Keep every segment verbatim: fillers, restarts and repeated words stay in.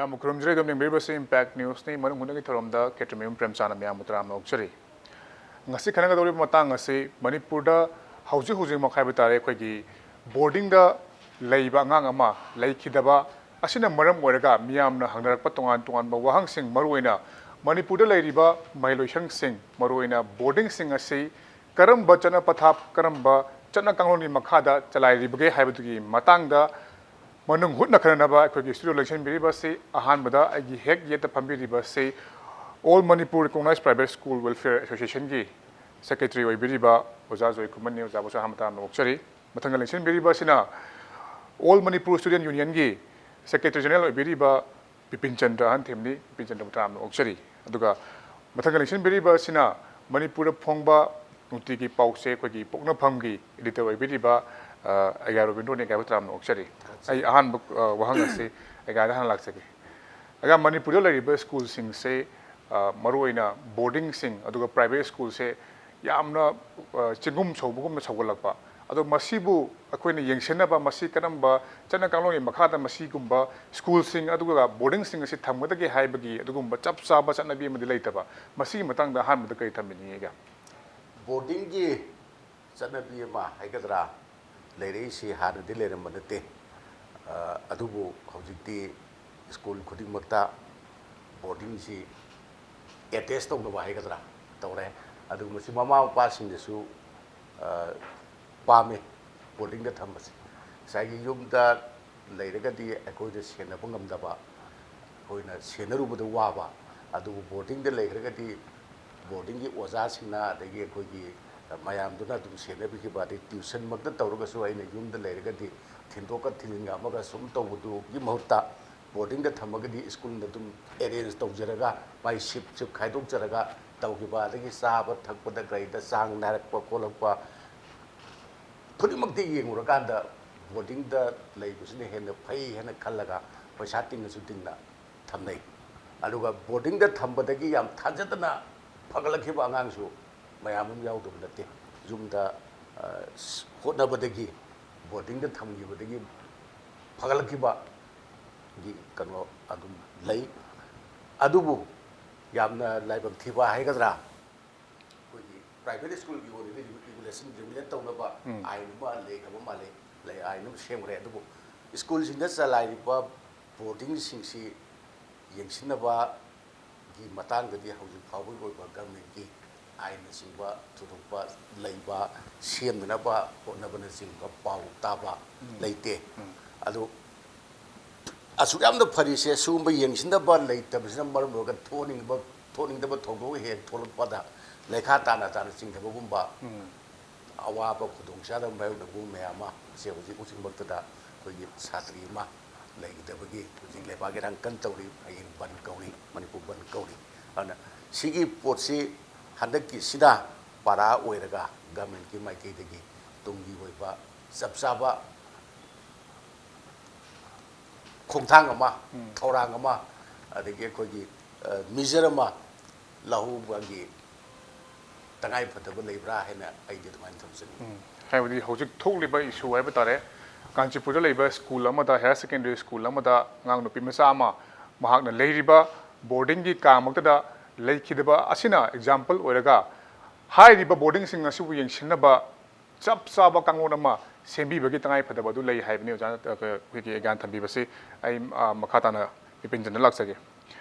ꯌꯥꯝꯅ ꯈꯨꯔꯨꯝꯖꯔꯤ꯫ ꯑꯗꯨꯝ ꯌꯦꯡꯕꯤꯔꯤꯕꯁꯤ ꯏꯝꯄꯦꯛ ꯅ꯭ꯌꯨꯁꯅꯤ꯫ ꯃꯅꯨꯡ ꯍꯨꯠꯅꯒꯤ ꯊꯧꯔꯝꯗ ꯈꯦꯇ꯭ꯔꯤꯃꯌꯨꯝ ꯄ꯭ꯔꯦꯝꯆꯥꯟꯅ ꯃꯌꯥꯝꯕꯨ ꯇꯔꯥꯝꯅ ꯑꯣꯛꯆꯔꯤ꯫ ꯉꯁꯤ ꯈꯟꯅꯒꯗꯧꯔꯤꯕ ꯃꯇꯥꯡ ꯑꯁꯤ ꯃꯅꯤꯄꯨꯔꯗ ꯍꯧꯖꯤꯛ ꯍꯧꯖꯤꯛꯃꯛ ꯍꯥꯏꯕ ꯇꯥꯔꯦ, ꯑꯩꯈꯣꯏꯒꯤ ꯕꯣꯔꯗꯤꯡꯗ ꯂꯩꯕ ꯑꯉꯥꯡ ꯑꯃ ꯂꯩꯈꯤꯗꯕ ꯑꯁꯤꯅ ꯃꯔꯝ ꯑꯣꯏꯔꯒ ꯃꯤꯌꯥꯝꯅ ꯍꯪꯅꯔꯛꯄ ꯇꯣꯉꯥꯟ ꯇꯣꯉꯥꯟꯕ ꯋꯥꯍꯪꯁꯤꯡ, ꯃꯔꯨꯑꯣꯏꯅ ꯃꯅꯤꯄꯨꯔꯗ ꯂꯩꯔꯤꯕ ꯃꯍꯩꯂꯣꯏꯁꯪꯁꯤꯡ, ꯃꯔꯨꯑꯣꯏꯅ ꯕꯣꯔꯗꯤꯡꯁꯤꯡ ꯑꯁꯤ ꯀꯔꯝꯕ ꯆꯠꯅ ꯄꯊꯥꯞ, ꯀꯔꯝꯕ ꯆꯠꯅ ꯀꯥꯡꯂꯣꯟꯒꯤ ꯃꯈꯥꯗ ꯆꯂꯥꯏꯔꯤꯕꯒꯦ ꯍꯥꯏꯕꯗꯨꯒꯤ ꯃꯇꯥꯡꯗ ꯃꯅꯨꯡ ꯍꯨꯠꯅ ꯈꯟꯅꯅꯕ ꯑꯩꯈꯣꯏꯒꯤ ꯁ꯭ꯇꯨꯗꯤꯑꯣ ꯂꯦꯡꯁꯤꯟꯕꯤꯔꯤꯕ ꯑꯁꯤ ꯑꯍꯥꯟꯕꯗ ꯑꯩꯒꯤ ꯍꯦꯛ ꯌꯦꯠꯇ ꯐꯝꯕꯤꯔꯤꯕ ꯑꯁꯤ All Manipur Recognized Private School Welfare Associationꯒꯤ ꯁꯦꯀ꯭ꯔꯦꯇꯔꯤ ꯑꯣꯏꯕꯤꯔꯤꯕ ꯑꯣꯖꯥ ꯖꯣꯏꯀꯨꯃꯥꯔꯅꯤ꯫ ꯑꯣꯖꯥꯕꯨꯁꯨ ꯑꯍꯥꯟꯕ ꯇꯔꯥꯝꯅ ꯑꯣꯛꯆꯔꯤ꯫ ꯃꯊꯪꯗ ꯂꯦꯡꯁꯤꯟꯕꯤꯔꯤꯕ ꯑꯁꯤꯅ All Manipur Student Unionꯒꯤ ꯁꯦꯀ꯭ꯔꯦꯇꯔꯤ ꯖꯦꯅꯔꯦꯜ ꯑꯣꯏꯕꯤꯔꯤꯕ ꯕꯤꯄꯤꯟ ꯆꯟꯗ꯭ꯔ ꯑꯍꯟꯊꯦꯝꯅꯤ꯫ ꯕꯤꯄꯤꯟ ꯆꯟꯗ꯭ꯔꯕꯨ ꯇꯔꯥꯝꯅ ꯑꯣꯛꯆꯔꯤ꯫ ꯑꯗꯨꯒ ꯃꯊꯪꯗ ꯂꯦꯡꯁꯤꯟꯕꯤꯔꯤꯕ ꯑꯁꯤꯅ ꯃꯅꯤꯄꯨꯔꯗ ꯐꯣꯡꯕ ꯅꯨꯡꯇꯤꯒꯤ ꯄꯥꯎꯆꯦ ꯑꯩꯈꯣꯏꯒꯤ ꯄꯣꯛꯅꯐꯝꯒꯤ ꯏꯗꯤꯇꯔ ꯑꯣꯏꯕꯤꯔꯤꯕ, ꯑ, ꯑꯩꯒꯥ ꯔꯣꯕꯤꯟꯗ꯭ꯔꯣꯅꯤ꯫ ꯑꯩꯒꯥꯕꯨ ꯇꯔꯥꯝꯅ ꯑꯣꯛꯆꯔꯤ꯫ ꯑꯩ ꯑꯍꯥꯟꯕ, ꯑ, ꯋꯥꯍꯪ ꯑꯁꯤ ꯑꯩꯒꯥꯗ ꯍꯥꯟꯅ ꯂꯥꯛꯆꯒꯦ꯫ ꯑꯩꯒꯥ, ꯃꯅꯤꯄꯨꯔꯗ ꯂꯩꯔꯤꯕ ꯁ꯭ꯀꯨꯜꯁꯤꯡꯁꯦ, ꯑ, ꯃꯔꯨꯑꯣꯏꯅ ꯕꯣꯔꯗꯤꯡꯁꯤꯡ ꯑꯗꯨꯒ ꯄ꯭ꯔꯥꯏꯚꯦꯠ ꯁ꯭ꯀꯨꯜꯁꯦ ꯌꯥꯝꯅ, ꯑ, ꯆꯤꯡꯒꯨꯝ ꯁꯧꯕꯒꯨꯝꯅ ꯁꯧꯒꯠꯂꯛꯄ꯫ ꯑꯗꯣ ꯃꯁꯤꯕꯨ ꯑꯩꯈꯣꯏꯅ ꯌꯦꯡꯁꯤꯟꯅꯕ, ꯃꯁꯤ ꯀꯔꯝꯕ ꯆꯠꯅ ꯀꯥꯡꯂꯣꯟꯒꯤ ꯃꯈꯥꯗ ꯃꯁꯤꯒꯨꯝꯕ ꯁ꯭ꯀꯨꯜꯁꯤꯡ ꯑꯗꯨꯒ ꯕꯣꯔꯗꯤꯡꯁꯤꯡ ꯑꯁꯤ ꯊꯝꯒꯗꯒꯦ ꯍꯥꯏꯕꯒꯤ ꯑꯗꯨꯒꯨꯝꯕ ꯆꯞ ꯆꯥꯕ ꯆꯠꯅꯕꯤ ꯑꯃꯗꯤ ꯂꯩꯇꯕ꯫ ꯃꯁꯤꯒꯤ ꯃꯇꯥꯡꯗ ꯑꯍꯥꯟꯕꯗ ꯀꯔꯤ ꯊꯝꯕꯤꯅꯤꯡꯉꯤꯒꯦ? ꯕꯣꯔꯗꯤꯡꯒꯤ ꯆꯠꯅꯕꯤ ꯑꯃ ꯍꯥꯏꯒꯗ꯭ꯔꯥ, ꯂꯩꯔꯛꯏꯁꯤ ꯍꯥꯟꯅꯗꯤ ꯂꯩꯔꯝꯕ ꯅꯠꯇꯦ꯫ ꯑ, ꯑꯗꯨꯕꯨ ꯍꯧꯖꯤꯛꯇꯤ ꯁ꯭ꯀꯨꯜ ꯈꯨꯗꯤꯡꯃꯛꯇ ꯕꯣꯔꯗꯤꯡꯁꯤ ꯑꯦꯇꯦꯁ ꯇꯧꯅꯕ ꯍꯥꯏꯒꯗ꯭ꯔꯥ, ꯇꯧꯔꯦ꯫ ꯑꯗꯨꯒ ꯃꯁꯤ ꯃꯃꯥ ꯃꯄꯥꯁꯤꯡꯅꯁꯨ, ꯑ, ꯄꯥꯝꯃꯤ ꯕꯣꯔꯗꯤꯡꯗ ꯊꯝꯕꯁꯦ꯫ ꯉꯁꯥꯏꯒꯤ ꯌꯨꯝꯗ ꯂꯩꯔꯒꯗꯤ ꯑꯩꯈꯣꯏꯗ ꯁꯦꯟꯅꯕ ꯉꯝꯗꯕ, ꯑꯩꯈꯣꯏꯅ ꯁꯦꯟꯅꯔꯨꯕꯗ ꯋꯥꯕ, ꯑꯗꯨꯕꯨ ꯕꯣꯔꯗꯤꯡꯗ ꯂꯩꯈ꯭ꯔꯒꯗꯤ ꯕꯣꯔꯗꯤꯡꯒꯤ ꯑꯣꯖꯥꯁꯤꯡꯅ, ꯑꯗꯒꯤ ꯑꯩꯈꯣꯏꯒꯤ ꯃꯌꯥꯝꯗꯨꯅ ꯑꯗꯨꯝ ꯁꯦꯟꯅꯕꯤꯈꯤꯕ, ꯑꯗꯩ ꯇ꯭ꯌꯨꯁꯟꯃꯛꯇ ꯇꯧꯔꯒꯁꯨ ꯑꯩꯅ ꯌꯨꯝꯗ ꯂꯩꯔꯒꯗꯤ ꯊꯤꯟꯗꯣꯛꯀ ꯊꯤꯟꯖꯤꯟꯒ ꯑꯃꯒ ꯁꯨꯝ ꯇꯧꯕꯗꯨꯒꯤ ꯃꯍꯨꯠꯇ ꯕꯣꯔꯗꯤꯡꯗ ꯊꯝꯃꯒꯗꯤ ꯁ꯭ꯀꯨꯜꯅ ꯑꯗꯨꯝ ꯑꯦꯔꯦꯟꯖ ꯇꯧꯖꯔꯒ, ꯃꯥꯏ ꯁꯤꯞ ꯁꯤꯞ ꯈꯥꯏꯗꯣꯛꯆꯔꯒ ꯇꯧꯈꯤꯕ, ꯑꯗꯒꯤ ꯆꯥꯕ ꯊꯛꯄꯗ ꯀꯔꯤꯗ ꯆꯥꯡ ꯅꯥꯏꯔꯛꯄ ꯈꯣꯠꯂꯛꯄ ꯈꯨꯗꯤꯡꯃꯛꯇ ꯌꯦꯡꯉꯨꯔꯀꯥꯟꯗ ꯕꯣꯔꯗꯤꯡꯗ ꯂꯩꯕꯁꯤꯅ ꯍꯦꯟꯅ ꯐꯩ ꯍꯥꯏꯅ ꯈꯜꯂꯒ ꯄꯩꯁꯥ ꯇꯤꯡꯉꯁꯨ ꯇꯤꯡꯅ ꯊꯝꯅꯩ꯫ ꯑꯗꯨꯒ ꯕꯣꯔꯗꯤꯡꯗ ꯊꯝꯕꯗꯒꯤ ꯌꯥꯝ ꯊꯥꯖꯗꯅ ꯐꯒꯠꯂꯛꯈꯤꯕ ꯑꯉꯥꯡꯁꯨ ꯃꯌꯥꯝ ꯑꯃ ꯌꯥꯎꯗꯕ ꯅꯠꯇꯦ꯫ ꯌꯨꯝꯗ, ꯑ, ꯍꯣꯠꯅꯕꯗꯒꯤ, ꯕꯣꯔꯗꯤꯡꯗ ꯊꯝꯈꯤꯕꯗꯒꯤ ꯐꯒꯠꯂꯛꯈꯤꯕ ꯀꯩꯅꯣ ꯑꯗꯨꯝ ꯂꯩ꯫ ꯑꯗꯨꯕꯨ ꯌꯥꯝꯅ ꯂꯥꯏꯕꯛ ꯊꯤꯕ ꯍꯥꯏꯒꯗ꯭ꯔꯥ, ꯑꯩꯈꯣꯏꯒꯤ private schoolꯒꯤ ꯑꯣꯏꯅꯗꯤ regulation regulate ꯇꯧꯅꯕ ꯎꯝ꯫ ꯑꯥꯏꯟ ꯑꯃ ꯂꯩꯈ꯭ꯔꯕ ꯃꯥꯜꯂꯦ, ꯂꯩ, ꯑꯥꯏꯟ ꯑꯃ ꯁꯦꯝꯈ꯭ꯔꯦ꯫ ꯑꯗꯨꯕꯨ schoolꯁꯤꯡꯗ ꯆꯂꯥꯏꯔꯤꯕ boardingꯁꯤꯡꯁꯤ ꯌꯦꯡꯁꯤꯟꯅꯕꯒꯤ ꯃꯇꯥꯡꯗꯗꯤ ꯍꯧꯖꯤꯛ ꯐꯥꯎꯕꯒꯤ ꯑꯣꯏꯕ governmentꯀꯤ ꯑꯥꯏꯟꯅꯆꯤꯡꯕ ꯊꯣꯏꯗꯣꯛꯄ ꯂꯩꯕ, ꯁꯦꯝꯅꯅꯕ ꯍꯣꯠꯅꯕꯅꯆꯤꯡꯕ ꯄꯥꯎ ꯇꯥꯕ ꯎꯝ꯫ ꯂꯩꯇꯦ꯫ ꯎꯝ꯫ ꯑꯗꯨ ꯑꯁꯨꯛ ꯌꯥꯝꯅ ꯐꯔꯤꯁꯦ ꯁꯤꯒꯨꯝꯕ ꯌꯦꯡꯁꯤꯟꯅꯕ ꯂꯩꯇꯕꯁꯤꯅ ꯃꯔꯝ ꯑꯣꯏꯔꯒ ꯊꯣꯛꯍꯟꯅꯤꯡꯕ, ꯊꯣꯛꯅꯤꯡꯗꯕ ꯊꯧꯗꯣꯛ ꯍꯦꯛ ꯊꯣꯛꯂꯛꯄꯗ ꯂꯩꯈꯥ ꯇꯥꯅ ꯇꯥꯅ ꯆꯤꯡꯊꯕꯒꯨꯝꯕ, ꯎꯝ꯫ ꯑꯋꯥꯕ ꯈꯨꯗꯣꯡꯆꯥꯗꯕ ꯃꯥꯌꯣꯛꯅꯕꯒꯨꯝꯕ ꯃꯌꯥꯝ ꯑꯃ ꯁꯦ ꯍꯧꯖꯤꯛ ꯍꯧꯖꯤꯛꯃꯛꯇꯗ ꯑꯩꯈꯣꯏꯒꯤ ꯁꯥꯇ꯭ꯔꯤ ꯑꯃ ꯂꯩꯈꯤꯗꯕꯒꯤ ꯍꯧꯖꯤꯛ ꯂꯩꯕꯥꯛ ꯏꯔꯥꯡ ꯀꯟꯅ ꯇꯧꯔꯤ, ꯍꯌꯦꯡ ꯕꯟ ꯀꯧꯔꯤ, ꯃꯅꯤꯄꯨꯔ ꯕꯟ ꯀꯧꯔꯤ꯫ ꯑꯗꯨꯅ ꯁꯤꯒꯤ ꯄꯣꯠꯁꯤ ꯍꯟꯗꯛꯀꯤꯁꯤꯗ ꯄꯥꯔꯥ ꯑꯣꯏꯔꯒ governmentꯀꯤ ꯃꯥꯏꯀꯩꯗꯒꯤ ꯇꯨꯡꯒꯤ ꯑꯣꯏꯕ ꯆꯞ ꯆꯥꯕ ꯈꯣꯡꯊꯥꯡ ꯑꯃ, ꯎꯝ꯫ ꯊꯧꯔꯥꯡ ꯑꯃ, ꯑꯗꯒꯤ ꯑꯩꯈꯣꯏꯒꯤ, ꯑ, measure ꯑꯃ ꯂꯧꯍꯧꯕꯒꯤ ꯇꯉꯥꯏ ꯐꯗꯕ ꯂꯩꯕ꯭ꯔꯥ ꯍꯥꯏꯅ ꯑꯩꯗꯤ ꯑꯗꯨꯃꯥꯏꯅ ꯊꯝꯖꯅꯤꯡꯉꯤ꯫ ꯎꯝ꯫ ꯍꯥꯏꯕꯗꯤ ꯍꯧꯖꯤꯛ ꯊꯣꯛꯂꯤꯕ issue ꯍꯥꯏꯕ ꯇꯥꯔꯦ, ꯀꯥꯟꯆꯤꯄꯨꯔꯗ ꯂꯩꯕ school ꯑꯃꯗ, higher secondary school ꯑꯃꯗ ꯑꯉꯥꯡ ꯅꯨꯄꯤ ꯃꯆꯥ ꯑꯃ ꯃꯍꯥꯛꯅ ꯂꯩꯔꯤꯕ boardingꯒꯤ ꯀꯥꯃꯛꯇꯗ ꯂꯩꯈꯤꯗꯕ ꯑꯁꯤꯅ example ꯑꯣꯏꯔꯒ ꯍꯥꯏꯔꯤꯕ boardingꯁꯤꯡ ꯑꯁꯤꯕꯨ ꯌꯦꯡꯁꯤꯟꯅꯕ ꯆꯞ ꯆꯥꯕ ꯀꯥꯡꯂꯣꯟ ꯑꯃ ꯁꯦꯝꯕꯤꯕꯒꯤ ꯇꯉꯥꯏ ꯐꯗꯕ ꯑꯗꯨ ꯂꯩ ꯍꯥꯏꯕꯅꯤ ꯑꯣꯖꯥꯅ, ꯑ, ꯑꯩꯈꯣꯏꯒꯤ ꯒ꯭ꯌꯥꯟ ꯊꯝꯕꯤꯕꯁꯤ ꯑꯩ, ꯑ, ꯃꯈꯥ ꯇꯥꯅ ꯕꯤꯄꯤꯟ ꯆꯟꯗ꯭ꯔ ꯂꯥꯛꯆꯒꯦ꯫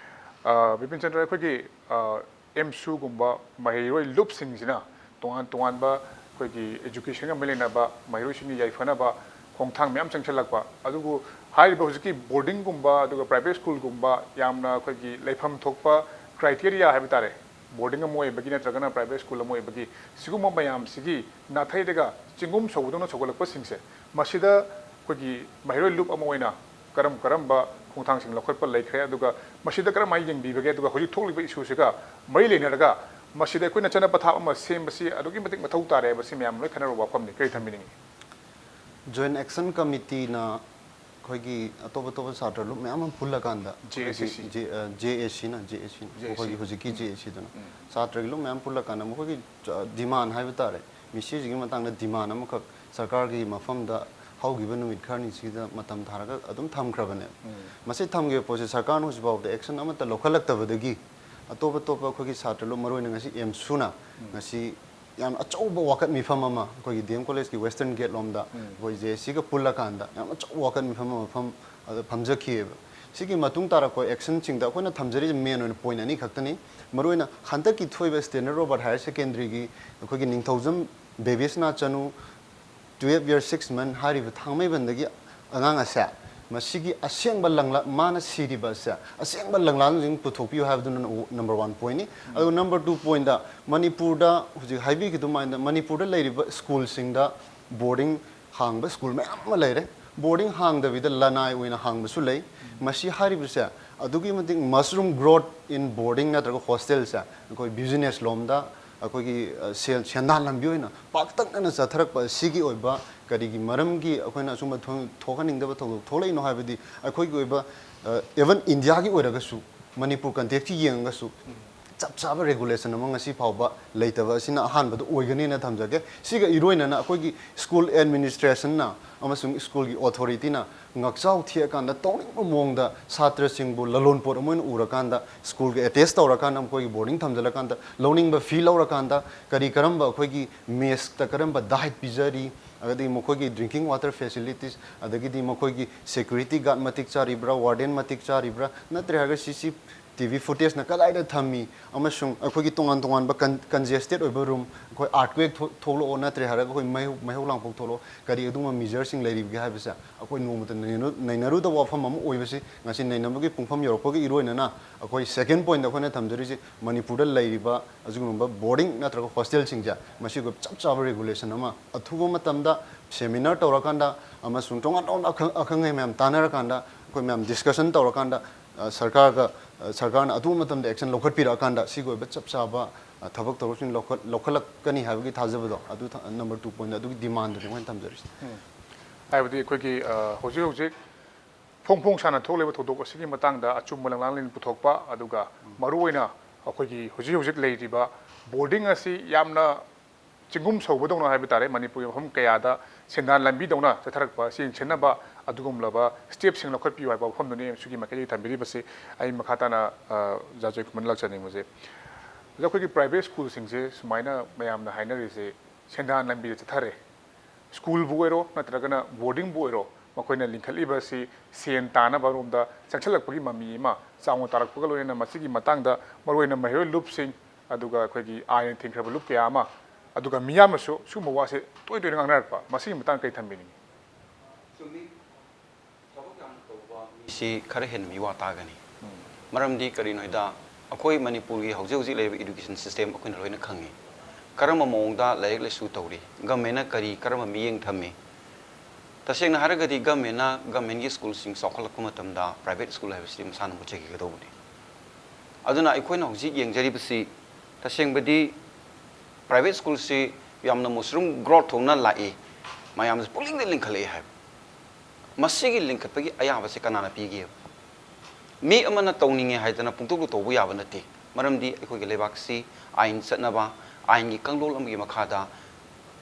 ꯑ, ꯕꯤꯄꯤꯟ ꯆꯟꯗ꯭ꯔ, ꯑꯩꯈꯣꯏꯒꯤ, ꯑ, ꯑꯦꯝꯁꯨꯒꯨꯝꯕ ꯃꯍꯩꯔꯣꯏ ꯂꯨꯞꯁꯤꯡꯁꯤꯅ ꯇꯣꯉꯥꯟ ꯇꯣꯉꯥꯟꯕ ꯑꯩꯈꯣꯏꯒꯤ educationꯒ ꯃꯔꯤ ꯂꯩꯅꯕ ꯃꯍꯩꯔꯣꯏꯁꯤꯡꯒꯤ ꯌꯥꯏꯐꯅꯕ ꯈꯣꯡꯊꯥꯡ ꯃꯌꯥꯝ ꯆꯪꯁꯤꯜꯂꯛꯄ, ꯑꯗꯨꯕꯨ ꯍꯥꯏꯔꯤꯕ ꯍꯧꯖꯤꯛꯀꯤ boardingꯒꯨꯝꯕ ꯑꯗꯨꯒ private schoolꯒꯨꯝꯕ ꯌꯥꯝꯅ ꯑꯩꯈꯣꯏꯒꯤ ꯂꯩꯐꯝ ꯊꯣꯛꯄ criteria ꯍꯥꯏꯕ ꯇꯥꯔꯦ, boarding ꯑꯃ ꯑꯣꯏꯕꯒꯤ ꯅꯠꯇ꯭ꯔꯒꯅ private school ꯑꯃ ꯑꯣꯏꯕꯒꯤ, ꯁꯤꯒꯨꯝꯕ ꯃꯌꯥꯝꯁꯤꯒꯤ ꯅꯥꯊꯩꯔꯒ ꯆꯤꯡꯒꯨꯝ ꯁꯧꯕꯗꯧꯅ ꯁꯧꯒꯠꯂꯛꯄꯁꯤꯡꯁꯦ, ꯃꯁꯤꯗ ꯑꯩꯈꯣꯏꯒꯤ ꯃꯍꯩꯔꯣꯏ ꯂꯨꯞ ꯑꯃ ꯑꯣꯏꯅ ꯀꯔꯝ ꯀꯔꯝꯕ ꯈꯣꯡꯊꯥꯡꯁꯤꯡ ꯂꯧꯈꯠꯄ ꯂꯩꯈ꯭ꯔꯦ, ꯑꯗꯨꯒ ꯃꯁꯤꯗ ꯀꯔꯝꯍꯥꯏꯅ ꯌꯦꯡꯕꯤꯕꯒꯦ, ꯑꯗꯨꯒ ꯍꯧꯖꯤꯛ ꯊꯣꯛꯂꯤꯕ issueꯁꯤꯒ ꯃꯔꯤ ꯂꯩꯅꯔꯒ ꯃꯁꯤꯗ ꯑꯩꯈꯣꯏꯅ ꯆꯠꯅ ꯄꯊꯥꯞ ꯑꯃ ꯁꯦꯝꯕꯁꯤ ꯑꯗꯨꯛꯀꯤ ꯃꯇꯤꯛ ꯃꯊꯧ ꯇꯥꯔꯦ ꯍꯥꯏꯕꯁꯤ ꯃꯌꯥꯝ ꯂꯣꯏ ꯈꯟꯅꯔꯕ ꯋꯥꯐꯝꯅꯤ꯫ ꯀꯔꯤ ꯊꯝꯕꯤꯅꯤꯡꯉꯤ? Joint Action Committeeꯅ ꯑꯩꯈꯣꯏꯒꯤ ꯑꯇꯣꯞ ꯑꯇꯣꯞꯄ ꯁꯥꯇ꯭ꯔ ꯂꯨꯞ ꯃꯌꯥꯝ ꯑꯃ ꯄꯨꯜꯂꯀꯥꯟꯗ, JACC꯫ ꯑꯩꯈꯣꯏꯒꯤ ꯖꯦ-, ꯑ, JACꯅ, JACꯅ, JAC꯫ ꯑꯩꯈꯣꯏꯒꯤ ꯍꯧꯖꯤꯛꯀꯤ ꯎꯝ꯫ JACꯗꯨꯅ꯫ ꯎꯝ꯫ ꯁꯥꯇ꯭ꯔꯒꯤ ꯂꯨꯞ ꯃꯌꯥꯝ ꯄꯨꯜꯂꯀꯥꯟꯗ ꯃꯈꯣꯏꯒꯤ, ꯑ, demand ꯍꯥꯏꯕ ꯇꯥꯔꯦ, ꯃꯤꯁꯤꯁꯤꯒꯤ ꯃꯇꯥꯡꯗ demand ꯑꯃꯈꯛ ꯁꯔꯀꯥꯔꯒꯤ ꯃꯐꯝꯗ ꯍꯧꯈꯤꯕ ꯅꯨꯃꯤꯠ ꯈꯔꯅꯤꯁꯤꯗ ꯃꯇꯝ ꯊꯥꯔꯒ ꯑꯗꯨꯝ ꯊꯝꯈ꯭ꯔꯕꯅꯦ꯫ ꯃꯁꯤ ꯊꯝꯈꯤꯕ ꯄꯣꯠꯁꯦ ꯁꯔꯀꯥꯔꯅ ꯍꯧꯖꯤꯛ ꯐꯥꯎꯕꯗ action ꯑꯃꯠꯇ ꯂꯧꯈꯠꯂꯛꯇꯕꯗꯒꯤ ꯑꯇꯣꯞ ꯑꯇꯣꯞꯄ ꯑꯩꯈꯣꯏꯒꯤ ꯁꯥꯇ꯭ꯔ ꯂꯣ-, ꯃꯔꯨꯑꯣꯏꯅ ꯉꯁꯤ ꯑꯦꯝꯁꯨꯅ ꯉꯁꯤ ꯌꯥꯝ ꯑꯆꯧꯕ ꯋꯥꯀꯠ ꯃꯤꯐꯝ ꯑꯃ ꯑꯩꯈꯣꯏꯒꯤ D M College ꯀꯤ western gate ꯂꯣꯝꯗ ꯑꯩꯈꯣꯏ J C ꯒ ꯄꯨꯜꯂꯀꯥꯟꯗ ꯌꯥꯝ ꯑꯆꯧꯕ ꯋꯥꯀꯠ ꯃꯤꯐꯝ ꯑꯃ ꯐꯝ-, ꯑꯗ ꯐꯝꯖꯈꯤꯑꯕ꯫ ꯁꯤꯒꯤ ꯃꯇꯨꯡ ꯇꯥꯔꯛꯄ action ꯁꯤꯡꯗ ꯑꯩꯈꯣꯏꯅ ꯊꯝꯖꯔꯤꯁꯦ main ꯑꯣꯏꯅ point ꯑꯅꯤ ꯈꯛꯇꯅꯤ꯫ ꯃꯔꯨꯑꯣꯏꯅ ꯍꯟꯗꯛꯀꯤ ꯊꯣꯛꯏꯕ Standard Robert Higher Secondary ꯒꯤ ꯑꯩꯈꯣꯏꯒꯤ ꯅꯤꯡꯊꯧꯖꯝ ꯕꯦꯕꯤꯁꯅꯥ ꯆꯅꯨ twelve year six month ꯍꯥꯏꯔꯤꯕ ꯊꯥꯡꯃꯩꯕꯟꯗꯒꯤ ꯑꯉꯥꯡ ꯑꯁꯦ, ꯃꯁꯤꯒꯤ ꯑꯁꯦꯡꯕ ꯂꯪꯂꯥ-, ꯃꯥꯅ ꯁꯤꯔꯤꯕ ꯑꯁꯦ ꯑꯁꯦꯡꯕ ꯂꯪꯂꯥꯟꯁꯤꯡ ꯄꯨꯊꯣꯛꯄꯤꯌꯨ ꯍꯥꯏꯕꯗꯨꯅ number one point ꯅꯤ꯫ ꯑꯗꯨꯒ number two point ꯗ ꯃꯅꯤꯄꯨꯔꯗ ꯍꯧꯖꯤꯛ ꯍꯥꯏꯕꯤꯈꯤꯕ ꯑꯗꯨꯃꯥꯏꯅ ꯃꯅꯤꯄꯨꯔꯗ ꯂꯩꯔꯤꯕ ꯁ꯭ꯀꯨꯜꯁꯤꯡꯗ boarding ꯍꯥꯡꯕ ꯁ꯭ꯀꯨꯜ ꯃꯌꯥꯝ ꯑꯃ ꯂꯩꯔꯦ꯫ Boarding ꯍꯥꯡꯗꯕꯤꯗ ꯂꯅꯥꯏ ꯑꯣꯏꯅ ꯍꯥꯡꯕꯁꯨ ꯂꯩ꯫ ꯃꯁꯤ ꯍꯥꯏꯔꯤꯕꯁꯦ ꯑꯗꯨꯛꯀꯤ ꯃꯇꯤꯛ mushroom growth in boarding ꯅꯠꯇ꯭ꯔꯒ hostel ꯁꯦ ꯑꯩꯈꯣꯏ business ꯂꯣꯝꯗ ꯑꯩꯈꯣꯏꯒꯤ, ꯑ, ꯁꯦꯜ, ꯁꯦꯟꯗꯥꯟ ꯂꯝꯕꯤ ꯑꯣꯏꯅ ꯄꯥꯛꯇꯛꯅꯅ ꯆꯠꯊꯔꯛꯄ ꯑꯁꯤꯒꯤ ꯑꯣꯏꯕ ꯀꯔꯤꯒꯤ ꯃꯔꯝꯒꯤ ꯑꯩꯈꯣꯏꯅ ꯑꯁꯨꯝꯕ ꯊꯣ-, ꯊꯣꯛꯍꯟꯅꯤꯡꯗꯕ ꯊꯧꯗꯣꯛ ꯊꯣꯛꯂꯛꯏꯅꯣ ꯍꯥꯏꯕꯗꯤ ꯑꯩꯈꯣꯏꯒꯤ ꯑꯣꯏꯕ, ꯑ, even India ꯒꯤ ꯑꯣꯏꯔꯒꯁꯨ ꯃꯅꯤꯄꯨꯔ context ꯁꯤ ꯌꯦꯡꯉꯒꯁꯨ ꯆꯞ ꯆꯥꯕ regulation ꯑꯃ ꯉꯁꯤ ꯐꯥꯎꯕ ꯂꯩꯇꯕ ꯑꯁꯤꯅ ꯑꯍꯥꯟꯕꯗ ꯑꯣꯏꯒꯅꯦꯅ ꯊꯝꯖꯒꯦ꯫ ꯁꯤꯒ ꯏꯔꯣꯏꯅꯅ ꯑꯩꯈꯣꯏꯒꯤ school administration ꯅ ꯑꯃꯁꯨꯡ ꯁ꯭ꯀꯨꯜꯒꯤ authority ꯅ ꯉꯥꯛꯆꯥꯎ ꯊꯦꯛꯑꯀꯥꯟꯗ ꯇꯧꯅꯤꯡꯕ ꯃꯑꯣꯡꯗ ꯁꯥꯇ꯭ꯔꯁꯤꯡꯕꯨ ꯂꯂꯣꯟꯄꯣꯠ ꯑꯃ ꯑꯣꯏꯅ ꯎꯔꯀꯥꯟꯗ ꯁ꯭ꯀꯨꯜꯒ attach ꯇꯧꯔꯀꯥꯟꯗ ꯃꯈꯣꯏꯒꯤ boarding ꯊꯝꯖꯤꯜꯂꯀꯥꯟꯗ ꯂꯧꯅꯤꯡꯕ fee ꯂꯧꯔꯀꯥꯟꯗ ꯀꯔꯤ ꯀꯔꯝꯕ ꯑꯩꯈꯣꯏꯒꯤ mess ꯇ ꯀꯔꯝꯕ diet ꯄꯤꯖꯔꯤ, ꯑꯗꯒꯤ ꯃꯈꯣꯏꯒꯤ drinking water facilities, ꯑꯗꯒꯤꯗꯤ ꯃꯈꯣꯏꯒꯤ security guard ꯃꯇꯤꯛ ꯆꯥꯔꯤꯕ꯭ꯔꯥ, warden ꯃꯇꯤꯛ ꯆꯥꯔꯤꯕ꯭ꯔꯥ, ꯅꯠꯇ꯭ꯔꯦ ꯍꯥꯏꯔꯒ C C T V footage ꯅ ꯀꯗꯥꯏꯗ ꯊꯝꯃꯤ, ꯑꯃꯁꯨꯡ ꯑꯩꯈꯣꯏꯒꯤ ꯇꯣꯉꯥꯟ ꯇꯣꯉꯥꯟꯕ con-, congested ꯑꯣꯏꯕ room, ꯑꯩꯈꯣꯏ earthquake ꯊꯣꯛ-, ꯊꯣꯛꯂꯛꯑꯣ, ꯅꯠꯇ꯭ꯔꯦ ꯍꯥꯏꯔꯒ ꯑꯩꯈꯣꯏ ꯃꯩꯍꯧ-, ꯃꯩꯍꯧ ꯂꯥꯡꯄꯣꯛ ꯊꯣꯛꯂꯛꯑꯣ, ꯀꯔꯤ ꯑꯗꯨꯒꯨꯝꯕ measure ꯁꯤꯡ ꯂꯩꯔꯤꯕꯒꯦ ꯍꯥꯏꯕꯁꯦ ꯑꯩꯈꯣꯏ ꯅꯣꯡꯃꯇ ꯅꯩꯅꯔꯨ-, ꯅꯩꯅꯔꯨꯗꯕ ꯋꯥꯐꯝ ꯑꯃ ꯑꯣꯏꯕꯁꯤ ꯉꯁꯤ ꯅꯩꯅꯕꯒꯤ ꯄꯨꯡꯐꯝ ꯌꯧꯔꯛꯄꯒ ꯏꯔꯣꯏꯅꯅ ꯑꯩꯈꯣꯏ second point ꯗ ꯑꯩꯈꯣꯏꯅ ꯊꯝꯖꯔꯤꯁꯤ ꯃꯅꯤꯄꯨꯔꯗ ꯂꯩꯔꯤꯕ ꯑꯁꯤꯒꯨꯝꯕ boarding ꯅꯠꯇ꯭ꯔꯒ hostel ꯁꯤꯡꯁꯦ ꯃꯁꯤꯒ ꯆꯞ ꯆꯥꯕ regulation ꯑꯃ ꯑꯊꯨꯕ ꯃꯇꯝꯗ seminar ꯇꯧꯔꯀꯥꯟꯗ ꯑꯃꯁꯨꯡ ꯇꯣꯉꯥꯟ ꯇꯣꯉꯥꯟꯕ ꯑꯈꯪ-, ꯑꯈꯪ ꯑꯍꯩ ꯃꯌꯥꯝ ꯇꯥꯟꯅꯔꯀꯥꯟꯗ ꯑꯩꯈꯣꯏ ꯃꯌꯥꯝ discussion ꯇꯧꯔꯀꯥꯟꯗ, ꯑ, ꯁꯔꯀꯥꯔꯒ, ꯑ, ꯁꯔꯀꯥꯔꯅ ꯑꯊꯨꯕ ꯃꯇꯝꯗ action ꯂꯧꯈꯠꯄꯤꯔꯛꯑꯀꯥꯟꯗ ꯁꯤꯒꯤ ꯑꯣꯏꯕ ꯆꯞ ꯆꯥꯕ, ꯑ, ꯊꯕꯛ ꯊꯧꯔꯝꯁꯤꯡ ꯂꯧꯈꯠ-, ꯂꯧꯈꯠꯂꯛꯀꯅꯤ ꯍꯥꯏꯕꯒꯤ ꯊꯥꯖꯕꯗꯣ ꯑꯗꯨ ꯊ-, number two point ꯑꯗꯨꯒꯤ demand ꯗꯨꯅꯤ ꯑꯩꯈꯣꯏꯅ ꯊꯝꯖꯔꯤꯁꯦ꯫ ꯍꯥꯏꯕꯗꯤ ꯑꯩꯈꯣꯏꯒꯤ, ꯑ, ꯍꯧꯖꯤꯛ ꯍꯧꯖꯤꯛ ꯐꯣꯡ ꯐꯣꯡ ꯁꯥꯅ ꯊꯣꯛꯂꯤꯕ ꯊꯧꯗꯣꯛ ꯑꯁꯤꯒꯤ ꯃꯇꯥꯡꯗ ꯑꯆꯨꯝꯕ ꯂꯪꯂꯥꯡꯂꯦꯟ ꯄꯨꯊꯣꯛꯄ, ꯑꯗꯨꯒ ꯃꯔꯨꯑꯣꯏꯅ ꯑꯩꯈꯣꯏꯒꯤ ꯍꯧꯖꯤꯛ ꯍꯧꯖꯤꯛ ꯂꯩꯔꯤꯕ boarding ꯑꯁꯤ ꯌꯥꯝꯅ ꯆꯤꯡꯒꯨꯝ ꯁꯧꯕꯗꯧꯅ ꯍꯥꯏꯕ ꯇꯥꯔꯦ, ꯃꯅꯤꯄꯨꯔꯒꯤ ꯃꯐꯝ ꯀꯌꯥꯗ ꯁꯦꯟꯗꯥꯟ ꯂꯝꯕꯤꯗꯧꯅ ꯆꯠꯊꯔꯛꯄ ꯑꯁꯤ ꯌꯦꯡꯁꯤꯟꯅꯕ ꯑꯗꯨꯒꯨꯝꯂꯕ ꯁ꯭ꯇꯦꯞꯁꯤꯡ ꯂꯧꯈꯠꯄꯤꯌꯨ ꯍꯥꯏꯕ ꯋꯥꯐꯝꯗꯨꯅꯤ ꯑꯁꯨꯒꯤ ꯃꯥꯏꯀꯩꯗꯒꯤ ꯊꯝꯕꯤꯔꯤꯕꯁꯤ꯫ ꯑꯩ ꯃꯈꯥ ꯇꯥꯅ, ꯑ, ꯑꯣꯖꯥ ꯖꯣꯏꯀꯨꯃꯥꯔ ꯂꯥꯛꯆꯅꯤꯡꯕꯁꯦ, ꯑꯣꯖꯥ, ꯑꯩꯈꯣꯏꯒꯤ ꯄ꯭ꯔꯥꯏꯚꯦꯠ ꯁ꯭ꯀꯨꯜꯁꯤꯡꯁꯦ ꯁꯨꯃꯥꯏꯅ ꯃꯌꯥꯝꯅ ꯍꯥꯏꯅꯔꯤꯁꯦ ꯁꯦꯟꯗꯥꯟ ꯂꯝꯕꯤꯗ ꯆꯠꯊꯔꯦ꯫ ꯁ꯭ꯀꯨꯜꯕꯨ ꯑꯣꯏꯔꯣ ꯅꯠꯇ꯭ꯔꯒꯅ ꯕꯣꯔꯗꯤꯡꯕꯨ ꯑꯣꯏꯔꯣ, ꯃꯈꯣꯏꯅ ꯂꯤꯡꯈꯠꯂꯤꯕ ꯑꯁꯤ ꯁꯦꯟ ꯇꯥꯅꯕ ꯔꯣꯝꯗ ꯆꯪꯁꯤꯜꯂꯛꯄꯒꯤ ꯃꯃꯤ ꯑꯃ ꯆꯥꯎꯅ ꯇꯥꯔꯛꯄꯒ ꯂꯣꯏꯅꯅ ꯃꯁꯤꯒꯤ ꯃꯇꯥꯡꯗ ꯃꯔꯨꯑꯣꯏꯅ ꯃꯍꯩꯔꯣꯏ ꯂꯨꯞꯁꯤꯡ, ꯑꯗꯨꯒ ꯑꯩꯈꯣꯏꯒꯤ ꯑꯥꯏꯟꯅ ꯊꯤꯡꯈ꯭ꯔꯕ ꯂꯨꯞ ꯀꯌꯥ ꯑꯃ, ꯑꯗꯨꯒ ꯃꯤꯌꯥꯝꯅꯁꯨ ꯁꯤꯒꯨꯝꯕ ꯋꯥꯁꯦ ꯇꯣꯏ ꯇꯣꯏꯅ ꯉꯥꯡꯅꯔꯛꯄ, ꯃꯁꯤꯒꯤ ꯃꯇꯥꯡꯗ ꯀꯔꯤ ꯊꯝꯕꯤꯅꯤꯡꯉꯤ? ꯆꯨꯝꯃꯤ꯫ ꯊꯕꯛ ꯌꯥꯝꯅ ꯇꯧꯕ ꯃꯤꯁꯤ ꯈꯔ ꯍꯦꯟꯅ ꯃꯤꯋꯥ ꯇꯥꯒꯅꯤ꯫ ꯃꯔꯝꯗꯤ ꯀꯔꯤꯅꯣ ꯍꯥꯏꯗ, ꯑꯩꯈꯣꯏ ꯃꯅꯤꯄꯨꯔꯒꯤ ꯍꯧꯖꯤꯛ ꯍꯧꯖꯤꯛ ꯂꯩꯔꯤꯕ education system ꯑꯩꯈꯣꯏꯅ ꯂꯣꯏꯅ ꯈꯪꯉꯤ꯫ ꯀꯔꯝꯕ ꯃꯑꯣꯡꯗ ꯂꯥꯏꯔꯤꯛ ꯂꯥꯏꯁꯨ ꯇꯧꯔꯤ, governmentꯅ ꯀꯔꯤ, ꯀꯔꯝꯕ ꯃꯤꯠꯌꯦꯡ ꯊꯝꯃꯤ? ꯇꯁꯦꯡꯅ ꯍꯥꯏꯔꯒꯗꯤ governmentꯅ, governmentꯀꯤ ꯁ꯭ꯀꯨꯜꯁꯤꯡ ꯆꯥꯎꯈꯠꯂꯛꯄ ꯃꯇꯝꯗ private ꯁ꯭ꯀꯨꯜ ꯍꯥꯏꯕꯁꯤꯗꯤ ꯃꯁꯥꯅ ꯃꯨꯠꯆꯈꯤꯒꯗꯧꯕꯅꯤ꯫ ꯑꯗꯨꯅ ꯑꯩꯈꯣꯏꯅ ꯍꯧꯖꯤꯛ ꯌꯦꯡꯖꯔꯤꯕꯁꯤ ꯇꯁꯦꯡꯕꯗꯤ private ꯁ꯭ꯀꯨꯜꯁꯤ ꯌꯥꯝꯅ mushroom growth ꯊꯣꯛꯅ ꯂꯥꯛꯏ, ꯃꯌꯥꯝꯁꯤ ꯄꯨꯛꯂꯤꯡꯗ ꯂꯤꯡꯈꯠꯂꯛꯏ ꯍꯥꯏꯕ꯫ ꯃꯁꯤꯒꯤ ꯂꯤꯡꯈꯠꯄꯒꯤ ꯑꯌꯥꯕꯁꯤ ꯀꯅꯥꯅ ꯄꯤꯒꯦꯕ? ꯃꯤ ꯑꯃꯅ ꯇꯧꯅꯤꯡꯉꯦ ꯍꯥꯏꯗꯅ ꯄꯨꯡꯇꯧꯗ ꯇꯧꯕ ꯌꯥꯕ ꯅꯠꯇꯦ꯫ ꯃꯔꯝꯗꯤ ꯑꯩꯈꯣꯏꯒꯤ ꯂꯩꯕꯥꯛꯁꯤ ꯑꯥꯏꯟ ꯆꯠꯅꯕ, ꯑꯥꯏꯟꯒꯤ ꯀꯥꯡꯂꯣꯟ ꯑꯃꯒꯤ ꯃꯈꯥꯗ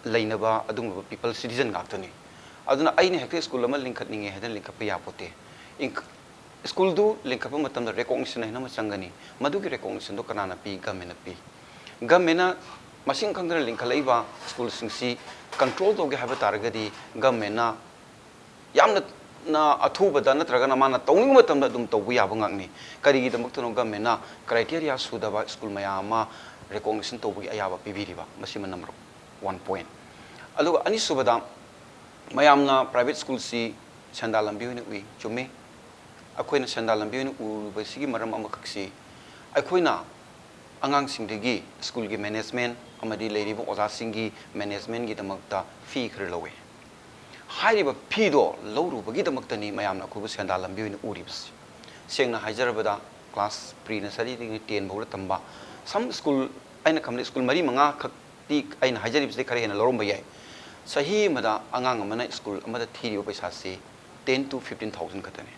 ꯂꯩꯅꯕ ꯑꯗꯨꯒꯨꯝꯂꯕ people citizen ꯉꯥꯛꯇꯅꯤ꯫ ꯑꯗꯨꯅ ꯑꯩꯅ ꯍꯦꯛꯇ ꯁ꯭ꯀꯨꯜ ꯑꯃ ꯂꯤꯡꯈꯠꯅꯤꯡꯉꯦ ꯍꯥꯏꯗꯅ ꯂꯤꯡꯈꯠꯄ ꯌꯥꯄꯣꯠꯇꯦ꯫ ꯏꯟ-, ꯁ꯭ꯀꯨꯜꯗꯨ ꯂꯤꯡꯈꯠꯄ ꯃꯇꯝꯗ recognition ꯍꯥꯏꯅ ꯑꯃ ꯆꯪꯒꯅꯤ꯫ ꯃꯗꯨꯒꯤ recognitionꯗꯨ ꯀꯅꯥꯅ ꯄꯤ? Governmentꯅ ꯄꯤ꯫ Governmentꯅ ꯃꯁꯤꯡ ꯈꯪꯗꯅ ꯂꯤꯡꯈꯠꯂꯛꯏꯕ ꯁ꯭ꯀꯨꯜꯁꯤꯡꯁꯤ control ꯇꯧꯒꯦ ꯍꯥꯏꯕ ꯇꯥꯔꯒꯗꯤ governmentꯅ ꯌꯥꯝꯅ, ꯅ, ꯑꯊꯨꯕꯗ ꯅꯠꯇ꯭ꯔꯒꯅ ꯃꯥꯅ ꯇꯧꯅꯤꯡꯕ ꯃꯇꯝꯗ ꯑꯗꯨꯝ ꯇꯧꯕ ꯌꯥꯕ ꯉꯥꯛꯅꯤ꯫ ꯀꯔꯤꯒꯤꯗꯃꯛꯇꯅꯣ governmentꯅ criteria ꯁꯨꯗꯕ ꯁ꯭ꯀꯨꯜ ꯃꯌꯥꯝ ꯑꯃ recognition ꯇꯧꯕꯒꯤ ꯑꯌꯥꯕ ꯄꯤꯕꯤꯔꯤꯕ? ꯃꯁꯤꯃ number one point꯫ ꯑꯗꯨꯒ ꯑꯅꯤꯁꯨꯕꯗ, ꯃꯌꯥꯝꯅ private ꯁ꯭ꯀꯨꯜꯁꯤ ꯁꯦꯟꯗꯥꯟ ꯂꯝꯕꯤ ꯑꯣꯏꯅ ꯎꯏ꯫ ꯆꯨꯝꯃꯤ, ꯑꯩꯈꯣꯏꯅ ꯁꯦꯟꯗꯥꯟ ꯂꯝꯕꯤ ꯑꯣꯏꯅ ꯎꯔꯨꯕꯁꯤꯒꯤ ꯃꯔꯝ ꯑꯃꯈꯛꯁꯤ, ꯑꯩꯈꯣꯏꯅ ꯑꯉꯥꯡꯁꯤꯡꯗꯒꯤ ꯁ꯭ꯀꯨꯜꯒꯤ management ꯑꯃꯗꯤ ꯂꯩꯔꯤꯕ ꯑꯣꯖꯥꯁꯤꯡꯒꯤ managementꯒꯤꯗꯃꯛꯇ fee ꯈꯔ ꯂꯧꯋꯤ꯫ ꯍꯥꯏꯔꯤꯕ feeꯗꯣ ꯂꯧꯔꯨꯕꯒꯤꯗꯃꯛꯇꯅꯤ ꯃꯌꯥꯝꯅ ꯑꯩꯈꯣꯏꯕꯨ ꯁꯦꯟꯗꯥꯟ ꯂꯝꯕꯤ ꯑꯣꯏꯅ ꯎꯔꯤꯕꯁꯤ꯫ ꯁꯦꯡꯅ ꯍꯥꯏꯖꯔꯕꯗ, class pre nurseryꯗꯒꯤꯅ ten ꯐꯥꯎꯗ ꯇꯝꯕ, some ꯁ꯭ꯀꯨꯜ, ꯑꯩꯅ ꯈꯟꯕꯗ ꯁ꯭ꯀꯨꯜ ꯃꯔꯤ ꯃꯉꯥ ꯈꯛꯇꯤ ꯑꯩꯅ ꯍꯥꯏꯖꯔꯤꯕꯁꯤꯗꯩ ꯈꯔ ꯍꯦꯟꯅ ꯂꯧꯔꯝꯕ ꯌꯥꯏ꯫ ꯆꯍꯤ ꯑꯃꯗ ꯑꯉꯥꯡ ꯑꯃꯅ ꯁ꯭ꯀꯨꯜ ꯑꯃꯗ ꯊꯤꯔꯤꯕ ꯄꯩꯁꯥꯁꯤ ten to fifteen thousand ꯈꯛꯇꯅꯤ꯫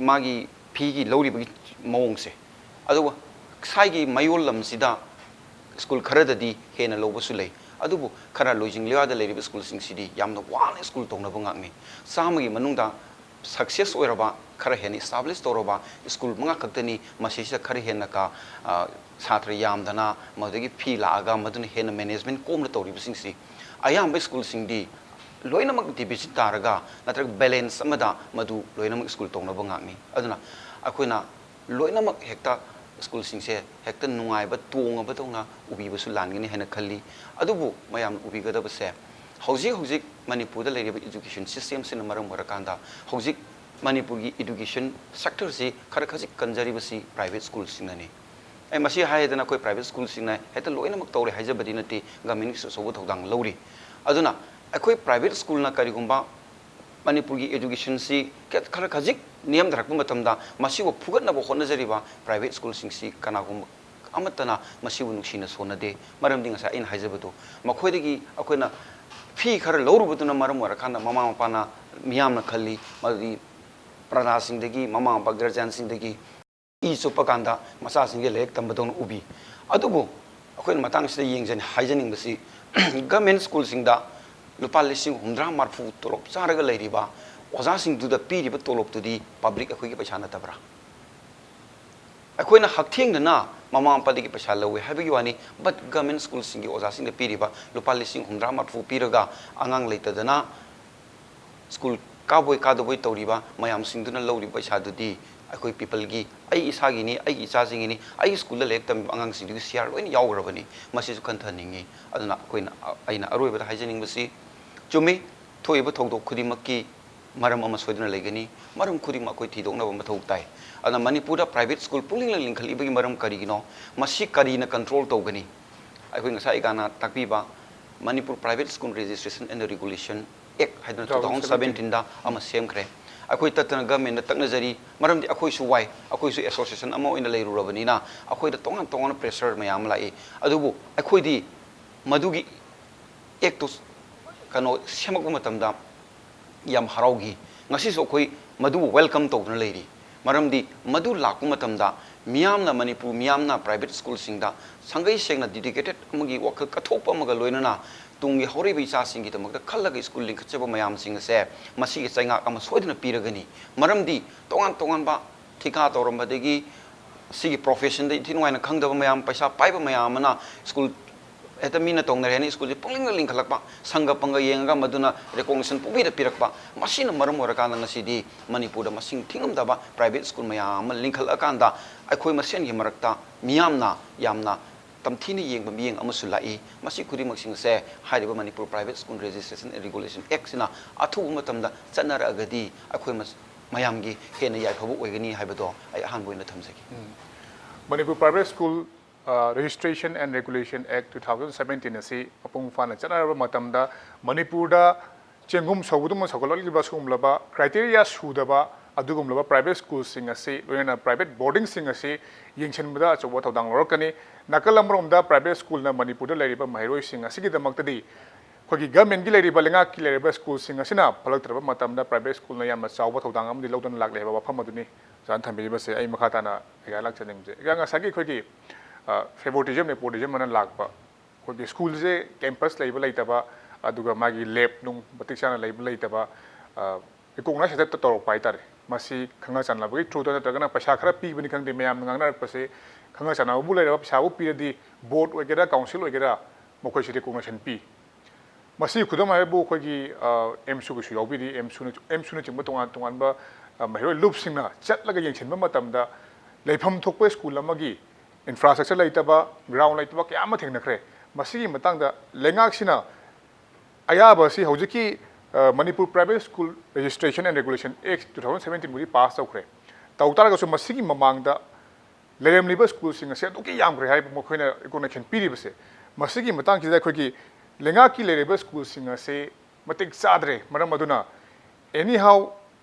ꯃꯥꯒꯤ feeꯒꯤ ꯂꯧꯔꯤꯕꯒꯤ ꯃꯑꯣꯡꯁꯦ꯫ ꯑꯗꯨꯒ ꯁ꯭ꯋꯥꯏꯒꯤ ꯃꯌꯣꯜ ꯂꯝꯁꯤꯗ ꯁ꯭ꯀꯨꯜ ꯈꯔꯗꯗꯤ ꯍꯦꯟꯅ ꯂꯧꯕꯁꯨ ꯂꯩ꯫ ꯑꯗꯨꯕꯨ ꯈꯔ ꯂꯣꯏꯖꯤꯡ ꯂꯣꯌꯥꯗ ꯂꯩꯔꯤꯕ ꯁ꯭ꯀꯨꯜꯁꯤꯡꯁꯤꯗꯤ ꯌꯥꯝꯅ ꯋꯥꯅ ꯁ꯭ꯀꯨꯜ ꯇꯧꯅꯕ ꯉꯥꯛꯅꯤ꯫ ꯆꯥꯝꯃꯒꯤ ꯃꯅꯨꯡꯗ ꯁꯛꯁꯦꯁ ꯑꯣꯏꯔꯕ, ꯈꯔ ꯍꯦꯟꯅ ꯏꯁꯇꯥꯕ꯭ꯂꯤꯁ ꯇꯧꯔꯕ ꯁ꯭ꯀꯨꯜ ꯃꯉꯥ ꯈꯛꯇꯅꯤ꯫ ꯃꯁꯤꯁꯤꯗ ꯈꯔ ꯍꯦꯟꯅ ꯀ-, ꯑ, ꯁꯥꯇ꯭ꯔ ꯌꯥꯝꯗꯅ ꯃꯗꯨꯗꯒꯤ ꯐꯤ ꯂꯥꯛꯑꯒ ꯃꯗꯨꯅ ꯍꯦꯟꯅ ꯃꯦꯅꯦꯖꯃꯦꯟ ꯀꯣꯝꯅ ꯇꯧꯔꯤꯕꯁꯤꯡꯁꯤ꯫ ꯑꯌꯥꯝꯕ ꯁ꯭ꯀꯨꯜꯁꯤꯡꯗꯤ ꯂꯣꯏꯅꯃꯛ ꯗꯤꯐꯤꯁꯤꯠ ꯇꯥꯔꯒ ꯅꯠꯇ꯭ꯔꯒ ꯕꯦꯂꯦꯟꯁ ꯑꯃꯗ ꯃꯗꯨ ꯂꯣꯏꯅꯃꯛ ꯁ꯭ꯀꯨꯜ ꯇꯧꯅꯕ ꯉꯥꯛꯅꯤ꯫ ꯑꯗꯨꯅ ꯑꯩꯈꯣꯏꯅ ꯂꯣꯏꯅꯃꯛ ꯍꯦꯛꯇ ꯁ꯭ꯀꯨꯜꯁꯤꯡꯁꯦ ꯍꯦꯛꯇ ꯅꯨꯡꯉꯥꯏꯕ ꯇꯣꯡꯉꯕꯗꯧꯅ ꯎꯕꯤꯕꯁꯨ ꯂꯥꯟꯒꯅꯤ ꯍꯥꯏꯅ ꯈꯜꯂꯤ꯫ ꯑꯗꯨꯕꯨ ꯃꯌꯥꯝꯅ ꯎꯕꯤꯒꯗꯕꯁꯦ, ꯍꯧꯖꯤꯛ ꯍꯧꯖꯤꯛ ꯃꯅꯤꯄꯨꯔꯗ ꯂꯩꯔꯤꯕ ꯏꯗꯨꯀꯦꯁꯟ ꯁꯤꯁꯇꯦꯝꯁꯤꯅ ꯃꯔꯝ ꯑꯣꯏꯔꯀꯥꯟꯗ ꯍꯧꯖꯤꯛ ꯃꯅꯤꯄꯨꯔꯒꯤ ꯏꯗꯨꯀꯦꯁꯟ ꯁꯦꯛꯇꯔꯁꯤ ꯈꯔ ꯈꯖꯤꯛ ꯀꯟꯖꯔꯤꯕꯁꯤ ꯄ꯭ꯔꯥꯏꯚꯦꯠ ꯁ꯭ꯀꯨꯜꯁꯤꯡꯅꯅꯤ꯫ ꯑꯩ ꯃꯁꯤ ꯍꯥꯏꯗꯅ ꯑꯩꯈꯣꯏ ꯄ꯭ꯔꯥꯏꯚꯦꯠ ꯁ꯭ꯀꯨꯜꯁꯤꯡꯅ ꯍꯦꯛꯇ ꯂꯣꯏꯅꯃꯛ ꯇꯧꯔꯦ ꯍꯥꯏꯖꯕꯗꯤ ꯅꯠꯇꯦ, ꯒꯃꯦꯟꯒꯤꯁꯨ ꯑꯆꯧꯕ ꯊꯧꯗꯥꯡ ꯂꯧꯔꯤ꯫ ꯑꯗꯨꯅ ꯑꯩꯈꯣꯏ ꯄ꯭ꯔꯥꯏꯚꯦꯠ ꯁ꯭ꯀꯨꯜꯅ ꯀꯔꯤꯒꯨꯝꯕ ꯃꯅꯤꯄꯨꯔꯒꯤ ꯏꯗꯨꯀꯦꯁꯟꯁꯤ ꯈ-, ꯈꯔ ꯈꯖꯤꯛ ꯅꯦꯝꯊꯔꯛꯄ ꯃꯇꯝꯗ ꯃꯁꯤꯕꯨ ꯐꯨꯒꯠꯅꯕ ꯍꯣꯠꯅꯖꯔꯤꯕ ꯄ꯭ꯔꯥꯏꯚꯦꯠ ꯁ꯭ꯀꯨꯜꯁꯤꯡꯁꯤ ꯀꯅꯥꯒꯨꯝꯕ ꯑꯃꯠꯇꯅ ꯃꯁꯤꯕꯨ ꯅꯨꯡꯁꯤꯅ ꯁꯣꯟꯅꯗꯦ꯫ ꯃꯔꯝꯗꯤ ꯉꯁꯥꯏ ꯑꯩꯅ ꯍꯥꯏꯖꯕꯗꯨ, ꯃꯈꯣꯏꯗꯒꯤ ꯑꯩꯈꯣꯏꯅ ꯐꯤ ꯈꯔ ꯂꯧꯔꯨꯕꯗꯨꯅ ꯃꯔꯝ ꯑꯣꯏꯔꯀꯥꯟꯗ ꯃꯃꯥ ꯃꯄꯥꯅ, ꯃꯤꯌꯥꯝꯅ ꯈꯜꯂꯤ, ꯃꯗꯨꯗꯤ ꯄ꯭ꯔꯖꯥꯁꯤꯡꯗꯒꯤ, ꯃꯃꯥ ꯃꯄꯥ ꯒꯥꯔꯖꯤꯌꯥꯟꯁꯤꯡꯗꯒꯤ ꯏ ꯆꯨꯞꯄ ꯀꯥꯟꯗ ꯃꯆꯥꯁꯤꯡꯁꯦ ꯂꯥꯏꯔꯤꯛ ꯇꯝꯕꯗꯧꯅ ꯎꯕꯤ꯫ ꯑꯗꯨꯕꯨ ꯑꯩꯈꯣꯏꯅ ꯃꯇꯥꯡꯁꯤꯗ ꯌꯦꯡꯖꯅꯤ-, ꯍꯥꯏꯖꯅꯤꯡꯕꯁꯤ, ꯒꯚꯔꯟꯃꯦꯟꯠ ꯁ꯭ꯀꯨꯜꯁꯤꯡꯗ ꯂꯨꯄꯥ ꯂꯤꯁꯤꯡ ꯍꯨꯝꯗ꯭ꯔꯥ ꯃꯔꯐꯨ ꯇꯣꯂꯣꯞ ꯆꯥꯔꯒ ꯂꯩꯔꯤꯕ ꯑꯣꯖꯥꯁꯤꯡꯗꯨꯗ ꯄꯤꯔꯤꯕ ꯇꯣꯂꯣꯞꯇꯨꯗꯤ ꯄꯕ꯭ꯂꯤꯛ ꯑꯩꯈꯣꯏꯒꯤ ꯄꯩꯁꯥ ꯅꯠꯇꯕ꯭ꯔꯥ? ꯑꯩꯈꯣꯏꯅ ꯍꯛꯊꯦꯡꯅꯅ ꯃꯃꯥ ꯃꯄꯥꯗꯒꯤ ꯄꯩꯁꯥ ꯂꯧꯋꯦ ꯍꯥꯏꯕꯒꯤ ꯋꯥꯅꯤ, but ꯒꯚꯔꯟꯃꯦꯟꯠ ꯁ꯭ꯀꯨꯜꯁꯤꯡꯒꯤ ꯑꯣꯖꯥꯁꯤꯡꯗ ꯄꯤꯔꯤꯕ ꯂꯨꯄꯥ ꯂꯤꯁꯤꯡ ꯍꯨꯝꯗ꯭ꯔꯥ ꯃꯔꯐꯨ ꯄꯤꯔꯒ ꯑꯉꯥꯡ ꯂꯩꯇꯗꯅ ꯁ꯭ꯀꯨꯜ ꯀꯥꯕꯣꯏ ꯀꯥꯗꯕꯣꯏ ꯇꯧꯔꯤꯕ ꯃꯌꯥꯝꯁꯤꯡꯗꯨꯅ ꯂꯧꯔꯤꯕ ꯄꯩꯁꯥꯗꯨꯗꯤ ꯑꯩꯈꯣꯏ ꯄꯤꯄꯜꯒꯤ, ꯑꯩ ꯏꯁꯥꯒꯤꯅꯤ, ꯑꯩꯒꯤ ꯏꯆꯥꯁꯤꯡꯒꯤꯅꯤ, ꯑꯩꯒꯤ ꯁ꯭ꯀꯨꯜꯗ ꯂꯥꯏꯔꯤꯛ ꯇꯝꯕ ꯑꯉꯥꯡꯁꯤꯡꯗꯨꯒꯤ ꯁꯤꯌꯥꯔ ꯂꯣꯏꯅ ꯌꯥꯎꯈ꯭ꯔꯕꯅꯤ꯫ ꯃꯁꯤꯁꯨ ꯈꯟꯊꯍꯟꯅꯤꯡꯉꯤ꯫ ꯑꯗꯨꯅ ꯑꯩꯈꯣꯏꯅ, ꯑꯩꯅ ꯑꯔꯣꯏꯕꯗ ꯍꯥꯏꯖꯅꯤꯡꯕꯁꯤ, ꯆꯨꯝꯃꯤ, ꯊꯣꯛꯏꯕ ꯊꯧꯗꯣꯛ ꯈꯨꯗꯤꯡꯃꯛꯀꯤ ꯃꯔꯝ ꯑꯃ ꯁꯣꯏꯗꯅ ꯂꯩꯒꯅꯤ꯫ ꯃꯔꯝ ꯈꯨꯗꯤꯡꯃꯛ ꯑꯩꯈꯣꯏ ꯊꯤꯗꯣꯛꯅꯕ ꯃꯊꯧ ꯇꯥꯏ꯫ ꯑꯗꯨꯅ ꯃꯅꯤꯄꯨꯔꯗ ꯄ꯭ꯔꯥꯏꯚꯦꯠ ꯁ꯭ꯀꯨꯜ ꯄꯨꯡꯂꯤꯡ ꯂꯤꯡꯈꯠꯂꯤꯕꯒꯤ ꯃꯔꯝ ꯀꯔꯤꯒꯤꯅꯣ? ꯃꯁꯤ ꯀꯔꯤꯅ ꯀꯟꯇ꯭ꯔꯣꯜ ꯇꯧꯒꯅꯤ? ꯑꯩꯈꯣꯏ ꯉꯁꯥꯏ ꯏꯀꯥꯅ ꯇꯥꯛꯄꯤꯕ Manipur Private School Registration and Regulation Act ꯍꯥꯏꯗꯨꯅ two thousand seventeen ꯗ ꯑꯃ ꯁꯦꯝꯈ꯭ꯔꯦ꯫ ꯑꯩꯈꯣꯏ ꯇꯠꯇꯅ ꯒꯚꯔꯟꯃꯦꯟꯠꯗ ꯇꯛꯅꯖꯔꯤ, ꯃꯔꯝꯗꯤ ꯑꯩꯈꯣꯏꯁꯨ ꯋꯥꯏ, ꯑꯩꯈꯣꯏꯁꯨ ꯑꯦꯁꯣꯁꯤꯌꯦꯁꯟ ꯑꯃ ꯑꯣꯏꯅ ꯂꯩꯔꯨꯔꯕꯅꯤꯅ ꯑꯩꯈꯣꯏꯗ ꯇꯣꯉꯥꯟ ꯇꯣꯉꯥꯟꯕ ꯄ꯭ꯔꯦꯁꯔ ꯃꯌꯥꯝ ꯑꯃ ꯂꯥꯛꯏ꯫ ꯑꯗꯨꯕꯨ ꯑꯩꯈꯣꯏꯗꯤ ꯃꯗꯨꯒꯤ ꯑꯦꯛꯇꯨ, ꯀꯩꯅꯣ, ꯁꯦꯝꯃꯛꯄ ꯃꯇꯝꯗ ꯌꯥꯝ ꯍꯔꯥꯎꯈꯤ꯫ ꯉꯁꯤꯁꯨ ꯑꯩꯈꯣꯏ ꯃꯗꯨꯕꯨ ꯋꯦꯜꯀꯝ ꯇꯧꯗꯨꯅ ꯂꯩꯔꯤ꯫ ꯃꯔꯝꯗꯤ ꯃꯗꯨ ꯂꯥꯛꯄ ꯃꯇꯝꯗ ꯃꯤꯌꯥꯝꯅ, ꯃꯅꯤꯄꯨꯔ ꯃꯤꯌꯥꯝꯅ private schoolꯁꯤꯡꯗ ꯁꯪꯒꯩ ꯁꯦꯡꯅ dedicated ꯑꯃꯒꯤ ꯋꯥꯈꯜ ꯀꯠꯊꯣꯛꯄ ꯑꯃꯒ ꯂꯣꯏꯅꯅ ꯇꯨꯡꯒꯤ ꯍꯧꯔꯛꯏꯕ ꯏꯆꯥꯁꯤꯡꯒꯤꯗꯃꯛꯇ ꯈꯜꯂꯒ school ꯂꯤꯡꯈꯠꯆꯕ ꯃꯌꯥꯝꯁꯤꯡ ꯑꯁꯦ ꯃꯁꯤꯒꯤ ꯆꯩꯉꯥꯛ ꯑꯃ ꯁꯣꯏꯗꯅ ꯄꯤꯔꯒꯅꯤ꯫ ꯃꯔꯝꯗꯤ ꯇꯣꯉꯥꯟ ꯇꯣꯉꯥꯟꯕ ꯊꯤꯀꯥ ꯇꯧꯔꯝꯕꯗꯒꯤ ꯁꯤꯒꯤ professionꯗ ꯏꯟꯊꯤ ꯅꯨꯡꯉꯥꯏꯅ ꯈꯪꯗꯕ ꯃꯌꯥꯝ, ꯄꯩꯁꯥ ꯄꯥꯏꯕ ꯃꯌꯥꯝ ꯑꯃꯅ school ꯍꯦꯛꯇ ꯃꯤꯅ ꯇꯧꯅꯔꯦ ꯍꯥꯏꯅ schoolꯁꯦ ꯄꯨꯡꯂꯤꯡꯗ ꯂꯤꯡꯈꯠꯂꯛꯄ, ꯁꯪꯒ ꯄꯪꯒ ꯌꯦꯡꯉꯒ ꯃꯗꯨꯅ recognition ꯄꯨꯡꯄꯤꯗ ꯄꯤꯔꯛꯄ, ꯃꯁꯤꯅ ꯃꯔꯝ ꯑꯣꯏꯔꯀꯥꯟꯗ ꯉꯁꯤꯗꯤ ꯃꯅꯤꯄꯨꯔꯗ ꯃꯁꯤꯡ ꯊꯤꯉꯝꯗꯕ private school ꯃꯌꯥꯝ ꯑꯃ ꯂꯤꯡꯈꯠꯂꯛꯑꯀꯥꯟꯗ ꯑꯩꯈꯣꯏ ꯃꯁꯦꯟꯒꯤ ꯃꯔꯛꯇ ꯃꯤꯌꯥꯝꯅ ꯌꯥꯝꯅ ꯇꯝꯊꯤꯅ ꯌꯦꯡꯕ ꯃꯤꯠꯌꯦꯡ ꯑꯃꯁꯨ ꯂꯥꯛꯏ꯫ ꯃꯁꯤ ꯈꯨꯗꯤꯡꯃꯛꯁꯤꯡ ꯑꯁꯦ ꯍꯥꯏꯔꯤꯕ Manipur Private School Registration and Regulation Actꯁꯤꯅ ꯑꯊꯨꯕ ꯃꯇꯝꯗ ꯆꯠꯅꯔꯛꯑꯒꯗꯤ ꯑꯩꯈꯣꯏ ꯃꯁ-, ꯃꯌꯥꯝꯒꯤ ꯍꯦꯟꯅ ꯌꯥꯏꯐꯕ ꯑꯣꯏꯒꯅꯤ ꯍꯥꯏꯕꯗꯣ ꯑꯩ ꯑꯍꯥꯟꯕ ꯑꯣꯏꯅ ꯊꯝꯖꯒꯦ꯫ ꯎꯝ꯫ Manipur Private School, ꯑ, Registration and Regulation Act two thousand seventeen ꯑꯁꯤ ꯃꯄꯨꯡ ꯐꯥꯅ ꯆꯠꯅꯔꯕ ꯃꯇꯝꯗ ꯃꯅꯤꯄꯨꯔꯗ ꯆꯦꯡꯒꯨꯝ ꯁꯧꯒꯗꯨꯃ ꯁꯧꯒꯠꯂꯛꯂꯤꯕ ꯁꯤꯒꯨꯝꯂꯕ criteria ꯁꯨꯗꯕ ꯑꯗꯨꯒꯨꯝꯂꯕ private schoolꯁꯤꯡ ꯑꯁꯤ, ꯂꯣꯏꯅꯅ private boardingꯁꯤꯡ ꯑꯁꯤ ꯌꯦꯡꯁꯤꯟꯕꯗ ꯑꯆꯧꯕ ꯊꯧꯗꯥꯡ ꯂꯧꯔꯛꯀꯅꯤ꯫ ꯅꯥꯀꯜ ꯑꯃꯔꯣꯝꯗ private schoolꯅ ꯃꯅꯤꯄꯨꯔꯗ ꯂꯩꯔꯤꯕ ꯃꯍꯩꯔꯣꯏꯁꯤꯡ ꯑꯁꯤꯒꯤꯗꯃꯛꯇꯗꯤ ꯑꯩꯈꯣꯏꯒꯤ governmentꯀꯤ ꯂꯩꯔꯤꯕ, ꯂꯩꯉꯥꯛꯀꯤ ꯂꯩꯔꯤꯕ schoolꯁꯤꯡ ꯑꯁꯤꯅ ꯐꯠꯂꯛꯇ꯭ꯔꯕ ꯃꯇꯝꯗ private schoolꯅ ꯌꯥꯝꯅ ꯆꯥꯎꯕ ꯊꯧꯗꯥꯡ ꯑꯃꯗꯤ ꯂꯧꯗꯨꯅ ꯂꯥꯛꯂꯦ ꯍꯥꯏꯕ ꯋꯥꯐꯝ ꯑꯗꯨꯅꯤ ꯑꯣꯖꯥꯅ ꯊꯝꯕꯤꯔꯤꯕꯁꯦ꯫ ꯑꯩ ꯃꯈꯥ ꯇꯥꯅ ꯑꯩꯒ ꯂꯥꯛꯆꯅꯤꯡꯕꯁꯦ, ꯑꯩꯒ ꯉꯁꯥꯏꯒꯤ ꯑꯩꯈꯣꯏꯒꯤ, ꯑ, favoritism, nepotism ꯑꯅ ꯂꯥꯛꯄ ꯑꯩꯈꯣꯏꯒꯤ schoolꯁꯦ campus ꯂꯩꯕ ꯂꯩꯇꯕ, ꯑꯗꯨꯒ ꯃꯥꯒꯤ lab ꯅꯨꯡ ꯃꯇꯤꯛ ꯆꯥꯅ ꯂꯩꯕ ꯂꯩꯇꯕ, ꯑ, recognize ꯍꯦꯛꯇ ꯇꯧꯔꯛꯄ ꯍꯥꯏꯇꯥꯔꯦ꯫ ꯃꯁꯤ ꯈꯪꯅ ꯆꯥꯟꯅꯕꯒꯤ throughꯗ ꯅꯠꯇ꯭ꯔꯒꯅ ꯄꯩꯁꯥ ꯈꯔ ꯄꯤꯕꯅꯤ ꯈꯪꯗꯦ, ꯃꯌꯥꯝꯅ ꯉꯥꯡꯅꯔꯛꯄꯁꯦ, ꯈꯪꯅ ꯆꯥꯟꯅꯕꯕꯨ ꯂꯩꯔꯕ, ꯄꯩꯁꯥꯕꯨ ꯄꯤꯔꯗꯤ board ꯑꯣꯏꯒꯦꯔꯥ, council ꯑꯣꯏꯒꯦꯔꯥ, ꯃꯈꯣꯏꯁꯤ recognition ꯄꯤ꯫ ꯃꯁꯤ ꯈꯨꯗꯝ ꯍꯥꯏꯕꯨ ꯑꯩꯈꯣꯏꯒꯤ, ꯑ, AMSUꯒꯤꯁꯨ ꯌꯥꯎꯕꯤꯔꯤ꯫ AMSUꯅ, AMSUꯅꯆꯤꯡꯕ ꯇꯣꯉꯥꯟ ꯇꯣꯉꯥꯟꯕ, ꯑ, ꯃꯍꯩꯔꯣꯏ ꯂꯨꯞꯁꯤꯡꯅ ꯆꯠꯂꯒ ꯌꯦꯡꯁꯤꯟꯕ ꯃꯇꯝꯗ ꯂꯩꯐꯝ ꯊꯣꯛꯄ school ꯑꯃꯒꯤ infrastructure ꯂꯩꯇꯕ, ground ꯂꯩꯇꯕ ꯀꯌꯥ ꯑꯃ ꯊꯦꯡꯅꯈ꯭ꯔꯦ꯫ ꯃꯁꯤꯒꯤ ꯃꯇꯥꯡꯗ ꯂꯩꯉꯥꯛꯁꯤꯅ ꯑꯌꯥꯕ ꯑꯁꯤ ꯍꯧꯖꯤꯛꯀꯤ, ꯑ, Manipur Private School Registration and Regulation Act two thousand seventeenꯕꯨꯗꯤ pass ꯇꯧꯈ꯭ꯔꯦ꯫ ꯇꯧ ꯇꯥꯔꯒꯁꯨ ꯃꯁꯤꯒꯤ ꯃꯃꯥꯡꯗ ꯂꯩꯔꯝꯂꯤꯕ schoolꯁꯤꯡ ꯑꯁꯤ ꯑꯗꯨꯛꯀꯤ ꯌꯥꯝꯈ꯭ꯔꯦ ꯍꯥꯏꯕ ꯃꯈꯣꯏꯅ recognition ꯄꯤꯔꯤꯕꯁꯦ, ꯃꯁꯤꯒꯤ ꯃꯇꯥꯡꯁꯤꯗ ꯑꯩꯈꯣꯏꯒꯤ ꯂꯩꯉꯥꯛꯀꯤ ꯂꯩꯔꯤꯕ schoolꯁꯤꯡ ꯑꯁꯤ ꯃꯇꯤꯛ ꯆꯥꯗ꯭ꯔꯦ꯫ ꯃꯔꯝ ꯑꯗꯨꯅ anyhow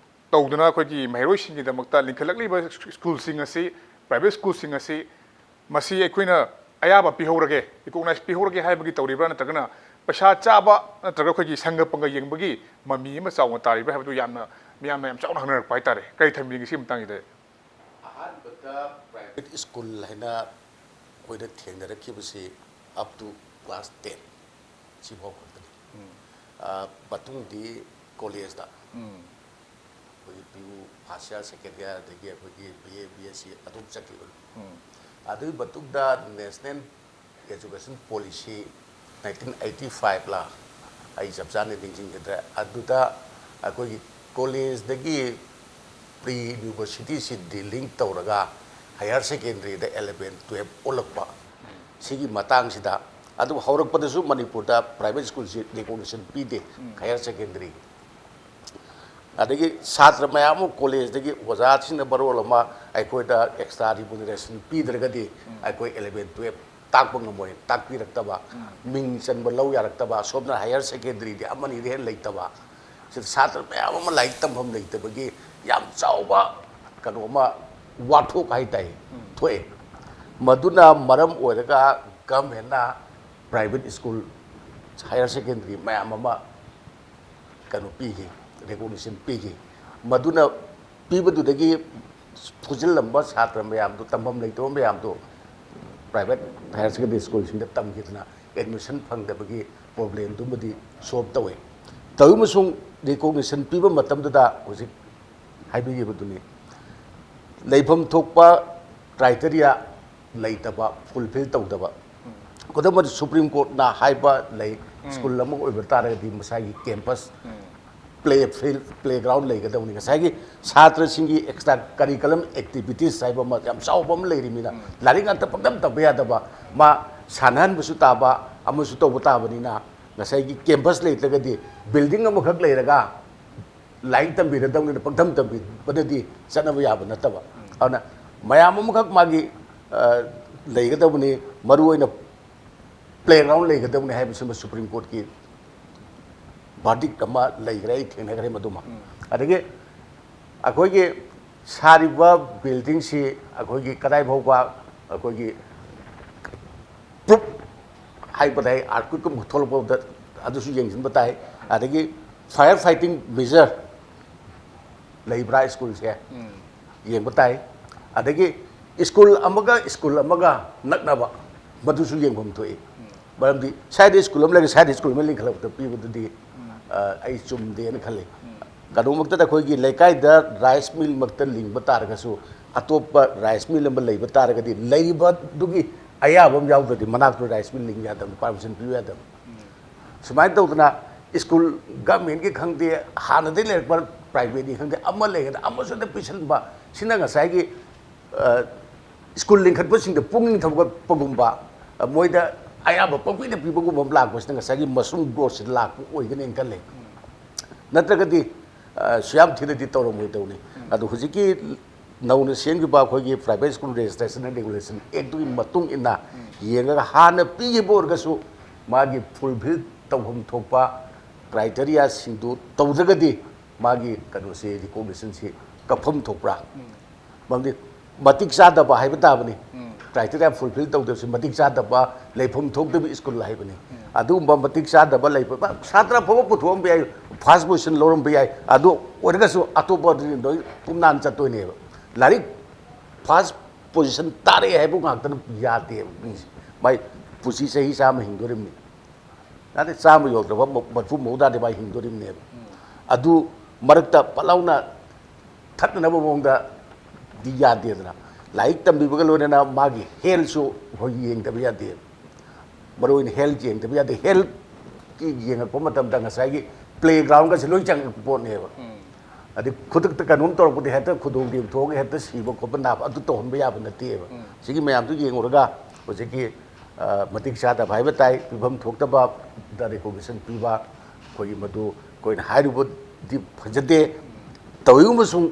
ꯇꯧꯗꯨꯅ ꯑꯩꯈꯣꯏꯒꯤ ꯃꯍꯩꯔꯣꯏꯁꯤꯡꯒꯤꯗꯃꯛꯇ ꯂꯤꯡꯈꯠꯂꯛꯂꯤꯕ schoolꯁꯤꯡ ꯑꯁꯤ, private schoolꯁꯤꯡ ꯑꯁꯤ, ꯃꯁꯤ ꯑꯩꯈꯣꯏꯅ ꯑꯌꯥꯕ ꯄꯤꯍꯧꯔꯒꯦ, recognize ꯄꯤꯍꯧꯔꯒꯦ ꯍꯥꯏꯕꯒꯤ ꯇꯧꯔꯤꯕ꯭ꯔꯥ, ꯅꯠꯇ꯭ꯔꯒꯅ ꯄꯩꯁꯥ ꯆꯥꯕ ꯅꯠꯇ꯭ꯔꯒ ꯑꯩꯈꯣꯏꯒꯤ ꯁꯪꯒ ꯄꯪꯒ ꯌꯦꯡꯕꯒꯤ ꯃꯃꯤ ꯑꯃ ꯆꯥꯎꯅ ꯇꯥꯔꯤꯕ꯭ꯔꯥ ꯍꯥꯏꯕꯗꯨ ꯌꯥꯝꯅ, ꯃꯤꯌꯥꯝꯅ ꯌꯥꯝ ꯆꯥꯎꯅ ꯍꯪꯅꯔꯛꯄ ꯍꯥꯏꯇꯥꯔꯦ꯫ ꯀꯔꯤ ꯊꯝꯕꯤꯅꯤꯡꯉꯤ ꯁꯤꯒꯤ ꯃꯇꯥꯡꯁꯤꯗ? ꯑꯍꯥꯟꯕꯗ Private school ꯍꯥꯏꯅ ꯑꯩꯈꯣꯏꯅ ꯊꯦꯡꯅꯔꯛꯈꯤꯕꯁꯤ up to class ten ꯁꯤꯐꯥꯎ ꯈꯛꯇꯅꯤ꯫ ꯃꯇꯨꯡꯗꯤ ꯀꯣꯂꯦꯖꯇ ꯑꯩꯈꯣꯏꯒꯤ ꯄꯤ ꯌꯨ ꯐꯥꯔꯁ ꯏꯌꯥꯔ, ꯁꯦꯀꯦꯟ ꯏꯌꯥꯔ, ꯑꯗꯒꯤ ꯑꯩꯈꯣꯏꯒꯤ B A, B S C ꯑꯗꯨꯝ ꯆꯠꯈꯤꯕꯅꯤ꯫ ꯑꯗꯨꯒꯤ ꯃꯇꯨꯡꯗ national education policy nineteen eighty five, ꯑꯩ ꯆꯞ ꯆꯥꯅ ꯅꯤꯡꯁꯤꯡꯖꯗ꯭ꯔꯦ, ꯑꯗꯨꯗ ꯑꯩꯈꯣꯏꯒꯤ ꯀꯣꯂꯦꯖꯇꯒꯤ ꯄ꯭ꯔꯤ ꯌꯨꯅꯤꯚꯔꯁꯤꯇꯤꯁꯤ ꯗꯤꯂꯤꯡ ꯇꯧꯔꯒ ꯍꯥꯌꯔ ꯁꯦꯀꯦꯟꯗꯔꯤꯗ ꯑꯦꯂꯚꯦꯟ ꯇꯨꯌꯦꯜꯞ ꯑꯣꯜꯂꯛꯄ꯫ ꯁꯤꯒꯤ ꯃꯇꯥꯡꯁꯤꯗ, ꯑꯗꯨ ꯍꯧꯔꯛꯄꯗꯁꯨ ꯃꯅꯤꯄꯨꯔꯗ ꯄ꯭ꯔꯥꯏꯚꯦꯠ ꯁ꯭ꯀꯨꯜꯁꯤ ꯔꯤꯀꯣꯛꯅꯤꯁꯟ ꯄꯤꯗꯦ꯫ ꯍꯥꯌꯔ ꯁꯦꯀꯦꯟꯗꯔꯤ ꯑꯗꯒꯤ ꯁꯥꯇ꯭ꯔ ꯃꯌꯥꯝ ꯑꯃ ꯀꯣꯂꯦꯖꯇꯒꯤ ꯑꯣꯖꯥꯁꯤꯡꯅ ꯃꯔꯣꯜ ꯑꯃ ꯑꯩꯈꯣꯏꯗ ꯑꯦꯛꯁꯇ꯭ꯔꯥ ꯔꯤꯃꯨꯅꯔꯦꯁꯟ ꯄꯤꯗ꯭ꯔꯒꯗꯤ ꯑꯩꯈꯣꯏ ꯑꯦꯂꯚꯦꯟ ꯇꯨꯌꯦꯜꯞ ꯇꯥꯛꯄ ꯉꯝꯃꯣꯏ, ꯇꯥꯛꯄꯤꯔꯛꯇꯕ, ꯃꯤꯡ ꯆꯟꯕ ꯂꯧ ꯌꯥꯔꯛꯇꯕ, ꯁꯣꯝꯅ ꯍꯥꯌꯔ ꯁꯦꯀꯦꯟꯗꯔꯤꯗꯤ ꯑꯃꯅꯤꯗꯩ ꯍꯦꯟꯅ ꯂꯩꯇꯕ, ꯁꯤꯗ ꯁꯥꯇ꯭ꯔ ꯃꯌꯥꯝ ꯑꯃ ꯂꯥꯏꯔꯤꯛ ꯇꯝꯐꯝ ꯂꯩꯇꯕꯒꯤ ꯌꯥꯝ ꯆꯥꯎꯕ ꯀꯩꯅꯣ ꯑꯃ, ꯋꯥꯊꯣꯛ ꯍꯥꯏꯇꯥꯏ, ꯊꯣꯛꯑꯦ꯫ ꯃꯗꯨꯅ ꯃꯔꯝ ꯑꯣꯏꯔꯒ ꯒꯚꯔꯟꯃꯦꯟꯅ ꯄ꯭ꯔꯥꯏꯚꯦꯠ ꯁ꯭ꯀꯨꯜ, ꯍꯥꯌꯔ ꯁꯦꯀꯦꯟꯗꯔꯤ ꯃꯌꯥꯝ ꯑꯃ ꯀꯩꯅꯣ ꯄꯤꯈꯤ, ꯔꯤꯀꯣꯛꯅꯤꯁꯟ ꯄꯤꯈꯤ꯫ ꯃꯗꯨꯅ ꯄꯤꯕꯗꯨꯗꯒꯤ ꯐꯨꯖꯤꯜꯂꯝꯕ ꯁꯥꯇ꯭ꯔ ꯃꯌꯥꯝꯗꯨ, ꯇꯝꯐꯝ ꯂꯩꯇꯕ ꯃꯌꯥꯝꯗꯨ ꯄ꯭ꯔꯥꯏꯚꯦꯠ ꯍꯥꯌꯔ ꯁꯦꯀꯦꯟꯗꯔꯤ ꯁ꯭ꯀꯨꯜꯁꯤꯡꯗ ꯇꯝꯈꯤꯗꯅ ꯑꯦꯗꯃꯤꯁꯟ ꯐꯪꯗꯕꯒꯤ ꯄ꯭ꯔꯣꯕ꯭ꯂꯦꯝꯗꯨꯃꯗꯤ ꯁꯣꯜꯕ ꯇꯧꯋꯤ꯫ ꯇꯧꯏ ꯑꯃꯁꯨꯡ ꯔꯤꯀꯣꯛꯅꯤꯁꯟ ꯄꯤꯕ ꯃꯇꯝꯗꯨꯗ ꯍꯧꯖꯤꯛ ꯍꯥꯏꯕꯤꯈꯤꯕꯗꯨꯅꯤ, ꯂꯩꯐꯝ ꯊꯣꯛꯄ ꯀ꯭ꯔꯥꯏꯇꯦꯔꯤꯌꯥ ꯂꯩꯇꯕ, ꯐꯨꯜꯐꯤꯜ ꯇꯧꯗꯕ꯫ ꯈꯨꯗꯝ ꯑꯣꯏꯅ ꯁꯨꯄ꯭ꯔꯤꯝ ꯀꯣꯔꯠꯅ ꯍꯥꯏꯕ ꯂꯩ, ꯁ꯭ꯀꯨꯜ ꯑꯃ ꯑꯣꯏꯕ ꯇꯥꯔꯒꯗꯤ ꯃꯁꯥꯒꯤ ꯀꯦꯝꯄꯁ, ꯄ꯭ꯂꯦ ꯐꯤꯜ, ꯄ꯭ꯂꯦꯒ꯭ꯔꯥꯎꯟ ꯂꯩꯒꯗꯕꯅꯤ꯫ ꯉꯁꯥꯏꯒꯤ ꯁꯥꯇ꯭ꯔꯁꯤꯡꯒꯤ ꯑꯦꯛꯁꯇ꯭ꯔꯥ ꯀꯔꯤꯀꯨꯂꯝ ꯑꯦꯛꯇꯤꯚꯤꯇꯤꯁ ꯍꯥꯏꯕ ꯑꯃ ꯌꯥꯝ ꯆꯥꯎꯕ ꯑꯃ ꯂꯩꯔꯤꯃꯤꯅ, ꯂꯥꯏꯔꯤꯛ ꯉꯥꯛꯇ ꯄꯪꯇꯝ ꯇꯝꯕ ꯌꯥꯗꯕ, ꯃꯥ ꯁꯥꯟꯅꯍꯟꯕꯁꯨ ꯇꯥꯕ, ꯑꯃꯁꯨ ꯇꯧꯕ ꯇꯥꯕꯅꯤꯅ, ꯉꯁꯥꯏꯒꯤ ꯀꯦꯝꯄꯁ ꯂꯩꯇ꯭ꯔꯒꯗꯤ ꯕꯤꯜꯗꯤꯡ ꯑꯃꯈꯛ ꯂꯩꯔꯒ ꯂꯥꯏꯔꯤꯛ ꯇꯝꯕꯤꯔꯗꯧꯅꯤꯅ ꯄꯪꯊꯝ ꯇꯝꯕꯤꯕꯅꯗꯤ ꯆꯠꯅꯕ ꯌꯥꯕ ꯅꯠꯇꯕ꯫ ꯑꯗꯨꯅ ꯃꯌꯥꯝ ꯑꯃꯈꯛ ꯃꯥꯒꯤ, ꯑ, ꯂꯩꯒꯗꯕꯅꯤ, ꯃꯔꯨꯑꯣꯏꯅ ꯄ꯭ꯂꯦꯒ꯭ꯔꯥꯎꯟ ꯂꯩꯒꯗꯕꯅꯤ ꯍꯥꯏꯕꯁꯤꯃ ꯁꯨꯄ꯭ꯔꯤꯝ ꯀꯣꯔꯠꯀꯤ ꯚꯥꯔꯗꯤꯛ ꯑꯃ ꯂꯩꯈ꯭ꯔꯦ, ꯑꯩ ꯊꯦꯡꯅꯈ꯭ꯔꯦ ꯃꯗꯨꯃ꯫ ꯑꯗꯒꯤ ꯑꯩꯈꯣꯏꯒꯤ ꯁꯥꯔꯤꯕ ꯕꯤꯜꯗꯤꯡꯁꯤ ꯑꯩꯈꯣꯏꯒꯤ ꯀꯗꯥꯏ ꯐꯥꯎꯕ ꯑꯩꯈꯣꯏꯒꯤ ꯄ꯭ꯔꯨꯞ ꯍꯥꯏꯕꯗ ꯑꯩ ꯑꯥꯔꯠꯀ꯭ꯋꯦꯛꯀꯨꯝꯕ ꯊꯣꯛꯂꯛꯄꯗ ꯑꯗꯨꯁꯨ ꯌꯦꯡꯁꯤꯟꯕ ꯇꯥꯏ꯫ ꯑꯗꯒꯤ ꯐꯥꯌꯔ ꯐꯥꯏꯇꯤꯡ ꯃꯦꯖꯔ ꯂꯩꯕ꯭ꯔꯥ ꯁ꯭ꯀꯨꯜꯁꯦ ꯌꯦꯡꯕ ꯇꯥꯏ꯫ ꯑꯗꯒꯤ ꯁ꯭ꯀꯨꯜ ꯑꯃꯒ ꯁ꯭ꯀꯨꯜ ꯑꯃꯒ ꯅꯛꯅꯕ, ꯃꯗꯨꯁꯨ ꯌꯦꯡꯐꯝ ꯊꯣꯛꯏ꯫ ꯃꯔꯝꯗꯤ ꯁ꯭ꯋꯥꯏꯗ ꯁ꯭ꯀꯨꯜ ꯑꯃ ꯂꯩꯔꯒ ꯁ꯭ꯋꯥꯏꯗ ꯁ꯭ꯀꯨꯜ ꯑꯃ ꯂꯤꯡꯈꯠꯂꯛꯄꯗ ꯄꯤꯕꯗꯨꯗꯤ, ꯑ, ꯑꯩ ꯆꯨꯝꯗꯦꯅ ꯈꯜꯂꯤ꯫ ꯀꯩꯅꯣꯃꯛꯇꯗ ꯑꯩꯈꯣꯏꯒꯤ ꯂꯩꯀꯥꯏꯗ ꯔꯥꯏꯁ ꯃꯤꯜꯃꯛꯇ ꯂꯤꯡꯕ ꯇꯥꯔꯒꯁꯨ, ꯑꯇꯣꯞꯄ ꯔꯥꯏꯁ ꯃꯤꯜ ꯑꯃ ꯂꯩꯕ ꯇꯥꯔꯒꯗꯤ, ꯂꯩꯔꯤꯕꯗꯨꯒꯤ ꯑꯌꯥꯕ ꯑꯃ ꯌꯥꯎꯗ꯭ꯔꯗꯤ ꯃꯅꯥꯛꯇ ꯔꯥꯏꯁ ꯃꯤꯜ ꯂꯤꯡ ꯌꯥꯗꯕꯅꯤ, ꯄꯥꯔꯃꯤꯁꯟ ꯄꯤꯕ ꯌꯥꯗꯕꯅꯤ꯫ ꯁꯨꯃꯥꯏꯅ ꯇꯧꯗꯅ ꯁ꯭ꯀꯨꯜ ꯒꯃꯦꯟꯒꯤ ꯈꯪꯗꯦ, ꯍꯥꯟꯅꯗꯒꯤ ꯂꯩꯔꯛꯄ ꯄ꯭ꯔꯥꯏꯚꯦꯠꯅꯤ ꯈꯪꯗꯦ, ꯑꯃ ꯂꯩꯔꯒꯅ ꯑꯃꯁꯨꯗ ꯄꯤꯁꯤꯟꯕ, ꯁꯤꯅ ꯉꯁꯥꯏꯒꯤ, ꯑ, ꯁ꯭ꯀꯨꯜ ꯂꯤꯡꯈꯠꯄꯁꯤꯡꯗ ꯄꯨꯛꯅꯤꯡ ꯊꯧꯒꯠꯄꯒꯨꯝꯕ, ꯑ, ꯃꯣꯏꯗ ꯑꯌꯥꯕ ꯄꯪꯄꯤꯗ ꯄꯤꯕꯒꯨꯝꯕ ꯑꯃ ꯂꯥꯛꯄꯁꯤꯅ ꯉꯁꯥꯏꯒꯤ ꯃꯁꯔꯨꯝ ꯒ꯭ꯔꯣꯠꯁꯤ ꯂꯥꯛꯄ ꯑꯣꯏꯒꯅꯦꯅ ꯈꯜꯂꯦ꯫ ꯅꯠꯇ꯭ꯔꯒꯗꯤ, ꯑ, ꯁꯨꯌꯥꯝ ꯊꯤꯅꯗꯤ ꯇꯧꯔꯝꯃꯣꯏꯗꯧꯅꯤ꯫ ꯑꯗꯣ ꯍꯧꯖꯤꯛꯀꯤ ꯅꯧꯅ ꯁꯦꯝꯈꯤꯕ ꯑꯩꯈꯣꯏꯒꯤ Private School Registration and Regulation Actꯇꯨꯒꯤ ꯃꯇꯨꯡ ꯏꯟꯅ ꯌꯦꯡꯉꯒ ꯍꯥꯟꯅ ꯄꯤꯈꯤꯕ ꯑꯣꯏꯔꯒꯁꯨ ꯃꯥꯒꯤ ꯐꯨꯜꯐꯤꯜ ꯇꯧꯐꯝ ꯊꯣꯛꯄ ꯀ꯭ꯔꯥꯏꯇꯦꯔꯤꯌꯥꯁꯤꯡꯗꯨ ꯇꯧꯗ꯭ꯔꯒꯗꯤ ꯃꯥꯒꯤ ꯀꯩꯅꯣꯁꯤ, ꯔꯤꯀꯣꯒꯅꯤꯁꯟꯁꯤ ꯀꯛꯐꯝ ꯊꯣꯛꯄ꯭ꯔꯥ? ꯃꯔꯝꯗꯤ ꯃꯇꯤꯛ ꯆꯥꯗꯕ ꯍꯥꯏꯕ ꯇꯥꯕꯅꯤ꯫ ꯀ꯭ꯔꯥꯏꯇꯦꯔꯤꯌꯥ ꯐꯨꯜꯐꯤꯜ ꯇꯧꯗꯕꯁꯤ ꯃꯇꯤꯛ ꯆꯥꯗꯕ, ꯂꯩꯐꯝ ꯊꯣꯛꯇꯕ ꯁ꯭ꯀꯨꯜ ꯍꯥꯏꯕꯅꯤ꯫ ꯑꯗꯨꯒꯨꯝꯕ ꯃꯇꯤꯛ ꯆꯥꯗꯕ ꯂꯩꯕ, ꯁꯥꯇ꯭ꯔ ꯑꯐꯕ ꯄꯨꯊꯣꯛꯑꯝꯕ ꯌꯥꯏ, ꯐꯥꯔꯁ ꯄꯣꯖꯤꯁꯟ ꯂꯧꯔꯝꯕ ꯌꯥꯏ, ꯑꯗꯨ ꯑꯣꯏꯔꯒꯁꯨ ꯑꯇꯣꯞꯄ ꯂꯣꯏ ꯄꯨꯝꯅꯥꯟ ꯆꯠꯇꯣꯏꯅꯦꯕ꯫ ꯂꯥꯏꯔꯤꯛ ꯐꯥꯔꯁ ꯄꯣꯖꯤꯁꯟ ꯇꯥꯔꯛꯑꯦ ꯍꯥꯏꯕ ꯉꯥꯛꯇꯅ ꯌꯥꯗꯦꯕ ꯃꯤꯁꯦ꯫ ꯃꯥꯏ ꯄꯨꯟꯁꯤ ꯆꯍꯤ ꯆꯥꯝꯃ ꯍꯤꯡꯗꯣꯔꯤꯕꯅꯤ꯫ ꯅꯠꯇꯦ, ꯆꯥꯝꯃ ꯌꯧꯗ꯭ꯔꯕ ꯃ-, ꯃꯔꯐꯨ ꯃꯧꯗ꯭ꯔꯥꯗꯤ ꯃꯥ ꯍꯤꯡꯗꯣꯔꯤꯕꯅꯦꯕ꯫ ꯑꯗꯨ ꯃꯔꯛꯇ ꯐꯠ ꯂꯥꯎꯅ ꯊꯠꯅꯅꯕ ꯃꯑꯣꯡꯗꯗꯤ ꯌꯥꯗꯦꯗꯅ꯫ ꯂꯥꯏꯔꯤꯛ ꯇꯝꯕꯤꯕꯒ ꯂꯣꯏꯅꯅ ꯃꯥꯒꯤ ꯍꯦꯜꯊꯁꯨ ꯑꯩꯈꯣꯏ ꯌꯦꯡꯗꯕ ꯌꯥꯗꯦ꯫ ꯃꯔꯨ ꯑꯣꯏꯅ ꯍꯦꯜꯊ ꯌꯦꯡꯗꯕ ꯌꯥꯗꯦ꯫ ꯍꯦꯜꯊꯀꯤ ꯌꯦꯡꯉꯛꯄ ꯃꯇꯝꯗ ꯉꯁꯥꯏꯒꯤ ꯄ꯭ꯂꯦꯒ꯭ꯔꯥꯎꯟꯒꯁꯦ ꯂꯣꯏ ꯆꯪꯉꯛꯄ ꯄꯣꯠꯅꯦꯕ꯫ ꯑꯗꯩ ꯈꯨꯗꯛꯇ ꯀꯩꯅꯣꯝ ꯇꯧꯔꯛꯄꯗꯤ ꯍꯦꯛꯇ ꯈꯨꯗꯣꯡ ꯊꯤꯕ ꯊꯣꯛꯑꯒ ꯍꯦꯛꯇ ꯁꯤꯕ ꯈꯣꯠꯄ ꯅꯥꯕ ꯑꯗꯨ ꯇꯧꯍꯟꯕ ꯌꯥꯕ ꯅꯠꯇꯦꯕ꯫ ꯁꯤꯒꯤ ꯃꯌꯥꯝꯗꯨ ꯌꯦꯡꯉꯨꯔꯒ ꯍꯧꯖꯤꯛꯀꯤ, ꯑ, ꯃꯇꯤꯛ ꯆꯥꯗꯕ ꯍꯥꯏꯕ ꯇꯥꯏ, ꯄꯤꯐꯝ ꯊꯣꯛꯇꯕꯗ ꯔꯤꯀꯣꯒꯅꯤꯁꯟ ꯄꯤꯕ, ꯑꯩꯈꯣꯏꯒꯤ ꯃꯗꯨ ꯑꯩꯈꯣꯏꯅ ꯍꯥꯏꯔꯨꯕꯗꯤ ꯐꯖꯗꯦ꯫ ꯇꯧꯏꯒꯨꯝꯕꯁꯨꯡ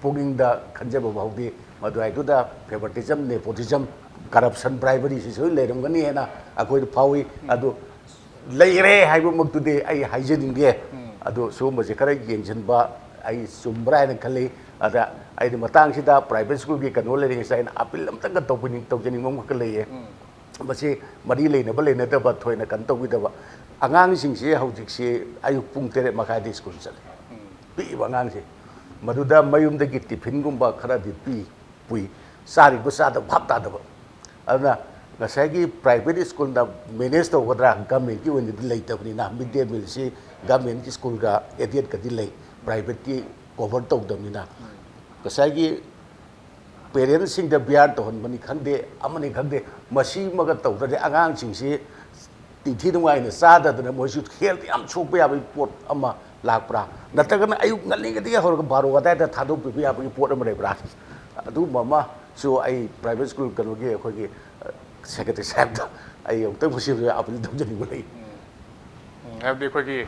ꯄꯨꯛꯅꯤꯡꯗ ꯈꯟꯖꯕ ꯐꯥꯎꯗꯦ꯫ ꯃꯗꯨ ꯍꯥꯏꯗꯨꯗ favoritism, nepotism, corruption, bribery ꯁꯤꯁꯨ ꯂꯩꯔꯝꯒꯅꯤ ꯍꯥꯏꯅ ꯑꯩꯈꯣꯏꯗ ꯐꯥꯎꯏ꯫ ꯑꯗꯨ ꯂꯩꯔꯦ ꯍꯥꯏꯕꯃꯛꯇꯨꯗꯤ ꯑꯩ ꯍꯥꯏꯖꯅꯤꯡꯗꯦ꯫ ꯑꯗꯨ ꯁꯤꯒꯨꯝꯕꯁꯦ ꯈꯔ ꯌꯦꯡꯁꯤꯟꯕ ꯑꯩ ꯆꯨꯝꯕ꯭ꯔꯥ ꯍꯥꯏꯅ ꯈꯜꯂꯤ꯫ ꯑꯗ ꯑꯩꯗꯤ ꯃꯇꯥꯡꯁꯤꯗ private schoolꯒꯤ ꯀꯩꯅꯣ ꯂꯩꯔꯤꯉꯩꯁꯤꯗ ꯑꯩꯅ appeal ꯑꯝꯇꯪꯒ ꯇꯧꯕꯤꯅꯤꯡ-, ꯇꯧꯖꯅꯤꯡꯕ ꯑꯃꯈꯛꯀ ꯂꯩꯌꯦ꯫ ꯃꯁꯤ ꯃꯔꯤ ꯂꯩꯅꯕ ꯂꯩꯅꯗꯕ ꯊꯣꯏꯅ ꯀꯩꯅꯣ ꯇꯧꯕꯤꯗꯕ꯫ ꯑꯉꯥꯡꯁꯤꯡꯁꯤ ꯍꯧꯖꯤꯛꯁꯤ ꯑꯌꯨꯛ ꯄꯨꯡ ꯇꯔꯦꯠ ꯃꯈꯥꯏꯗ ꯁ꯭ꯀꯨꯜ ꯆꯠꯂꯤ꯫ ꯄꯤꯛꯏꯕ ꯑꯉꯥꯡꯁꯤ꯫ ꯃꯗꯨꯗ ꯃꯌꯨꯝꯗꯒꯤ ꯇꯤꯐꯤꯟꯒꯨꯝꯕ ꯈꯔꯗꯤ ꯄꯤ꯫ ꯄꯨꯏ꯫ ꯆꯥꯔꯤꯕ ꯆꯥꯗꯕ ꯚꯥꯞ ꯇꯥꯗꯕ꯫ ꯑꯗꯨꯅ ꯉꯁꯥꯏꯒꯤ private schoolꯅ manage ꯇꯧꯒꯗ꯭ꯔꯥ, governmentꯀꯤ ꯑꯣꯏꯅꯗꯤ ꯂꯩꯇꯕꯅꯤꯅ, midday mealꯁꯤ government schoolꯒ aidedꯀꯗꯤ ꯂꯩ, privateꯀꯤ cover ꯇꯧꯗꯕꯅꯤꯅ꯫ ꯉꯁꯥꯏꯒꯤ parentsꯁꯤꯡꯗ bear ꯇꯧꯍꯟꯕꯅꯤ ꯈꯪꯗꯦ, ꯑꯃꯅꯤ ꯈꯪꯗꯦ, ꯃꯁꯤꯃꯒ ꯇꯧꯗ꯭ꯔꯗꯤ ꯑꯉꯥꯡꯁꯤꯡꯁꯤ ꯅꯤꯡꯊꯤ ꯅꯨꯡꯉꯥꯏꯅ ꯆꯥꯗꯗꯅ ꯃꯣꯏꯁꯨ health ꯌꯥꯝ ꯁꯣꯛꯄ ꯌꯥꯕꯒꯤ ꯄꯣꯠ ꯑꯃ ꯂꯥꯛꯄ꯭ꯔꯥ? ꯅꯠꯇ꯭ꯔꯒꯅ ꯑꯌꯨꯛ ꯉꯜꯂꯤꯉꯩꯗꯒꯤ ꯍꯧꯔꯒ ꯕꯥꯔꯣ ꯑꯗꯨꯋꯥꯏꯗ ꯊꯥꯗꯣꯛꯄꯤꯕ ꯌꯥꯕꯒꯤ ꯄꯣꯠ ꯑꯃ ꯂꯩꯕ꯭ꯔꯥ? ꯑꯗꯨꯒꯨꯝꯕ ꯑꯃꯁꯨ ꯑꯩ private school ꯀꯩꯅꯣꯒꯤ ꯑꯩꯈꯣꯏꯒꯤ, ꯑ, secretary ꯁꯥꯍꯦꯕꯇ ꯑꯩ ꯑꯃꯨꯛꯇꯪ ꯃꯁꯤ ꯑꯄꯤꯜ ꯇꯧꯖꯅꯤꯡꯕ ꯂꯩ꯫ ꯎꯝ, ꯍꯥꯏꯕꯗꯤ ꯑꯩꯈꯣꯏꯒꯤ,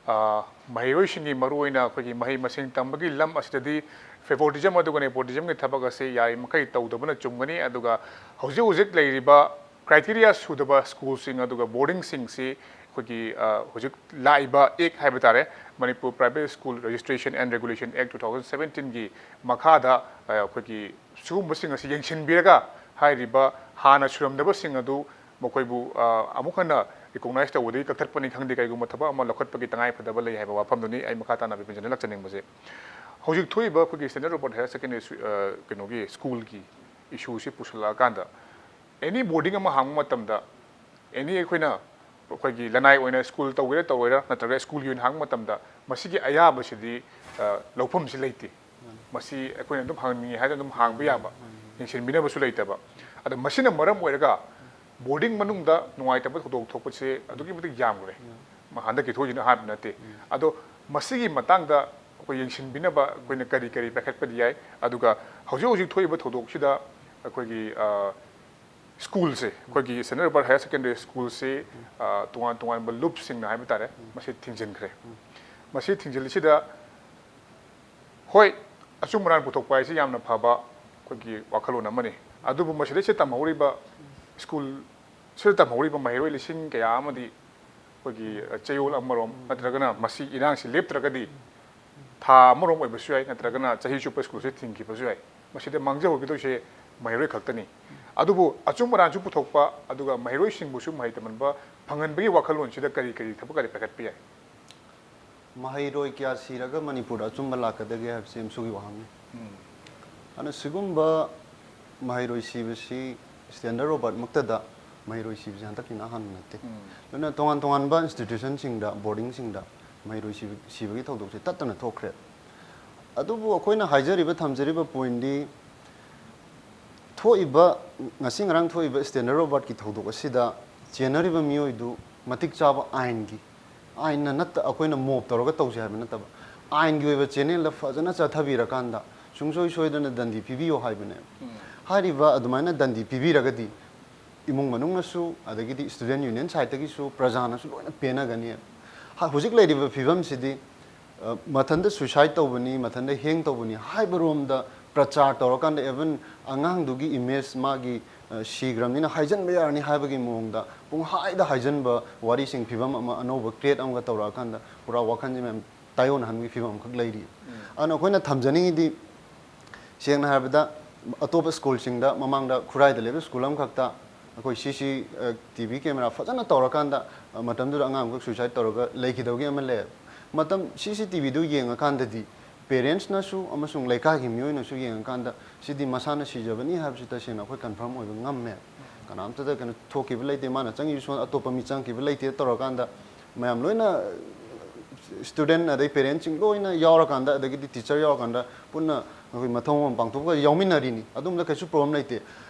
ꯑ, ꯃꯍꯩꯔꯣꯏꯁꯤꯡꯒꯤ ꯃꯔꯨꯑꯣꯏꯅ ꯑꯩꯈꯣꯏꯒꯤ ꯃꯍꯩ ꯃꯁꯤꯡ ꯇꯝꯕꯒꯤ ꯂꯝ ꯑꯁꯤꯗꯗꯤ favoritism ꯑꯗꯨꯒ nepotismꯒꯤ ꯊꯕꯛ ꯑꯁꯤ ꯌꯥꯔꯤꯃꯈꯩ ꯇꯧꯗꯕꯅ ꯆꯨꯝꯒꯅꯤ꯫ ꯑꯗꯨꯒ ꯍꯧꯖꯤꯛ ꯍꯧꯖꯤꯛ ꯂꯩꯔꯤꯕ criteria ꯁꯨꯗꯕ schoolꯁꯤꯡ ꯑꯗꯨꯒ boardingꯁꯤꯡꯁꯤ ꯑꯩꯈꯣꯏꯒꯤ, ꯑ, ꯍꯧꯖꯤꯛ ꯂꯥꯛꯏꯕ act ꯍꯥꯏꯕ ꯇꯥꯔꯦ, Manipur Private School Registration and Regulation Act two thousand seventeenꯒꯤ ꯃꯈꯥꯗ, ꯑ, ꯑꯩꯈꯣꯏꯒꯤ ꯁꯤꯒꯨꯝꯕꯁꯤꯡ ꯑꯁꯤ ꯌꯦꯡꯁꯤꯟꯕꯤꯔꯒ ꯍꯥꯏꯔꯤꯕ ꯍꯥꯟꯅ ꯁꯨꯔꯝꯗꯕꯁꯤꯡ ꯑꯗꯨ ꯃꯈꯣꯏꯕꯨ, ꯑ, ꯑꯃꯨꯛ ꯍꯟꯅ recognize ꯇꯧꯕꯗꯒꯤ ꯀꯛꯊꯠꯄꯅꯤ ꯈꯪꯗꯦ, ꯀꯩꯒꯨꯝꯕ ꯊꯕꯛ ꯑꯃ ꯂꯧꯈꯠꯄꯒꯤ ꯇꯉꯥꯏ ꯐꯗꯕ ꯂꯩ ꯍꯥꯏꯕ ꯋꯥꯐꯝꯗꯨꯅꯤ ꯑꯩ ꯃꯈꯥ ꯇꯥꯅ ꯕꯤꯄꯤꯟ ꯆꯟꯗ꯭ꯔ ꯂꯥꯛꯆꯅꯤꯡꯕꯁꯦ꯫ ꯍꯧꯖꯤꯛ ꯊꯣꯛꯏꯕ ꯑꯩꯈꯣꯏꯒꯤ Standard Robert Higher Secondary ꯁ꯭ꯀꯨ-, ꯑ, ꯀꯩꯅꯣꯒꯤ schoolꯒꯤ issueꯁꯤ ꯄꯨꯁꯜꯂꯛꯑꯀꯥꯟꯗ, any boarding ꯑꯃ ꯍꯥꯡꯕ ꯃꯇꯝꯗ, any ꯑꯩꯈꯣꯏꯅ, ꯑꯩꯈꯣꯏꯒꯤ ꯂꯅꯥꯏ ꯑꯣꯏꯅ school ꯇꯧꯒꯦꯔꯥ ꯇꯧꯔꯣꯏꯔꯥ ꯅꯠꯇ꯭ꯔꯒ schoolꯒꯤ ꯑꯣꯏꯅ ꯍꯥꯡꯕ ꯃꯇꯝꯗ ꯃꯁꯤꯒꯤ ꯑꯌꯥꯕꯁꯤꯗꯤ, ꯑ, ꯂꯧꯐꯝꯁꯤ ꯂꯩꯇꯦ꯫ ꯃꯁꯤ ꯑꯩꯈꯣꯏꯅ ꯑꯗꯨꯝ ꯍꯥꯡꯅꯤꯡꯉꯤ ꯍꯥꯏꯗꯅ ꯑꯗꯨꯝ ꯍꯥꯡꯕ ꯌꯥꯕ, ꯌꯦꯡꯁꯤꯟꯕꯤꯅꯕꯁꯨ ꯂꯩꯇꯕ꯫ ꯑꯗꯣ ꯃꯁꯤꯅ ꯃꯔꯝ ꯑꯣꯏꯔꯒ boarding ꯃꯅꯨꯡꯗ ꯅꯨꯡꯉꯥꯏꯇꯕ ꯊꯧꯗꯣꯛ ꯊꯣꯛꯄꯁꯦ ꯑꯗꯨꯛꯀꯤ ꯃꯇꯤꯛ ꯌꯥꯝꯈ꯭ꯔꯦ꯫ ꯃꯥ ꯍꯟꯗꯛꯀꯤ ꯊꯣꯛꯏꯁꯤꯅ ꯑꯍꯥꯟꯕ ꯅꯠꯇꯦ꯫ ꯑꯗꯣ ꯃꯁꯤꯒꯤ ꯃꯇꯥꯡꯗ ꯑꯩꯈꯣꯏ ꯌꯦꯡꯁꯤꯟꯕꯤꯅꯕ ꯑꯩꯈꯣꯏꯅ ꯀꯔꯤ ꯀꯔꯤ ꯄꯥꯏꯈꯠꯄꯗꯤ ꯌꯥꯏ? ꯑꯗꯨꯒ ꯍꯧꯖꯤꯛ ꯍꯧꯖꯤꯛ ꯊꯣꯛꯏꯕ ꯊꯧꯗꯣꯛꯁꯤꯗ ꯑꯩꯈꯣꯏꯒꯤ, ꯑ, schoolꯁꯦ, ꯑꯩꯈꯣꯏꯒꯤ Standard Robert Higher Secondary schoolꯁꯦ, ꯑ, ꯇꯣꯉꯥꯟ ꯇꯣꯉꯥꯟꯕ ꯂꯨꯞꯁꯤꯡꯅ ꯍꯥꯏꯕ ꯇꯥꯔꯦ, ꯃꯁꯤ ꯊꯤꯡꯖꯤꯟꯈ꯭ꯔꯦ꯫ ꯃꯁꯤ ꯊꯤꯡꯖꯤꯜꯂꯤꯁꯤꯗ, ꯍꯣꯏ, ꯑꯆꯨꯝ ꯑꯔꯥꯟ ꯄꯨꯊꯣꯛꯄ ꯍꯥꯏꯁꯤ ꯌꯥꯝꯅ ꯐꯕ ꯑꯩꯈꯣꯏꯒꯤ ꯋꯥꯈꯜꯂꯣꯟ ꯑꯃꯅꯤ꯫ ꯑꯗꯨꯕꯨ ꯃꯁꯤꯗꯩꯁꯤꯗ ꯇꯝꯍꯧꯔꯤꯕ, schoolꯁꯤꯗ ꯇꯝꯍꯧꯔꯤꯕ ꯃꯍꯩꯔꯣꯏ ꯂꯤꯁꯤꯡ ꯀꯌꯥ ꯑꯃꯗꯤ ꯑꯩꯈꯣꯏꯒꯤ ꯆꯌꯣꯜ ꯑꯃꯔꯣꯝ ꯅꯠꯇ꯭ꯔꯒꯅ ꯃꯁꯤ ꯏꯔꯥꯡꯁꯤ ꯂꯦꯞꯇ꯭ꯔꯒꯗꯤ ꯊꯥ ꯑꯃꯔꯣꯝ ꯑꯣꯏꯕꯁꯨ ꯌꯥꯏ, ꯅꯠꯇ꯭ꯔꯒꯅ ꯆꯍꯤ ꯆꯨꯞꯄ schoolꯁꯦ ꯊꯤꯡꯈꯤꯕꯁꯨ ꯌꯥꯏ꯫ ꯃꯁꯤꯗ ꯃꯥꯡꯖꯍꯧꯈꯤꯗꯣꯏꯁꯦ ꯃꯍꯩꯔꯣꯏ ꯈꯛꯇꯅꯤ꯫ ꯑꯗꯨꯕꯨ ꯑꯆꯨꯝ ꯑꯔꯥꯟꯁꯨ ꯄꯨꯊꯣꯛꯄ, ꯑꯗꯨꯒ ꯃꯍꯩꯔꯣꯏꯁꯤꯡꯕꯨꯁꯨ ꯃꯍꯩ ꯇꯝꯍꯟꯕ ꯐꯪꯍꯟꯕꯒꯤ ꯋꯥꯈꯜꯂꯣꯟꯁꯤꯗ ꯀꯔꯤ ꯀꯔꯤ ꯊꯕꯛ ꯀꯔꯤ ꯄꯥꯏꯈꯠꯄ ꯌꯥꯏ? ꯃꯍꯩꯔꯣꯏ ꯀꯌꯥ ꯁꯤꯔꯒ ꯃꯅꯤꯄꯨꯔꯗ ꯑꯆꯨꯝꯕ ꯂꯥꯛꯀꯗꯒꯦ ꯍꯥꯏꯕꯁꯤ ꯑꯦꯝꯁꯨꯒꯤ ꯋꯥꯍꯪꯅꯤ꯫ ꯑꯗꯨꯅ ꯁꯤꯒꯨꯝꯕ ꯃꯍꯩꯔꯣꯏ ꯁꯤꯕꯁꯤ ꯁ꯭ꯇꯦꯟꯗꯔ ꯔꯣꯕꯥꯔꯠꯃꯛꯇꯗ ꯃꯍꯩꯔꯣꯏ ꯁꯤꯕꯁꯤ ꯍꯟꯗꯛꯀꯤꯅ ꯑꯍꯥꯟꯕ ꯅꯠꯇꯦ꯫ ꯑꯗꯨꯅ ꯇꯣꯉꯥꯟ ꯇꯣꯉꯥꯟꯕ ꯏꯟꯁꯇꯤꯇ꯭ꯌꯨꯁꯟꯁꯤꯡꯗ, ꯕꯣꯔꯗꯤꯡꯁꯤꯡꯗ ꯃꯍꯩꯔꯣꯏ ꯁꯤꯕ-, ꯁꯤꯕꯒꯤ ꯊꯧꯗꯣꯛꯁꯦ ꯇꯠꯇꯅ ꯊꯣꯛꯈ꯭ꯔꯦ꯫ ꯑꯗꯨꯕꯨ ꯑꯩꯈꯣꯏꯅ ꯍꯥꯏꯖꯔꯤꯕ, ꯊꯝꯖꯔꯤꯕ ꯄꯣꯏꯟꯗꯤ, ꯊꯣꯛꯏꯕ, ꯉꯁꯤ ꯉꯔꯥꯡ ꯊꯣꯛꯏꯕ ꯁ꯭ꯇꯦꯟꯗꯔ ꯔꯣꯕꯥꯔꯠꯀꯤ ꯊꯧꯗꯣꯛ ꯑꯁꯤꯗ ꯆꯦꯟꯅꯔꯤꯕ ꯃꯤꯑꯣꯏꯗꯨ ꯃꯇꯤꯛ ꯆꯥꯕ ꯑꯥꯏꯟꯒꯤ, ꯑꯥꯏꯟꯅ ꯅꯠꯇ, ꯑꯩꯈꯣꯏꯅ ꯃꯣꯞ ꯇꯧꯔꯒ ꯇꯧꯁꯦ ꯍꯥꯏꯕ ꯅꯠꯇꯕ, ꯑꯥꯏꯟꯒꯤ ꯑꯣꯏꯕ ꯆꯦꯅꯦꯜꯗ ꯐꯖꯅ ꯆꯠꯊꯕꯤꯔꯀꯥꯟꯗ ꯁꯨꯡꯁꯣꯏ ꯁꯣꯏꯗꯅ ꯗꯟꯗꯤ ꯄꯤꯕꯤꯌꯣ ꯍꯥꯏꯕꯅꯦ꯫ ꯍꯥꯏꯔꯤꯕ ꯑꯗꯨꯃꯥꯏꯅ ꯗꯟꯗꯤ ꯄꯤꯕꯤꯔꯒꯗꯤ ꯏꯃꯨꯡ ꯃꯅꯨꯡꯅꯁꯨ, ꯑꯗꯒꯤꯗꯤ ꯁ꯭ꯇꯨꯗꯦꯟ ꯌꯨꯅꯤꯌꯟ ꯁꯥꯏꯠꯇꯒꯤꯁꯨ, ꯄ꯭ꯔꯖꯥꯅꯁꯨ ꯂꯣꯏꯅ ꯄꯦꯟꯅꯒꯅꯤ꯫ ꯍ-, ꯍꯧꯖꯤꯛ ꯂꯩꯔꯤꯕ ꯐꯤꯕꯝꯁꯤꯗꯤ, ꯑ, ꯃꯊꯟꯇ ꯁꯨꯏꯁꯥꯏꯠ ꯇꯧꯕꯅꯤ, ꯃꯊꯟꯇ ꯍꯦꯡ ꯇꯧꯕꯅꯤ ꯍꯥꯏꯕꯔꯣꯝꯗ ꯄ꯭ꯔꯆꯥꯔ ꯇꯧꯔꯀꯥꯟꯗ, even ꯑꯉꯥꯡꯗꯨꯒꯤ ꯏꯃꯦꯖ, ꯃꯥꯒꯤ, ꯑ, ꯁꯤꯈ꯭ꯔꯕꯅꯤꯅ ꯍꯥꯏꯖꯟꯕ ꯌꯥꯔꯅꯤ ꯍꯥꯏꯕꯒꯤ ꯃꯑꯣꯡꯗ ꯄꯨꯡꯍꯥꯏꯗ ꯍꯥꯏꯖꯟꯕ ꯋꯥꯔꯤꯁꯤꯡ, ꯐꯤꯕꯝ ꯑꯃ ꯑꯅꯧꯕ ꯀ꯭ꯔꯤꯌꯦꯠ ꯑꯃꯒ ꯇꯧꯔꯛꯑꯀꯥꯟꯗ ꯄꯨꯔꯥ ꯋꯥꯈꯜꯁꯦ ꯃꯌꯥꯝ ꯇꯥꯏꯑꯣꯟꯅꯍꯟꯕꯒꯤ ꯐꯤꯕꯝ ꯑꯃꯈꯛ ꯂꯩꯔꯤ꯫ ꯑꯗꯨꯅ ꯑꯩꯈꯣꯏꯅ ꯊꯝꯖꯅꯤꯡꯉꯤꯗꯤ, ꯁꯦꯡꯅ ꯍꯥꯏꯔꯕꯗ, ꯑꯇꯣꯞꯄ ꯁ꯭ꯀꯨꯜꯁꯤꯡꯗ, ꯃꯃꯥꯡꯗ ꯈꯨꯔꯥꯏꯗ ꯂꯩꯕ ꯁ꯭ꯀꯨꯜ ꯑꯃꯈꯛꯇ ꯑꯩꯈꯣꯏ ꯁꯤ ꯁꯤ, ꯑ, ꯇꯤ ꯚꯤ ꯀꯦꯃꯦꯔꯥ ꯐꯖꯅ ꯇꯧꯔꯀꯥꯟꯗ, ꯑ, ꯃꯇꯝꯗꯨꯗ ꯑꯉꯥꯡ ꯑꯃꯈꯛ ꯁꯨꯏꯁꯥꯏꯠ ꯇꯧꯔꯒ ꯂꯩꯈꯤꯗꯕꯒꯤ ꯑꯃ ꯂꯩ꯫ ꯃꯇꯝ ꯁꯤ ꯁꯤ ꯇꯤ ꯚꯤꯗꯨ ꯌꯦꯡꯉꯀꯥꯟꯗꯗꯤ ꯄꯦꯔꯦꯟꯁꯅꯁꯨ ꯑꯃꯁꯨꯡ ꯂꯩꯀꯥꯏꯒꯤ ꯃꯤꯑꯣꯏꯅꯁꯨ ꯌꯦꯡꯉꯀꯥꯟꯗ ꯁꯤꯗꯤ ꯃꯁꯥꯅ ꯁꯤꯖꯕꯅꯤ ꯍꯥꯏꯕꯁꯤ ꯇꯁꯦꯡꯅ ꯑꯩꯈꯣꯏ ꯀꯟꯐꯥꯔꯝ ꯑꯣꯏꯕ ꯉꯝꯃꯦ꯫ ꯀꯅꯥꯝꯇꯗ ꯀꯩꯅꯣ ꯊꯣꯛꯈꯤꯕ ꯂꯩꯇꯦ, ꯃꯥꯅ ꯆꯪꯉꯤꯕ ꯁꯣꯝ ꯑꯇꯣꯞꯄ ꯃꯤ ꯆꯪꯈꯤꯕ ꯂꯩꯇꯦ ꯇꯧꯔꯀꯥꯟꯗ, ꯃꯌꯥꯝ ꯂꯣꯏꯅ, ꯁ꯭ꯇꯨꯗꯦꯟ ꯑꯗꯩ ꯄꯦꯔꯦꯟꯁꯁꯤꯡ ꯂꯣꯏꯅ ꯌꯥꯎꯔꯀꯥꯟꯗ, ꯑꯗꯒꯤꯗꯤ ꯇꯤꯆꯔ ꯌꯥꯎꯔꯀꯥꯟꯗ ꯄꯨꯟꯅ ꯑꯩꯈꯣꯏ ꯃꯊꯧ ꯑꯃ ꯄꯥꯡꯊꯣꯛꯑꯒ ꯌꯥꯎꯃꯤꯟꯅꯔꯤꯅꯤ꯫ ꯑꯗꯨꯝꯕꯗ ꯀꯩꯁꯨ ꯄ꯭ꯔꯣꯕ꯭ꯂꯦꯝ ꯂꯩꯇꯦ꯫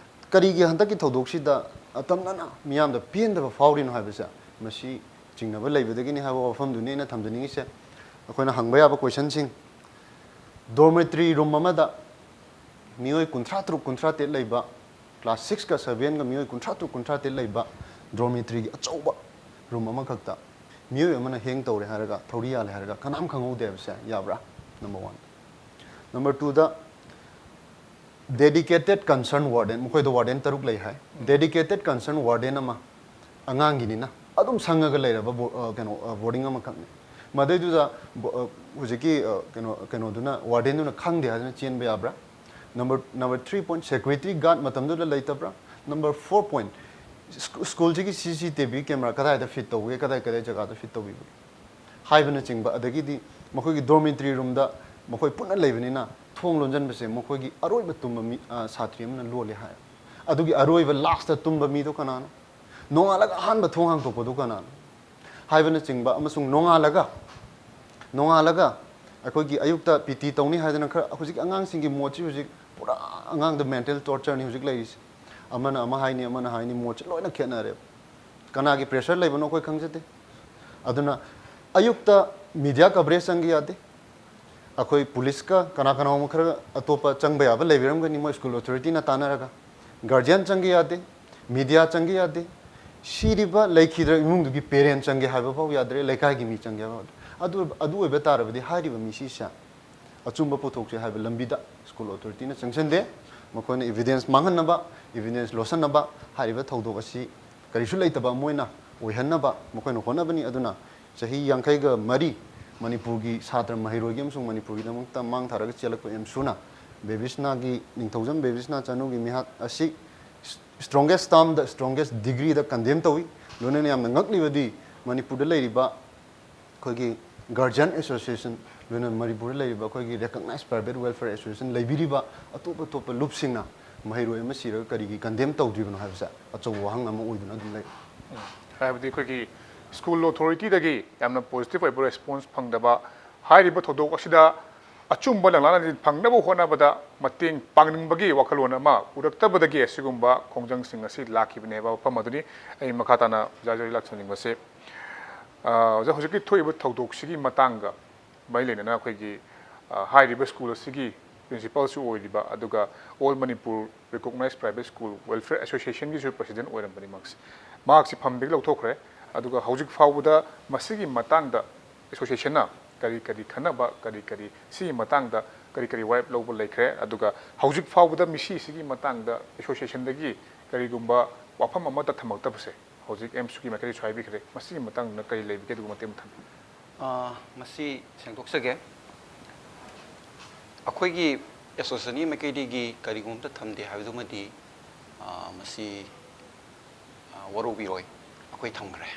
ꯀꯔꯤꯒꯤ ꯍꯟꯗꯛꯀꯤ ꯊꯧꯗꯣꯛꯁꯤꯗ ꯑꯇꯝꯅꯅ ꯃꯤꯌꯥꯝꯗ ꯄꯦꯟꯗꯕ ꯐꯥꯎꯔꯤꯅꯣ ꯍꯥꯏꯕꯁꯦ, ꯃꯁꯤ ꯆꯤꯡꯅꯕ ꯂꯩꯕꯗꯒꯤꯅꯤ ꯍꯥꯏꯕ ꯋꯥꯐꯝꯗꯨꯅꯤ ꯑꯩꯅ ꯊꯝꯖꯅꯤꯡꯉꯤꯁꯦ꯫ ꯑꯩꯈꯣꯏꯅ ꯍꯪꯕ ꯌꯥꯕ ꯀꯣꯏꯁꯟꯁꯤꯡ: ꯗꯣꯔꯃꯤꯇꯔꯤ ꯔꯨꯝ ꯑꯃꯗ ꯃꯤꯑꯣꯏ ꯀꯨꯟꯊ꯭ꯔꯥ ꯇꯔꯨꯛ, ꯀꯨꯟꯊ꯭ꯔꯥ ꯇꯔꯦꯠ ꯂꯩꯕ, ꯀ꯭ꯂꯥꯁ ꯁꯤꯛꯁꯀ ꯁꯚꯦꯟꯒ ꯃꯤꯑꯣꯏ ꯀꯨꯟꯊ꯭ꯔꯥ ꯇꯔꯨꯛ, ꯀꯨꯟꯊ꯭ꯔꯥ ꯇꯔꯦꯠ ꯂꯩꯕ ꯗꯣꯔꯃꯤꯇꯔꯤꯒꯤ ꯑꯆꯧꯕ ꯔꯨꯝ ꯑꯃꯈꯛꯇ ꯃꯤꯑꯣꯏ ꯑꯃꯅ ꯍꯦꯡ ꯇꯧꯔꯦ ꯍꯥꯏꯔꯒ, ꯊꯧꯔꯤ ꯌꯥꯜꯂꯦ ꯍꯥꯏꯔꯒ ꯀꯅꯥꯝ ꯈꯪꯍꯧꯗꯦ ꯍꯥꯏꯕꯁꯦ ꯌꯥꯕ꯭ꯔꯥ? Number one. ꯅꯝꯕꯔ ꯇꯨꯗ, dedicated concern warden, ꯃꯈꯣꯏꯗ ꯋꯥꯔꯗꯦꯟ ꯇꯔꯨꯛ ꯂꯩ ꯍꯥꯏ꯫ Dedicated concern warden ꯑꯃ, ꯑꯉꯥꯡꯒꯤꯅꯤꯅ ꯑꯗꯨꯝ ꯁꯪꯉꯒ ꯂꯩꯔꯕ ꯕꯣ-, ꯑ, ꯀꯩꯅꯣ, ꯑ, ꯕꯣꯔꯗꯤꯡ ꯑꯃꯈꯛꯅꯤ꯫ ꯃꯗꯩꯗꯨꯗ ꯕꯣ-, ꯑ, ꯍꯧꯖꯤꯛꯀꯤ, ꯑ, ꯀꯩꯅꯣ, ꯀꯩꯅꯣꯗꯨꯅ, ꯋꯥꯔꯗꯦꯟꯗꯨꯅ ꯈꯪꯗꯦ ꯍꯥꯏꯗꯨꯅ ꯆꯦꯟꯕ ꯌꯥꯕ꯭ꯔꯥ? Number, number three point, security guard ꯃꯇꯝꯗꯨꯗ ꯂꯩꯇꯕ꯭ꯔꯥ? ꯅꯝꯕꯔ ꯐꯣꯔ ꯄꯣꯏꯟꯠ, ꯁ꯭ꯀꯨ-, ꯁ꯭ꯀꯨꯜꯁꯤꯒꯤ C C T V camera ꯀꯗꯥꯏꯗ ꯐꯤꯠ ꯇꯧꯒꯦ, ꯀꯗꯥꯏ, ꯀꯗꯥꯏ ꯖꯒꯥꯗ ꯐꯤꯠ ꯇꯧꯕꯤꯕꯒꯦ ꯍꯥꯏꯕꯅꯆꯤꯡꯕ, ꯑꯗꯒꯤꯗꯤ ꯃꯈꯣꯏꯒꯤ ꯗꯣꯔꯃꯤꯇꯔꯤ ꯔꯨꯝꯗ ꯃꯈꯣꯏ ꯄꯨꯟꯅ ꯂꯩꯕꯅꯤꯅ ꯊꯣꯡ ꯂꯣꯟꯁꯤꯟꯕꯁꯦ ꯃꯈꯣꯏꯒꯤ ꯑꯔꯣꯏꯕ ꯇꯨꯝꯕ ꯃꯤ, ꯑ, ꯁꯥꯇ꯭ꯔꯤ ꯑꯃꯅ ꯂꯣꯜꯂꯦ ꯍꯥꯏ꯫ ꯑꯗꯨꯒꯤ ꯑꯔꯣꯏꯕ ꯂꯥꯁꯇ ꯇꯨꯝꯕ ꯃꯤꯗꯣ ꯀꯅꯥꯅꯣ? ꯅꯣꯡꯉꯥꯜꯂꯒ ꯑꯍꯥꯟꯕ ꯊꯣꯡ ꯍꯥꯡꯗꯣꯛꯄꯗꯣ ꯀꯅꯥꯅꯣ? ꯍꯥꯏꯕꯅꯆꯤꯡꯕ ꯑꯃꯁꯨꯡ ꯅꯣꯡꯉꯥꯜꯂꯒ, ꯅꯣꯡꯉꯥꯜꯂꯒ ꯑꯩꯈꯣꯏꯒꯤ ꯑꯌꯨꯛꯇ ꯄꯤ ꯇꯤ ꯇꯧꯅꯤ ꯍꯥꯏꯗꯅ ꯈꯔ, ꯍꯧꯖꯤꯛ ꯑꯉꯥꯡꯁꯤꯡꯒꯤ ꯃꯣꯠꯁꯤ ꯍꯧꯖꯤꯛ ꯄꯨꯔꯥ ꯑꯉꯥꯡꯗ mental tortureꯅꯤ ꯍꯧꯖꯤꯛ ꯂꯩꯔꯤꯁꯦ꯫ ꯑꯃꯅ ꯑꯃ ꯍꯥꯏꯅꯤ, ꯑꯃꯅ ꯍꯥꯏꯅꯤ, ꯃꯣꯠꯁꯤ ꯂꯣꯏꯅ ꯈꯦꯠꯅꯔꯦꯕ꯫ ꯀꯅꯥꯒꯤ pressure ꯂꯩꯕꯅꯣ ꯑꯩꯈꯣꯏ ꯈꯪꯖꯗꯦ꯫ ꯑꯗꯨꯅ ꯑꯌꯨꯛꯇ media coverage ꯆꯪꯒꯦ ꯌꯥꯗꯦ꯫ ꯑꯩꯈꯣꯏ ꯄꯨꯂꯤꯁꯀ ꯀꯅꯥ ꯀꯅꯥꯒꯨꯝꯕ ꯈꯔ ꯑꯇꯣꯞꯄ ꯆꯪꯕ ꯌꯥꯕ ꯂꯩꯕꯤꯔꯝꯒꯅꯤ, ꯃꯣꯏ school authorityꯅ ꯇꯥꯟꯅꯔꯒ꯫ Guardian ꯆꯪꯒꯦ ꯌꯥꯗꯦ, media ꯆꯪꯒꯦ ꯌꯥꯗꯦ, ꯁꯤꯔꯤꯕ ꯂꯩꯈꯤꯗ꯭ꯔ ꯏꯃꯨꯡꯗꯨꯒꯤ parent ꯆꯪꯒꯦ ꯍꯥꯏꯕ ꯐꯥꯎ ꯌꯥꯗ꯭ꯔꯦ, ꯂꯩꯀꯥꯏꯒꯤ ꯃꯤ ꯆꯪꯒꯦ ꯍꯥꯏꯕ ꯐꯥꯎ ꯌꯥꯗ꯭ꯔꯦ꯫ ꯑꯗꯨ, ꯑꯗꯨ ꯑꯣꯏꯕ ꯇꯥꯔꯕꯗꯤ ꯍꯥꯏꯔꯤꯕ ꯃꯤꯁꯤꯁꯦ ꯑꯆꯨꯝꯕ ꯄꯨꯊꯣꯛꯁꯦ ꯍꯥꯏꯕ ꯂꯝꯕꯤꯗ school authorityꯅ ꯆꯪꯁꯤꯟꯗꯦ꯫ ꯃꯈꯣꯏꯅ evidence ꯃꯥꯡꯍꯟꯅꯕ, evidence ꯂꯣꯠꯁꯤꯟꯅꯕ, ꯍꯥꯏꯔꯤꯕ ꯊꯧꯗꯣꯛ ꯑꯁꯤ ꯀꯔꯤꯁꯨ ꯂꯩꯇꯕ ꯑꯃ ꯑꯣꯏꯅ ꯑꯣꯏꯍꯟꯅꯕ ꯃꯈꯣꯏꯅ ꯍꯣꯠꯅꯕꯅꯤ꯫ ꯑꯗꯨꯅ ꯆꯍꯤ ꯌꯥꯡꯈꯩꯒ ꯃꯔꯤ ꯃꯅꯤꯄꯨꯔꯒꯤ ꯁꯥꯇ꯭ꯔ ꯃꯍꯩꯔꯣꯏꯒꯤ ꯑꯃꯁꯨꯡ ꯃꯅꯤꯄꯨꯔꯒꯤꯗꯃꯛꯇ ꯃꯥꯡ ꯊꯥꯔꯒ ꯆꯦꯜꯂꯛꯄ ꯑꯦꯝꯁꯨꯅ ꯕꯦꯕꯤꯁꯅꯥꯒꯤ, ꯅꯤꯡꯊꯧꯖꯝ ꯕꯦꯕꯤꯁꯅꯥ ꯆꯅꯨꯒꯤ ꯃꯤꯍꯥꯠ ꯑꯁꯤ strongest termꯗ, strongest degreeꯗ condemn ꯇꯧꯏ꯫ ꯂꯣꯏꯅꯅ ꯌꯥꯝꯅ ꯉꯛꯂꯤꯕꯗꯤ ꯃꯅꯤꯄꯨꯔꯗ ꯂꯩꯔꯤꯕ ꯑꯩꯈꯣꯏꯒꯤ Guardian Association, ꯂꯣꯏꯅꯅ ꯃꯅꯤꯄꯨꯔꯗ ꯂꯩꯔꯤꯕ ꯑꯩꯈꯣꯏꯒꯤ recognized private welfare association ꯂꯩꯕꯤꯔꯤꯕ ꯑꯇꯣꯞ ꯑꯇꯣꯞꯄ ꯂꯨꯞꯁꯤꯡꯅ ꯃꯍꯩꯔꯣꯏ ꯑꯃ ꯁꯤꯔꯒ ꯀꯔꯤꯒꯤ condemn ꯇꯧꯗ꯭ꯔꯤꯕꯅꯣ ꯍꯥꯏꯕꯁꯦ ꯑꯆꯧꯕ ꯋꯥꯍꯪ ꯑꯃ ꯑꯣꯏꯗꯨꯅ ꯑꯗꯨꯝ ꯂꯩ꯫ ꯍꯥꯏꯕꯗꯤ ꯑꯩꯈꯣꯏꯒꯤ school authorityꯗꯒꯤ ꯌꯥꯝꯅ positive ꯑꯣꯏꯕ response ꯐꯪꯗꯕ, ꯍꯥꯏꯔꯤꯕ ꯊꯧꯗꯣꯛ ꯑꯁꯤꯗ ꯑꯆꯨꯝꯕ ꯂꯪꯂꯥꯟ ꯐꯪꯅꯕ ꯍꯣꯠꯅꯕꯗ ꯃꯇꯦꯡ ꯄꯥꯡꯅꯤꯡꯕꯒꯤ ꯋꯥꯈꯜꯂꯣꯟ ꯑꯃ ꯎꯔꯛꯇꯕꯗꯒꯤ ꯑꯁꯤꯒꯨꯝꯕ ꯈꯣꯡꯖꯪꯁꯤꯡ ꯑꯁꯤ ꯂꯥꯛꯈꯤꯕꯅꯦ ꯍꯥꯏꯕ ꯋꯥꯐꯝ ꯑꯗꯨꯅꯤ ꯑꯩ ꯃꯈꯥ ꯇꯥꯅ ꯑꯣꯖꯥ ꯖꯣꯏ ꯂꯥꯛꯆꯅꯤꯡꯕꯁꯦ꯫ ꯑ, ꯑꯣꯖꯥ, ꯍꯧꯖꯤꯛꯀꯤ ꯊꯣꯛꯏꯕ ꯊꯧꯗꯣꯛꯁꯤꯒꯤ ꯃꯇꯥꯡꯒ ꯃꯔꯤ ꯂꯩꯅꯅ ꯑꯩꯈꯣꯏꯒꯤ, ꯑ, ꯍꯥꯏꯔꯤꯕ school ꯑꯁꯤꯒꯤ principalꯁꯨ ꯑꯣꯏꯔꯤꯕ, ꯑꯗꯨꯒ All Manipur Recognized Private School Welfare Associationꯒꯤꯁꯨ president ꯑꯣꯏꯔꯝꯕꯅꯤ ꯃꯍꯥꯛꯁꯦ꯫ ꯃꯍꯥꯛꯁꯤ ꯐꯝꯗꯒꯤ ꯂꯧꯊꯣꯛꯈ꯭ꯔꯦ꯫ ꯑꯗꯨꯒ ꯍꯧꯖꯤꯛ ꯐꯥꯎꯕꯗ ꯃꯁꯤꯒꯤ ꯃꯇꯥꯡꯗ associationꯅ ꯀꯔꯤ ꯀꯔꯤ ꯈꯟꯅꯕ, ꯀꯔꯤ ꯀꯔꯤ, ꯁꯤꯒꯤ ꯃꯇꯥꯡꯗ ꯀꯔꯤ ꯀꯔꯤ ꯋꯥꯔꯦꯞ ꯂꯧꯕ ꯂꯩꯈ꯭ꯔꯦ? ꯑꯗꯨꯒ ꯍꯧꯖꯤꯛ ꯐꯥꯎꯕꯗ ꯃꯤꯁꯤꯁꯤꯒꯤ ꯃꯇꯥꯡꯗ associationꯗꯒꯤ ꯀꯔꯤꯒꯨꯝꯕ ꯋꯥꯐꯝ ꯑꯃꯠꯇ ꯊꯝꯃꯛꯇꯕꯁꯦ, ꯍꯧꯖꯤꯛ ꯑꯦꯝꯁꯨꯒꯤ ꯃꯥꯏꯀꯩꯗꯁꯨ ꯍꯥꯏꯕꯤꯈ꯭ꯔꯦ, ꯃꯁꯤꯒꯤ ꯃꯇꯥꯡꯗ ꯀꯔꯤ ꯂꯩꯕꯒꯦ? ꯑꯗꯨꯒ ꯃꯇꯦꯡ ꯑꯃ ꯊꯝꯕꯤꯌꯨ꯫ ꯑ, ꯃꯁꯤ ꯁꯦꯡꯗꯣꯛꯆꯒꯦ꯫ ꯑꯩꯈꯣꯏꯒꯤ associationꯒꯤ ꯃꯥꯏꯀꯩꯗꯒꯤ ꯀꯔꯤꯒꯨꯝꯕ ꯑꯃꯠꯇ ꯊꯝꯗꯦ ꯍꯥꯏꯕꯗꯨꯃꯗꯤ, ꯑ, ꯃꯁꯤ, ꯑ, ꯋꯥꯔꯧꯕꯤꯔꯣꯏ, ꯑꯩꯈꯣꯏ ꯊꯝꯈ꯭ꯔꯦ꯫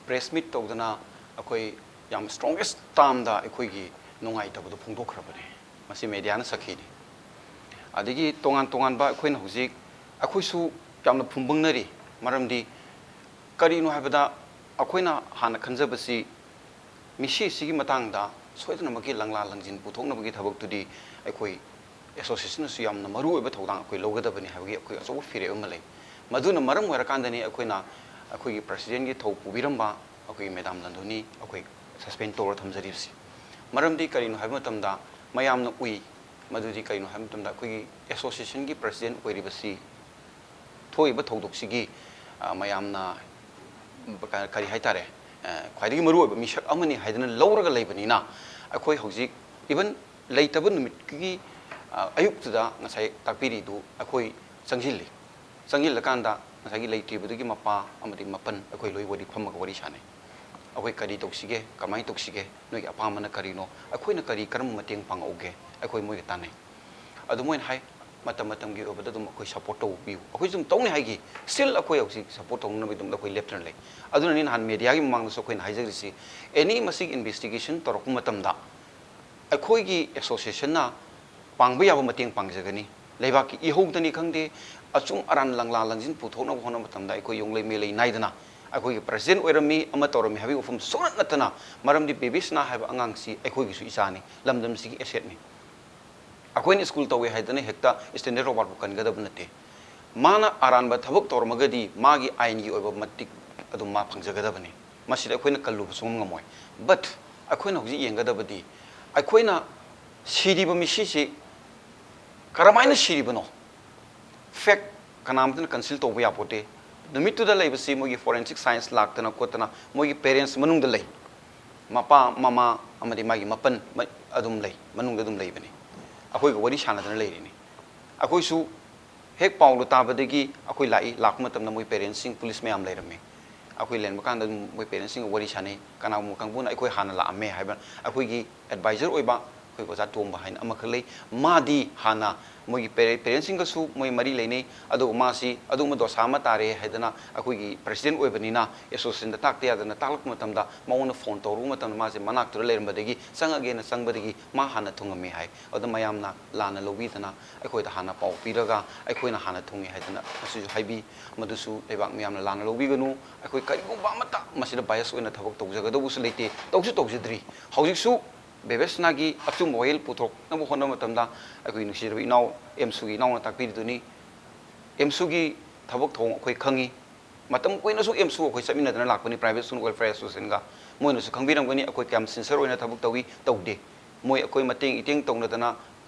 Press meet ꯇꯧꯗꯅ ꯑꯩꯈꯣꯏ ꯌꯥꯝ strongest termꯗ ꯑꯩꯈꯣꯏꯒꯤ ꯅꯨꯡꯉꯥꯏꯇꯕꯗꯨ ꯐꯣꯡꯗꯣꯛꯈ꯭ꯔꯕꯅꯦ꯫ ꯃꯁꯤ ꯃꯦꯗꯤꯌꯥꯅ ꯁꯛꯈꯤꯅꯤ꯫ ꯑꯗꯒꯤ ꯇꯣꯉꯥꯟ ꯇꯣꯉꯥꯟꯕ ꯑꯩꯈꯣꯏꯅ ꯍꯧꯖꯤꯛ, ꯑꯩꯈꯣꯏꯁꯨ ꯌꯥꯝꯅ ꯐꯨꯝꯕꯪꯅꯔꯤ꯫ ꯃꯔꯝꯗꯤ ꯀꯔꯤꯅꯣ ꯍꯥꯏꯕꯗ, ꯑꯩꯈꯣꯏꯅ ꯍꯥꯟꯅ ꯈꯟꯖꯕꯁꯤ ꯃꯤꯁꯤ ꯑꯁꯤꯒꯤ ꯃꯇꯥꯡꯗ ꯁꯣꯏꯗꯅꯃꯛꯀꯤ ꯂꯪꯂꯥ ꯂꯪꯖꯤꯟ ꯄꯨꯊꯣꯛꯅꯕꯒꯤ ꯊꯕꯛꯇꯨꯗꯤ ꯑꯩꯈꯣꯏ ꯑꯦꯁꯣꯁꯤꯌꯦꯁꯟꯅꯁꯨ ꯌꯥꯝꯅ ꯃꯔꯨ ꯑꯣꯏꯕ ꯊꯧꯗꯥꯡ ꯑꯩꯈꯣꯏ ꯂꯧꯒꯗꯕꯅꯤ ꯍꯥꯏꯕꯒꯤ ꯑꯩꯈꯣꯏ ꯑꯆꯧꯕ ꯐꯤꯔꯦꯞ ꯑꯃ ꯂꯩ꯫ ꯃꯗꯨꯅ ꯃꯔꯝ ꯑꯣꯏꯔꯀꯥꯟꯗꯅꯤ ꯑꯩꯈꯣꯏꯅ ꯑꯩꯈꯣꯏꯒꯤ ꯄ꯭ꯔꯁꯤꯗꯦꯟꯒꯤ ꯊꯧ ꯄꯨꯕꯤꯔꯝꯕ ꯑꯩꯈꯣꯏꯒꯤ ꯃꯦꯗꯥꯝ ꯂꯟꯗꯨꯅꯤ ꯑꯩꯈꯣꯏ ꯁꯁꯄꯦꯟ ꯇꯧꯔ ꯊꯝꯖꯔꯤꯕꯁꯤ꯫ ꯃꯔꯝꯗꯤ ꯀꯔꯤꯅꯣ ꯍꯥꯏꯕ ꯃꯇꯝꯗ, ꯃꯌꯥꯝꯅ ꯎꯏ꯫ ꯃꯗꯨꯗꯤ ꯀꯔꯤꯅꯣ ꯍꯥꯏꯕ ꯃꯇꯝꯗ, ꯑꯩꯈꯣꯏꯒꯤ ꯑꯦꯁꯣꯁꯤꯌꯦꯁꯟꯒꯤ ꯄ꯭ꯔꯁꯤꯗꯦꯟ ꯑꯣꯏꯔꯤꯕꯁꯤ ꯊꯣꯛꯏꯕ ꯊꯧꯗꯣꯛꯁꯤꯒꯤ, ꯑ, ꯃꯌꯥꯝꯅ ꯀ-, ꯀꯔꯤ ꯍꯥꯏꯇꯥꯔꯦ, ꯑ, ꯈ꯭ꯋꯥꯏꯗꯒꯤ ꯃꯔꯨꯑꯣꯏꯕ ꯃꯤꯁꯛ ꯑꯃꯅꯤ ꯍꯥꯏꯗꯅ ꯂꯧꯔꯒ ꯂꯩꯕꯅꯤꯅ, ꯑꯩꯈꯣꯏ ꯍꯧꯖꯤꯛ even ꯂꯩꯇꯕ ꯅꯨꯃꯤꯠꯀꯤ, ꯑ, ꯑꯌꯨꯛꯇꯨꯗ ꯉꯁꯥꯏ ꯇꯥꯛꯄꯤꯔꯤꯗꯨ ꯑꯩꯈꯣꯏ ꯆꯪꯁꯤꯜꯂꯤ꯫ ꯆꯪꯁꯤꯜꯂꯀꯥꯟꯗ ꯉꯁꯥꯏꯒꯤ ꯂꯩꯇ꯭ꯔꯤꯕꯗꯨꯒꯤ ꯃꯄꯥ ꯑꯃꯗꯤ ꯃꯄꯟ ꯑꯩꯈꯣꯏ ꯂꯣꯏ ꯋꯥꯔꯤ ꯐꯝꯃꯒ ꯋꯥꯔꯤ ꯁꯥꯟꯅꯩ꯫ ꯑꯩꯈꯣꯏ ꯀꯔꯤ ꯇꯧꯁꯤꯒꯦ, ꯀꯃꯥꯏꯅ ꯇꯧꯁꯤꯒꯦ, ꯅꯣꯏꯒꯤ ꯑꯄꯥꯝꯕꯅ ꯀꯔꯤꯅꯣ, ꯑꯩꯈꯣꯏꯅ ꯀꯔꯤ, ꯀꯔꯝꯕ ꯃꯇꯦꯡ ꯄꯥꯡꯉꯛꯎꯒꯦ, ꯑꯩꯈꯣꯏ ꯃꯣꯏꯒ ꯇꯥꯟꯅꯩ꯫ ꯑꯗꯨ ꯃꯣꯏꯅ ꯍꯥꯏ, "ꯃꯇꯝ ꯃꯇꯝꯒꯤ ꯑꯣꯏꯕꯗ ꯑꯗꯨꯝ ꯑꯩꯈꯣꯏ ꯁꯞꯄꯣꯔꯠ ꯇꯧꯕꯤꯌꯨ, ꯑꯩꯈꯣꯏꯁꯨ ꯑꯗꯨꯝ ꯇꯧꯅꯤ" ꯍꯥꯏꯈꯤ꯫ Still ꯑꯩꯈꯣꯏ ꯍꯧꯖꯤꯛ ꯁꯞꯄꯣꯔꯠ ꯇꯧꯅꯅꯕꯒꯤꯗꯃꯛꯇ ꯑꯩꯈꯣꯏ ꯂꯦꯞꯇꯅ ꯂꯩ꯫ ꯑꯗꯨꯅꯅꯤ ꯅꯍꯥꯟ ꯃꯦꯗꯤꯌꯥꯒꯤ ꯃꯃꯥꯡꯗꯁꯨ ꯑꯩꯈꯣꯏꯅ ꯍꯥꯏꯖꯔꯤꯁꯤ, ꯑꯦꯅꯤ ꯃꯁꯤꯒꯤ ꯏꯟꯚꯦꯁꯇꯤꯒꯦꯁꯟ ꯇꯧꯔꯛꯄ ꯃꯇꯝꯗ ꯑꯩꯈꯣꯏꯒꯤ ꯑꯦꯁꯣꯁꯤꯌꯦꯁꯟꯅ ꯄꯥꯡꯕ ꯌꯥꯕ ꯃꯇꯦꯡ ꯄꯥꯡꯖꯒꯅꯤ꯫ ꯂꯩꯕꯥꯛꯀꯤ ꯏꯍꯧꯗꯅꯤ ꯈꯪꯗꯦ, ꯑꯆꯨꯝ ꯑꯔꯥꯟ ꯂꯪꯂꯥ ꯂꯪꯖꯤꯟ ꯄꯨꯊꯣꯛꯅꯕ ꯍꯣꯠꯅꯕ ꯃꯇꯝꯗ ꯑꯩꯈꯣꯏ ꯌꯣꯡꯂꯩ ꯃꯦꯂꯩ ꯅꯥꯏꯗꯅ ꯑꯩꯈꯣꯏꯒꯤ ꯄ꯭ꯔꯁꯤꯗꯦꯟ ꯑꯣꯏꯔꯝꯃꯤ, ꯑꯃ ꯇꯧꯔꯝꯃꯤ ꯍꯥꯏꯕꯒꯤ ꯋꯥꯐꯝ ꯁꯨꯡꯅꯠ ꯅꯠꯇꯅ, ꯃꯔꯝꯗꯤ ꯕꯦꯕꯤ ꯁꯅꯥ ꯍꯥꯏꯕ ꯑꯉꯥꯡꯁꯤ ꯑꯩꯈꯣꯏꯒꯤꯁꯨ ꯏꯆꯥꯅꯤ, ꯂꯝꯗꯝꯁꯤꯒꯤ ꯑꯦꯁꯦꯠꯅꯤ꯫ ꯑꯩꯈꯣꯏꯅ ꯁ꯭ꯀꯨꯜ ꯇꯧꯋꯦ ꯍꯥꯏꯗꯅ ꯍꯦꯛꯇ ꯁ꯭ꯇꯦꯟꯗꯔꯗ ꯔꯣꯕꯥꯔꯠꯄꯨ ꯀꯟꯒꯗꯕ ꯅꯠꯇꯦ꯫ ꯃꯥꯅ ꯑꯔꯥꯟꯕ ꯊꯕꯛ ꯇꯧꯔꯝꯃꯒꯗꯤ ꯃꯥꯒꯤ ꯑꯥꯏꯟꯒꯤ ꯑꯣꯏꯕ ꯃꯇꯤꯛ ꯑꯗꯨꯝ ꯃꯥ ꯐꯪꯖꯒꯗꯕꯅꯤ꯫ ꯃꯁꯤꯗ ꯑꯩꯈꯣꯏꯅ ꯀꯜꯂꯨꯕ ꯁꯨꯡꯉꯝ ꯉꯝꯃꯣꯏ꯫ But ꯑꯩꯈꯣꯏꯅ ꯍꯧꯖꯤꯛ ꯌꯦꯡꯒꯗꯕꯗꯤ ꯑꯩꯈꯣꯏꯅ ꯁꯤꯔꯤꯕ ꯃꯤꯁꯤꯁꯤ ꯀꯔꯝꯍꯥꯏꯅ ꯁꯤꯔꯤꯕꯅꯣ? ꯐꯦꯛ ꯀꯅꯥꯃꯠꯇꯅ ꯀꯟꯁꯤꯜ ꯇꯧꯕ ꯌꯥꯄꯣꯠꯇꯦ꯫ ꯅꯨꯃꯤꯠꯇꯨꯗ ꯂꯩꯕꯁꯤ ꯃꯣꯏꯒꯤ ꯐꯣꯔꯦꯟꯁꯤꯛ ꯁꯥꯏꯟꯁ ꯂꯥꯛꯇꯅ ꯈꯣꯠꯇꯅ ꯃꯣꯏꯒꯤ ꯄꯦꯔꯦꯟꯁ ꯃꯅꯨꯡꯗ ꯂꯩ꯫ ꯃꯄꯥ, ꯃꯃꯥ ꯑꯃꯗꯤ ꯃꯥꯒꯤ ꯃꯄꯟ ꯃ-, ꯑꯗꯨꯝ ꯂꯩ, ꯃꯅꯨꯡꯗ ꯑꯗꯨꯝ ꯂꯩꯕꯅꯤ꯫ ꯑꯩꯈꯣꯏꯒ ꯋꯥꯔꯤ ꯁꯥꯟꯅꯗꯅ ꯂꯩꯔꯤꯅꯤ꯫ ꯑꯩꯈꯣꯏꯁꯨ ꯍꯦꯛ ꯄꯥꯎꯗꯣ ꯇꯥꯕꯗꯒꯤ ꯑꯩꯈꯣꯏ ꯂꯥꯛꯏ, ꯂꯥꯛꯄ ꯃꯇꯝꯗ ꯃꯣꯏ ꯄꯦꯔꯦꯟꯁꯁꯤꯡ, ꯄꯨꯂꯤꯁ ꯃꯌꯥꯝ ꯂꯩꯔꯝꯃꯤ꯫ ꯑꯩꯈꯣꯏ ꯂꯩꯔꯝꯕ ꯀꯥꯟꯗ ꯑꯗꯨꯝ ꯃꯣꯏ ꯄꯦꯔꯦꯟꯁꯁꯤꯡꯒ ꯋꯥꯔꯤ ꯁꯥꯟꯅꯩ꯫ ꯀꯅꯥꯒꯨꯝꯕ ꯀꯥꯡꯕꯨꯅ ꯑꯩꯈꯣꯏ ꯍꯥꯟꯅ ꯂꯥꯛꯑꯝꯃꯦ ꯍꯥꯏꯕ, ꯑꯩꯈꯣꯏꯒꯤ ꯑꯦꯗꯚꯥꯏꯖꯔ ꯑꯣꯏꯕ ꯑꯩꯈꯣꯏ ꯑꯣꯖꯥ ꯇꯣꯝꯕ ꯍꯥꯏꯅ ꯑꯃꯈꯛ ꯂꯩ꯫ ꯃꯥꯗꯤ ꯍꯥꯟꯅ ꯃꯣꯏꯒꯤ ꯄꯦꯔꯦ-, ꯄꯦꯔꯦꯟꯁꯁꯤꯡꯒꯁꯨ ꯃꯣꯏ ꯃꯔꯤ ꯂꯩꯅꯩ꯫ ꯑꯗꯨꯒ ꯃꯥꯁꯤ ꯑꯗꯨꯒꯨꯝꯕ ꯗꯣꯁꯥ ꯑꯃ ꯇꯥꯔꯦ ꯍꯥꯏꯗꯅ ꯑꯩꯈꯣꯏꯒꯤ ꯄ꯭ꯔꯦꯁꯤꯗꯦꯟꯠ ꯑꯣꯏꯕꯅꯤꯅ, ꯑꯦꯁꯣꯁꯤꯌꯦꯁꯟꯗ ꯇꯥꯛꯇ ꯌꯥꯗꯅ ꯇꯥꯛꯂꯛꯄ ꯃꯇꯝꯗ, ꯃꯉꯣꯟꯗ ꯐꯣꯟ ꯇꯧꯔꯨꯕ ꯃꯇꯝꯗ ꯃꯥꯁꯦ ꯃꯅꯥꯛꯇꯨꯗ ꯂꯩꯔꯝꯕꯗꯒꯤ, ꯆꯪꯉꯒꯦꯅ ꯆꯪꯕꯗꯒꯤ ꯃꯥ ꯍꯥꯟꯅ ꯊꯨꯡꯉꯝꯃꯦ ꯍꯥꯏ꯫ ꯑꯗꯨ ꯃꯌꯥꯝꯅ ꯂꯥꯟꯅ ꯂꯧꯕꯤꯗꯅ ꯑꯩꯈꯣꯏꯗ ꯍꯥꯟꯅ ꯄꯥꯎ ꯄꯤꯔꯒ ꯑꯩꯈꯣꯏꯅ ꯍꯥꯟꯅ ꯊꯨꯡꯉꯦ ꯍꯥꯏꯗꯅ ꯃꯁꯤꯁꯨ ꯍꯥꯏꯕꯤ꯫ ꯃꯗꯨꯁꯨ ꯂꯩꯕꯥꯛ ꯃꯤꯌꯥꯝꯅ ꯂꯥꯟꯅ ꯂꯧꯕꯤꯒꯅꯨ꯫ ꯑꯩꯈꯣꯏ ꯀꯔꯤꯒꯨꯝꯕ ꯑꯃꯠꯇ ꯃꯁꯤꯗ ꯕꯥꯏꯁ ꯑꯣꯏꯅ ꯊꯕꯛ ꯇꯧꯖꯒꯗꯧꯕꯁꯨ ꯂꯩꯇꯦ, ꯇꯧꯁꯨ ꯇꯧꯖꯗ꯭ꯔꯤ꯫ ꯍꯧꯖꯤꯛꯁꯨ ꯕꯦꯕꯦꯁꯅꯥꯒꯤ ꯑꯆꯨꯝꯕ ꯋꯥꯌꯦꯜ ꯄꯨꯊꯣꯛꯅꯕ ꯍꯣꯠꯅꯕ ꯃꯇꯝꯗ ꯑꯩꯈꯣꯏ ꯅꯨꯡꯁꯤꯖꯔꯕ ꯏꯅꯥꯎ ꯑꯦꯝꯁꯨꯒꯤ ꯏꯅꯥꯎꯅ ꯇꯥꯛꯄꯤꯔꯤꯗꯨꯅꯤ꯫ ꯑꯦꯝꯁꯨꯒꯤ ꯊꯕꯛ ꯊꯧꯑꯣꯡ ꯑꯩꯈꯣꯏ ꯈꯪꯉꯤ꯫ ꯃꯇꯝ ꯀꯨꯏꯅꯁꯨ ꯑꯦꯝꯁꯨ ꯑꯩꯈꯣꯏ ꯆꯠꯃꯤꯟꯅꯗꯅ ꯂꯥꯛꯄꯅꯤ, ꯄ꯭ꯔꯥꯏꯚꯦꯠ ꯁ꯭ꯀꯨꯜ ꯋꯦꯜꯐꯤꯌꯔ ꯑꯦꯁꯣꯁꯤꯌꯦꯁꯟꯒ꯫ ꯃꯣꯏꯅꯁꯨ ꯈꯪꯕꯤꯔꯝꯒꯅꯤ ꯑꯩꯈꯣꯏ ꯀꯌꯥꯝ ꯁꯤꯟꯁꯤꯌꯔ ꯑꯣꯏꯅ ꯊꯕꯛ ꯇꯧꯏ, ꯇꯧꯗꯦ꯫ ꯃꯣꯏ ꯑꯩꯈꯣꯏ ꯃꯇꯦꯡ ꯏꯇꯦꯡ ꯇꯧꯅꯗꯅ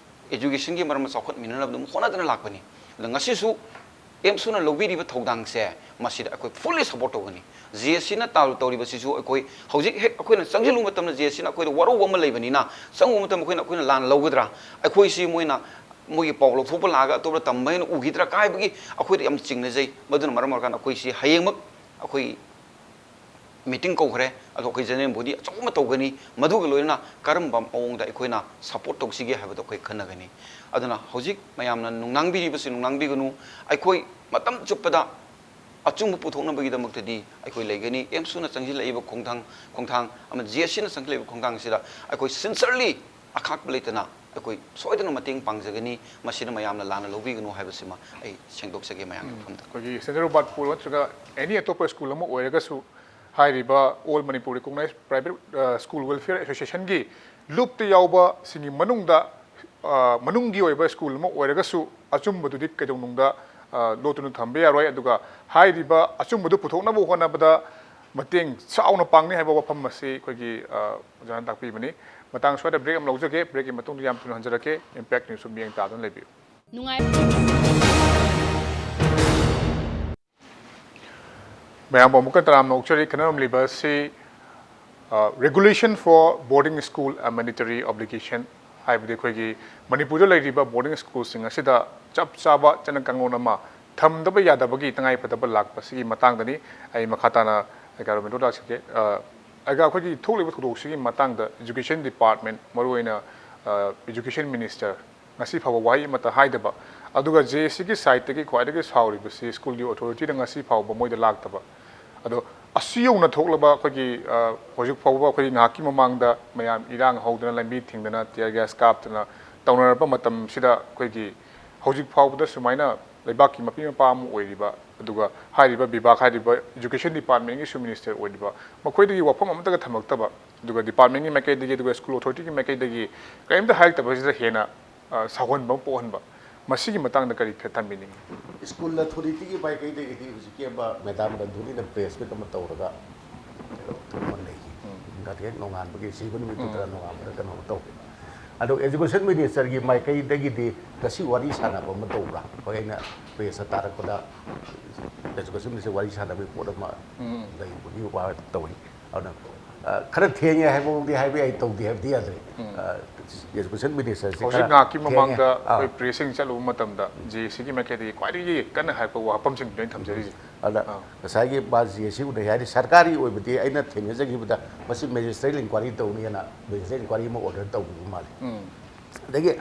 ꯑꯦꯖꯨꯀꯦꯁꯟꯒꯤ ꯃꯔꯝꯗ ꯆꯥꯎꯈꯠꯃꯤꯟꯅꯅꯕ ꯑꯗꯨꯝ ꯍꯣꯠꯅꯗꯅ ꯂꯥꯛꯄꯅꯤ꯫ ꯑꯗ ꯉꯁꯤꯁꯨ ꯑꯦꯝꯁꯨꯅ ꯂꯧꯕꯤꯔꯤꯕ ꯊꯧꯗꯥꯡꯁꯦ ꯃꯁꯤꯗ ꯑꯩꯈꯣꯏ ꯐꯨꯜꯂꯤ ꯁꯄꯣꯔꯠ ꯇꯧꯒꯅꯤ꯫ ꯖꯦ ꯑꯦꯁ ꯁꯤꯅ ꯇꯧꯔꯤꯕꯁꯤꯁꯨ ꯑꯩꯈꯣꯏ ꯍꯧꯖꯤꯛ ꯍꯦꯛ ꯑꯩꯈꯣꯏꯅ ꯆꯪꯁꯤꯜꯂꯨꯕ ꯃꯇꯝꯗ ꯖꯦ ꯑꯦꯁ ꯁꯤꯅ ꯑꯩꯈꯣꯏꯗ ꯋꯥꯔꯧꯕ ꯑꯃ ꯂꯩꯕꯅꯤꯅ, ꯆꯪꯉꯨꯕ ꯃꯇꯝꯗ ꯑꯩꯈꯣꯏꯅ, ꯑꯩꯈꯣꯏꯅ ꯂꯥꯟꯅ ꯂꯧꯒꯗ꯭ꯔꯥ? ꯑꯩꯈꯣꯏꯁꯤ ꯃꯣꯏꯅ ꯃꯣꯏꯒꯤ ꯄꯥꯎ ꯂꯧꯊꯣꯛꯄ ꯂꯥꯛꯑꯒ ꯑꯇꯣꯞꯄꯗ ꯇꯝꯕ ꯍꯥꯏꯅ ꯎꯈꯤꯗ꯭ꯔꯥ ꯀꯥꯏꯕꯒꯤ ꯑꯩꯈꯣꯏꯗ ꯌꯥꯝ ꯆꯤꯡꯅꯖꯩ꯫ ꯃꯗꯨꯅ ꯃꯔꯝ ꯑꯣꯏꯔꯀꯥꯟꯗ ꯑꯩꯈꯣꯏꯁꯤ ꯍꯌꯦꯡꯃꯛ ꯑꯩꯈꯣꯏ ꯃꯤꯇꯤꯡ ꯀꯧꯈ꯭ꯔꯦ꯫ ꯑꯗꯣ ꯑꯩꯈꯣꯏ ꯖꯦꯅꯔꯦꯜ ꯕꯣꯗꯤ ꯑꯆꯧꯕ ꯑꯃ ꯇꯧꯒꯅꯤ꯫ ꯃꯗꯨꯒ ꯂꯣꯏꯅꯅ ꯀꯔꯝꯕ ꯃꯑꯣꯡꯗ ꯑꯩꯈꯣꯏꯅ ꯁꯄꯣꯔꯠ ꯇꯧꯁꯤꯒꯦ ꯍꯥꯏꯕꯗꯣ ꯑꯩꯈꯣꯏ ꯈꯟꯅꯒꯅꯤ꯫ ꯑꯗꯨꯅ ꯍꯧꯖꯤꯛ ꯃꯌꯥꯝꯅ ꯅꯨꯡꯅꯥꯡꯕꯤꯔꯤꯕꯁꯤ ꯅꯨꯡꯅꯥꯡꯕꯤꯒꯅꯨ꯫ ꯑꯩꯈꯣꯏ ꯃꯇꯝ ꯆꯨꯞꯄꯗ ꯑꯆꯨꯝꯕ ꯄꯨꯊꯣꯛꯅꯕꯒꯤꯗꯃꯛꯇꯗꯤ ꯑꯩꯈꯣꯏ ꯂꯩꯒꯅꯤ꯫ ꯑꯦꯝꯁꯨꯅ ꯆꯪꯁꯤꯜꯂꯛꯏꯕ ꯈꯣꯡꯊꯥꯡ, ꯈꯣꯡꯊꯥꯡ ꯑꯃꯗꯤ ꯖꯦ ꯑꯦꯁ ꯁꯤꯅ ꯆꯪꯁꯤꯜꯂꯛꯏꯕ ꯈꯣꯡꯊꯥꯡꯁꯤꯗ ꯑꯩꯈꯣꯏ ꯁꯤꯟꯁꯔꯂꯤ ꯑꯈꯥꯛꯄ ꯂꯩꯇꯅ ꯑꯩꯈꯣꯏ ꯁꯣꯏꯗꯅ ꯃꯇꯦꯡ ꯄꯥꯡꯖꯒꯅꯤ꯫ ꯃꯁꯤꯗ ꯃꯌꯥꯝꯅ ꯂꯥꯟꯅ ꯂꯧꯕꯤꯒꯅꯨ ꯍꯥꯏꯕꯁꯤꯃ ꯑꯩ ꯁꯦꯡꯗꯣꯛꯆꯒꯦ ꯃꯌꯥꯝꯒꯤ ꯃꯐꯝꯗ꯫ ꯑꯩꯈꯣꯏꯒꯤ ꯁꯦꯟꯇ꯭ꯔꯦꯜ ꯕꯥꯔꯠ ꯄꯨꯜ ꯅꯠꯇ꯭ꯔꯒ ꯑꯦꯅꯤ ꯑꯇꯣꯞꯄ ꯁ꯭ꯀꯨꯜ ꯑꯃ ꯑꯣꯏꯔꯒꯁꯨ, ꯍꯥꯏꯔꯤꯕ ꯑꯣꯜ ꯃꯅꯤꯄꯨꯔ ꯔꯤꯀꯣꯛꯅꯥꯏꯖ ꯄ꯭ꯔꯥꯏꯚꯦꯠ, ꯑ, ꯁ꯭ꯀꯨꯜ ꯋꯦꯜꯐꯤꯌꯔ ꯑꯦꯁꯣꯁꯤꯌꯦꯁꯟꯒꯤ ꯂꯨꯞꯇ ꯌꯥꯎꯕꯁꯤꯡꯒꯤ ꯃꯅꯨꯡꯗ, ꯑ, ꯃꯅꯨꯡꯒꯤ ꯑꯣꯏꯕ ꯁ꯭ꯀꯨꯜ ꯑꯃ ꯑꯣꯏꯔꯒꯁꯨ ꯑꯆꯨꯝꯕꯗꯨꯗꯤ ꯀꯩꯗꯧꯅꯨꯡꯗ, ꯑ, ꯂꯣꯠꯇꯨꯅ ꯊꯝꯕ ꯌꯥꯔꯣꯏ꯫ ꯑꯗꯨꯒ ꯍꯥꯏꯔꯤꯕ ꯑꯆꯨꯝꯕꯗꯨ ꯄꯨꯊꯣꯛꯅꯕ ꯍꯣꯠꯅꯕꯗ ꯃꯇꯦꯡ ꯆꯥꯎꯅ ꯄꯥꯡꯅꯤ ꯍꯥꯏꯕ ꯋꯥꯐꯝ ꯑꯁꯤ ꯑꯩꯈꯣꯏꯒꯤ, ꯑ, ꯑꯣꯖꯥꯅ ꯇꯥꯛꯄꯤꯕꯅꯤ꯫ ꯃꯇꯥꯡ ꯁ꯭ꯋꯥꯏꯗ ꯕ꯭ꯔꯦꯛ ꯑꯃ ꯂꯧꯖꯒꯦ꯫ ꯕ꯭ꯔꯦꯛꯀꯤ ꯃꯇꯨꯡꯗ ꯌꯥꯝ ꯊꯨꯅ ꯍꯟꯖꯔꯛꯀꯦ꯫ ꯏꯝꯄꯦꯛ ꯅ꯭ꯌꯨꯁꯁꯨ ꯃꯤꯠꯌꯦꯡ ꯇꯥꯗꯨꯅ ꯂꯩꯕꯤꯌꯨ꯫ ꯅꯨꯡꯉꯥꯏ꯫ ꯃꯌꯥꯝꯕꯨ ꯑꯃꯨꯛꯀ ꯇꯔꯥꯝꯅ ꯑꯣꯛꯆꯔꯤ꯫ ꯈꯟꯅꯔꯝꯂꯤꯕ ꯑꯁꯤ, ꯑ, Regulation for Boarding School Amenitary Obligation, ꯍꯥꯏꯕꯗꯤ ꯑꯩꯈꯣꯏꯒꯤ ꯃꯅꯤꯄꯨꯔꯗ ꯂꯩꯔꯤꯕ ꯕꯣꯔꯗꯤꯡ ꯁ꯭ꯀꯨꯜꯁꯤꯡ ꯑꯁꯤꯗ ꯆꯞ ꯆꯥꯕ ꯆꯠꯅ ꯀꯥꯡꯂꯣꯟ ꯑꯃ ꯊꯝꯗꯕ ꯌꯥꯗꯕꯒꯤ ꯇꯉꯥꯏꯐꯗꯕ ꯂꯥꯛꯄꯁꯤꯒꯤ ꯃꯇꯥꯡꯗꯅꯤ꯫ ꯑꯩ ꯃꯈꯥ ꯇꯥꯅ ꯑꯩꯒ ꯔꯣꯃꯦꯇꯣ ꯂꯥꯛꯆꯒꯦ꯫ ꯑ, ꯑꯩꯒ ꯑꯩꯈꯣꯏꯒꯤ ꯊꯣꯛꯂꯤꯕ ꯊꯧꯗꯣꯛꯁꯤꯒꯤ ꯃꯇꯥꯡꯗ ꯏꯖꯨꯀꯦꯁꯟ ꯗꯤꯄꯥꯔꯠꯃꯦꯟ, ꯃꯔꯨꯑꯣꯏꯅ, ꯑ, education minister ꯉꯁꯤ ꯐꯥꯎꯕ ꯋꯥꯍꯩ ꯑꯃꯠꯇ ꯍꯥꯏꯗꯕ, ꯑꯗꯨꯒ ꯖꯦ ꯑꯦ ꯁꯤꯒꯤ ꯁꯥꯏꯠꯇꯒꯤ ꯈ꯭ꯋꯥꯏꯗꯒꯤ ꯁꯥꯎꯔꯤꯕꯁꯤ ꯁ꯭ꯀꯨꯜꯒꯤ ꯑꯣꯊꯣꯔꯤꯇꯤꯗ ꯉꯁꯤ ꯐꯥꯎꯕ ꯃꯣꯏꯗ ꯂꯥꯛꯇꯕ꯫ ꯑꯗꯣ ꯑꯁꯤ ꯌꯧꯅ ꯊꯣꯛꯂꯕ ꯑꯩꯈꯣꯏꯒꯤ, ꯑ, ꯍꯧꯖꯤꯛ ꯐꯥꯎꯕ ꯑꯩꯈꯣꯏꯒꯤ ꯉꯥꯏꯍꯥꯛꯀꯤ ꯃꯃꯥꯡꯗ ꯃꯌꯥꯝ ꯏꯔꯥꯡ ꯍꯧꯗꯅ, ꯂꯝꯕꯤ ꯊꯤꯡꯗꯅ, tear gas ꯀꯥꯞꯇꯅ ꯇꯧꯅꯔꯛꯄ ꯃꯇꯝꯁꯤꯗ ꯑꯩꯈꯣꯏꯒꯤ ꯍꯧꯖꯤꯛ ꯐꯥꯎꯕꯗ ꯁꯨꯃꯥꯏꯅ ꯂꯩꯕꯥꯛꯀꯤ ꯃꯄꯤ ꯃꯄꯥ ꯑꯃ ꯑꯣꯏꯔꯤꯕ, ꯑꯗꯨꯒ ꯍꯥꯏꯔꯤꯕ ꯕꯤꯚꯥꯒ ꯍꯥꯏꯔꯤꯕ education departmentꯒꯤꯁꯨ minister ꯑꯣꯏꯔꯤꯕ, ꯃꯈꯣꯏꯗꯒꯤ ꯋꯥꯐꯝ ꯑꯃꯠꯇꯒ ꯊꯝꯃꯛꯇꯕ, ꯑꯗꯨꯒ departmentꯒꯤ ꯃꯥꯏꯀꯩꯗꯒꯤ, ꯑꯗꯨꯒ ꯁ꯭ꯀꯨꯜ ꯑꯣꯊꯣꯔꯤꯇꯤꯒꯤ ꯃꯥꯏꯀꯩꯗꯒꯤ ꯀꯔꯤꯝꯇ ꯍꯥꯏꯔꯛꯇꯕꯁꯤꯗ ꯍꯦꯟꯅ, ꯑ, ꯁꯥꯎꯍꯟꯕ ꯑꯃ ꯄꯣꯛꯍꯟꯕ, ꯃꯁꯤꯒꯤ ꯃꯇꯥꯡꯗ ꯀꯔꯤ ꯈꯔ ꯊꯝꯕꯤꯅꯤꯡꯉꯤ? ꯁ꯭ꯀꯨꯜ ꯑꯣꯊꯣꯔꯤꯇꯤꯒꯤ ꯃꯥꯏꯀꯩꯗꯒꯤꯗꯤ ꯍꯧꯖꯤꯛꯀꯤ ꯑꯃ ꯃꯦꯗꯥꯝ ꯕꯟꯙꯨꯔꯤꯅ ꯄ꯭ꯔꯦꯁ ꯃꯤꯠ ꯑꯃ ꯇꯧꯔꯒ ꯀꯩꯅꯣ ꯇꯧꯕ ꯂꯩꯈꯤ꯫ ꯉꯥꯇꯦꯛ ꯅꯣꯡꯉꯥꯟꯕꯒꯤ ꯁꯤꯕ ꯅꯨꯃꯤꯠꯇꯨꯗ ꯅꯣꯡꯉꯥꯟꯕꯗ ꯀꯩꯅꯣ ꯇꯧꯈꯤ꯫ ꯑꯗꯣ education ministerꯒꯤ ꯃꯥꯏꯀꯩꯗꯒꯤꯗꯤ ꯉꯁꯤ ꯋꯥꯔꯤ ꯁꯥꯟꯅꯕ ꯑꯃ ꯇꯧꯕ꯭ꯔꯥ? ꯑꯩꯈꯣꯏ ꯑꯩꯅ ꯄ꯭ꯔꯦꯁꯇ ꯇꯥꯔꯛꯄꯗ education minister ꯋꯥꯔꯤ ꯁꯥꯟꯅꯕꯒꯤ ꯄꯣꯠ ꯑꯃ ꯂꯩꯕꯒꯤ ꯋꯥ ꯇꯧꯏ꯫ ꯑꯗꯨꯅ ꯑ, ꯈꯔ ꯊꯦꯡꯉꯦ ꯍꯥꯏꯕꯃꯛꯇꯤ ꯍꯥꯏꯕ ꯌꯥꯏ, ꯇꯧꯗꯦ ꯍꯥꯏꯕꯗꯤ ꯌꯥꯗ꯭ꯔꯦ꯫ ꯑ, education ministerꯁꯦ ꯍꯧꯖꯤꯛ ꯈꯔ ꯉꯥꯏꯍꯥꯛꯀꯤ ꯊꯦꯡꯉꯦ꯫ ꯃꯃꯥꯡꯗ ꯑꯥ꯫ ꯑꯩꯈꯣꯏ ꯄ꯭ꯔꯦꯁꯁꯤꯡ ꯆꯠꯂꯨꯕ ꯃꯇꯝꯗ ꯖꯦ ꯑꯦ ꯁꯤꯒꯤ ꯃꯥꯏꯀꯩꯗꯒꯤ ꯈ꯭ꯋꯥꯏꯗꯒꯤ ꯀꯟꯅ ꯍꯥꯏꯔꯛꯄ ꯋꯥꯐꯝꯁꯤꯡꯗꯨ ꯑꯩꯅ ꯊꯝꯖꯔꯤꯁꯦ꯫ ꯑꯗ ꯑꯥ꯫ ꯉꯁꯥꯏꯒꯤ ꯃꯥ ꯖꯦ ꯑꯦ ꯁꯤ ꯎꯅꯩ ꯍꯥꯏꯗꯤ ꯁꯔꯀꯥꯔꯒꯤ ꯑꯣꯏꯕꯗꯤ ꯑꯩꯅ ꯊꯦꯡꯅꯖꯈꯤꯕꯗ ꯃꯁꯤ magistrate inquiry ꯇꯧꯅꯤꯅ magistrate inquiry ꯑꯃ order ꯇꯧꯈꯤꯕ ꯃꯥꯜꯂꯤ꯫ ꯑꯗꯒꯤ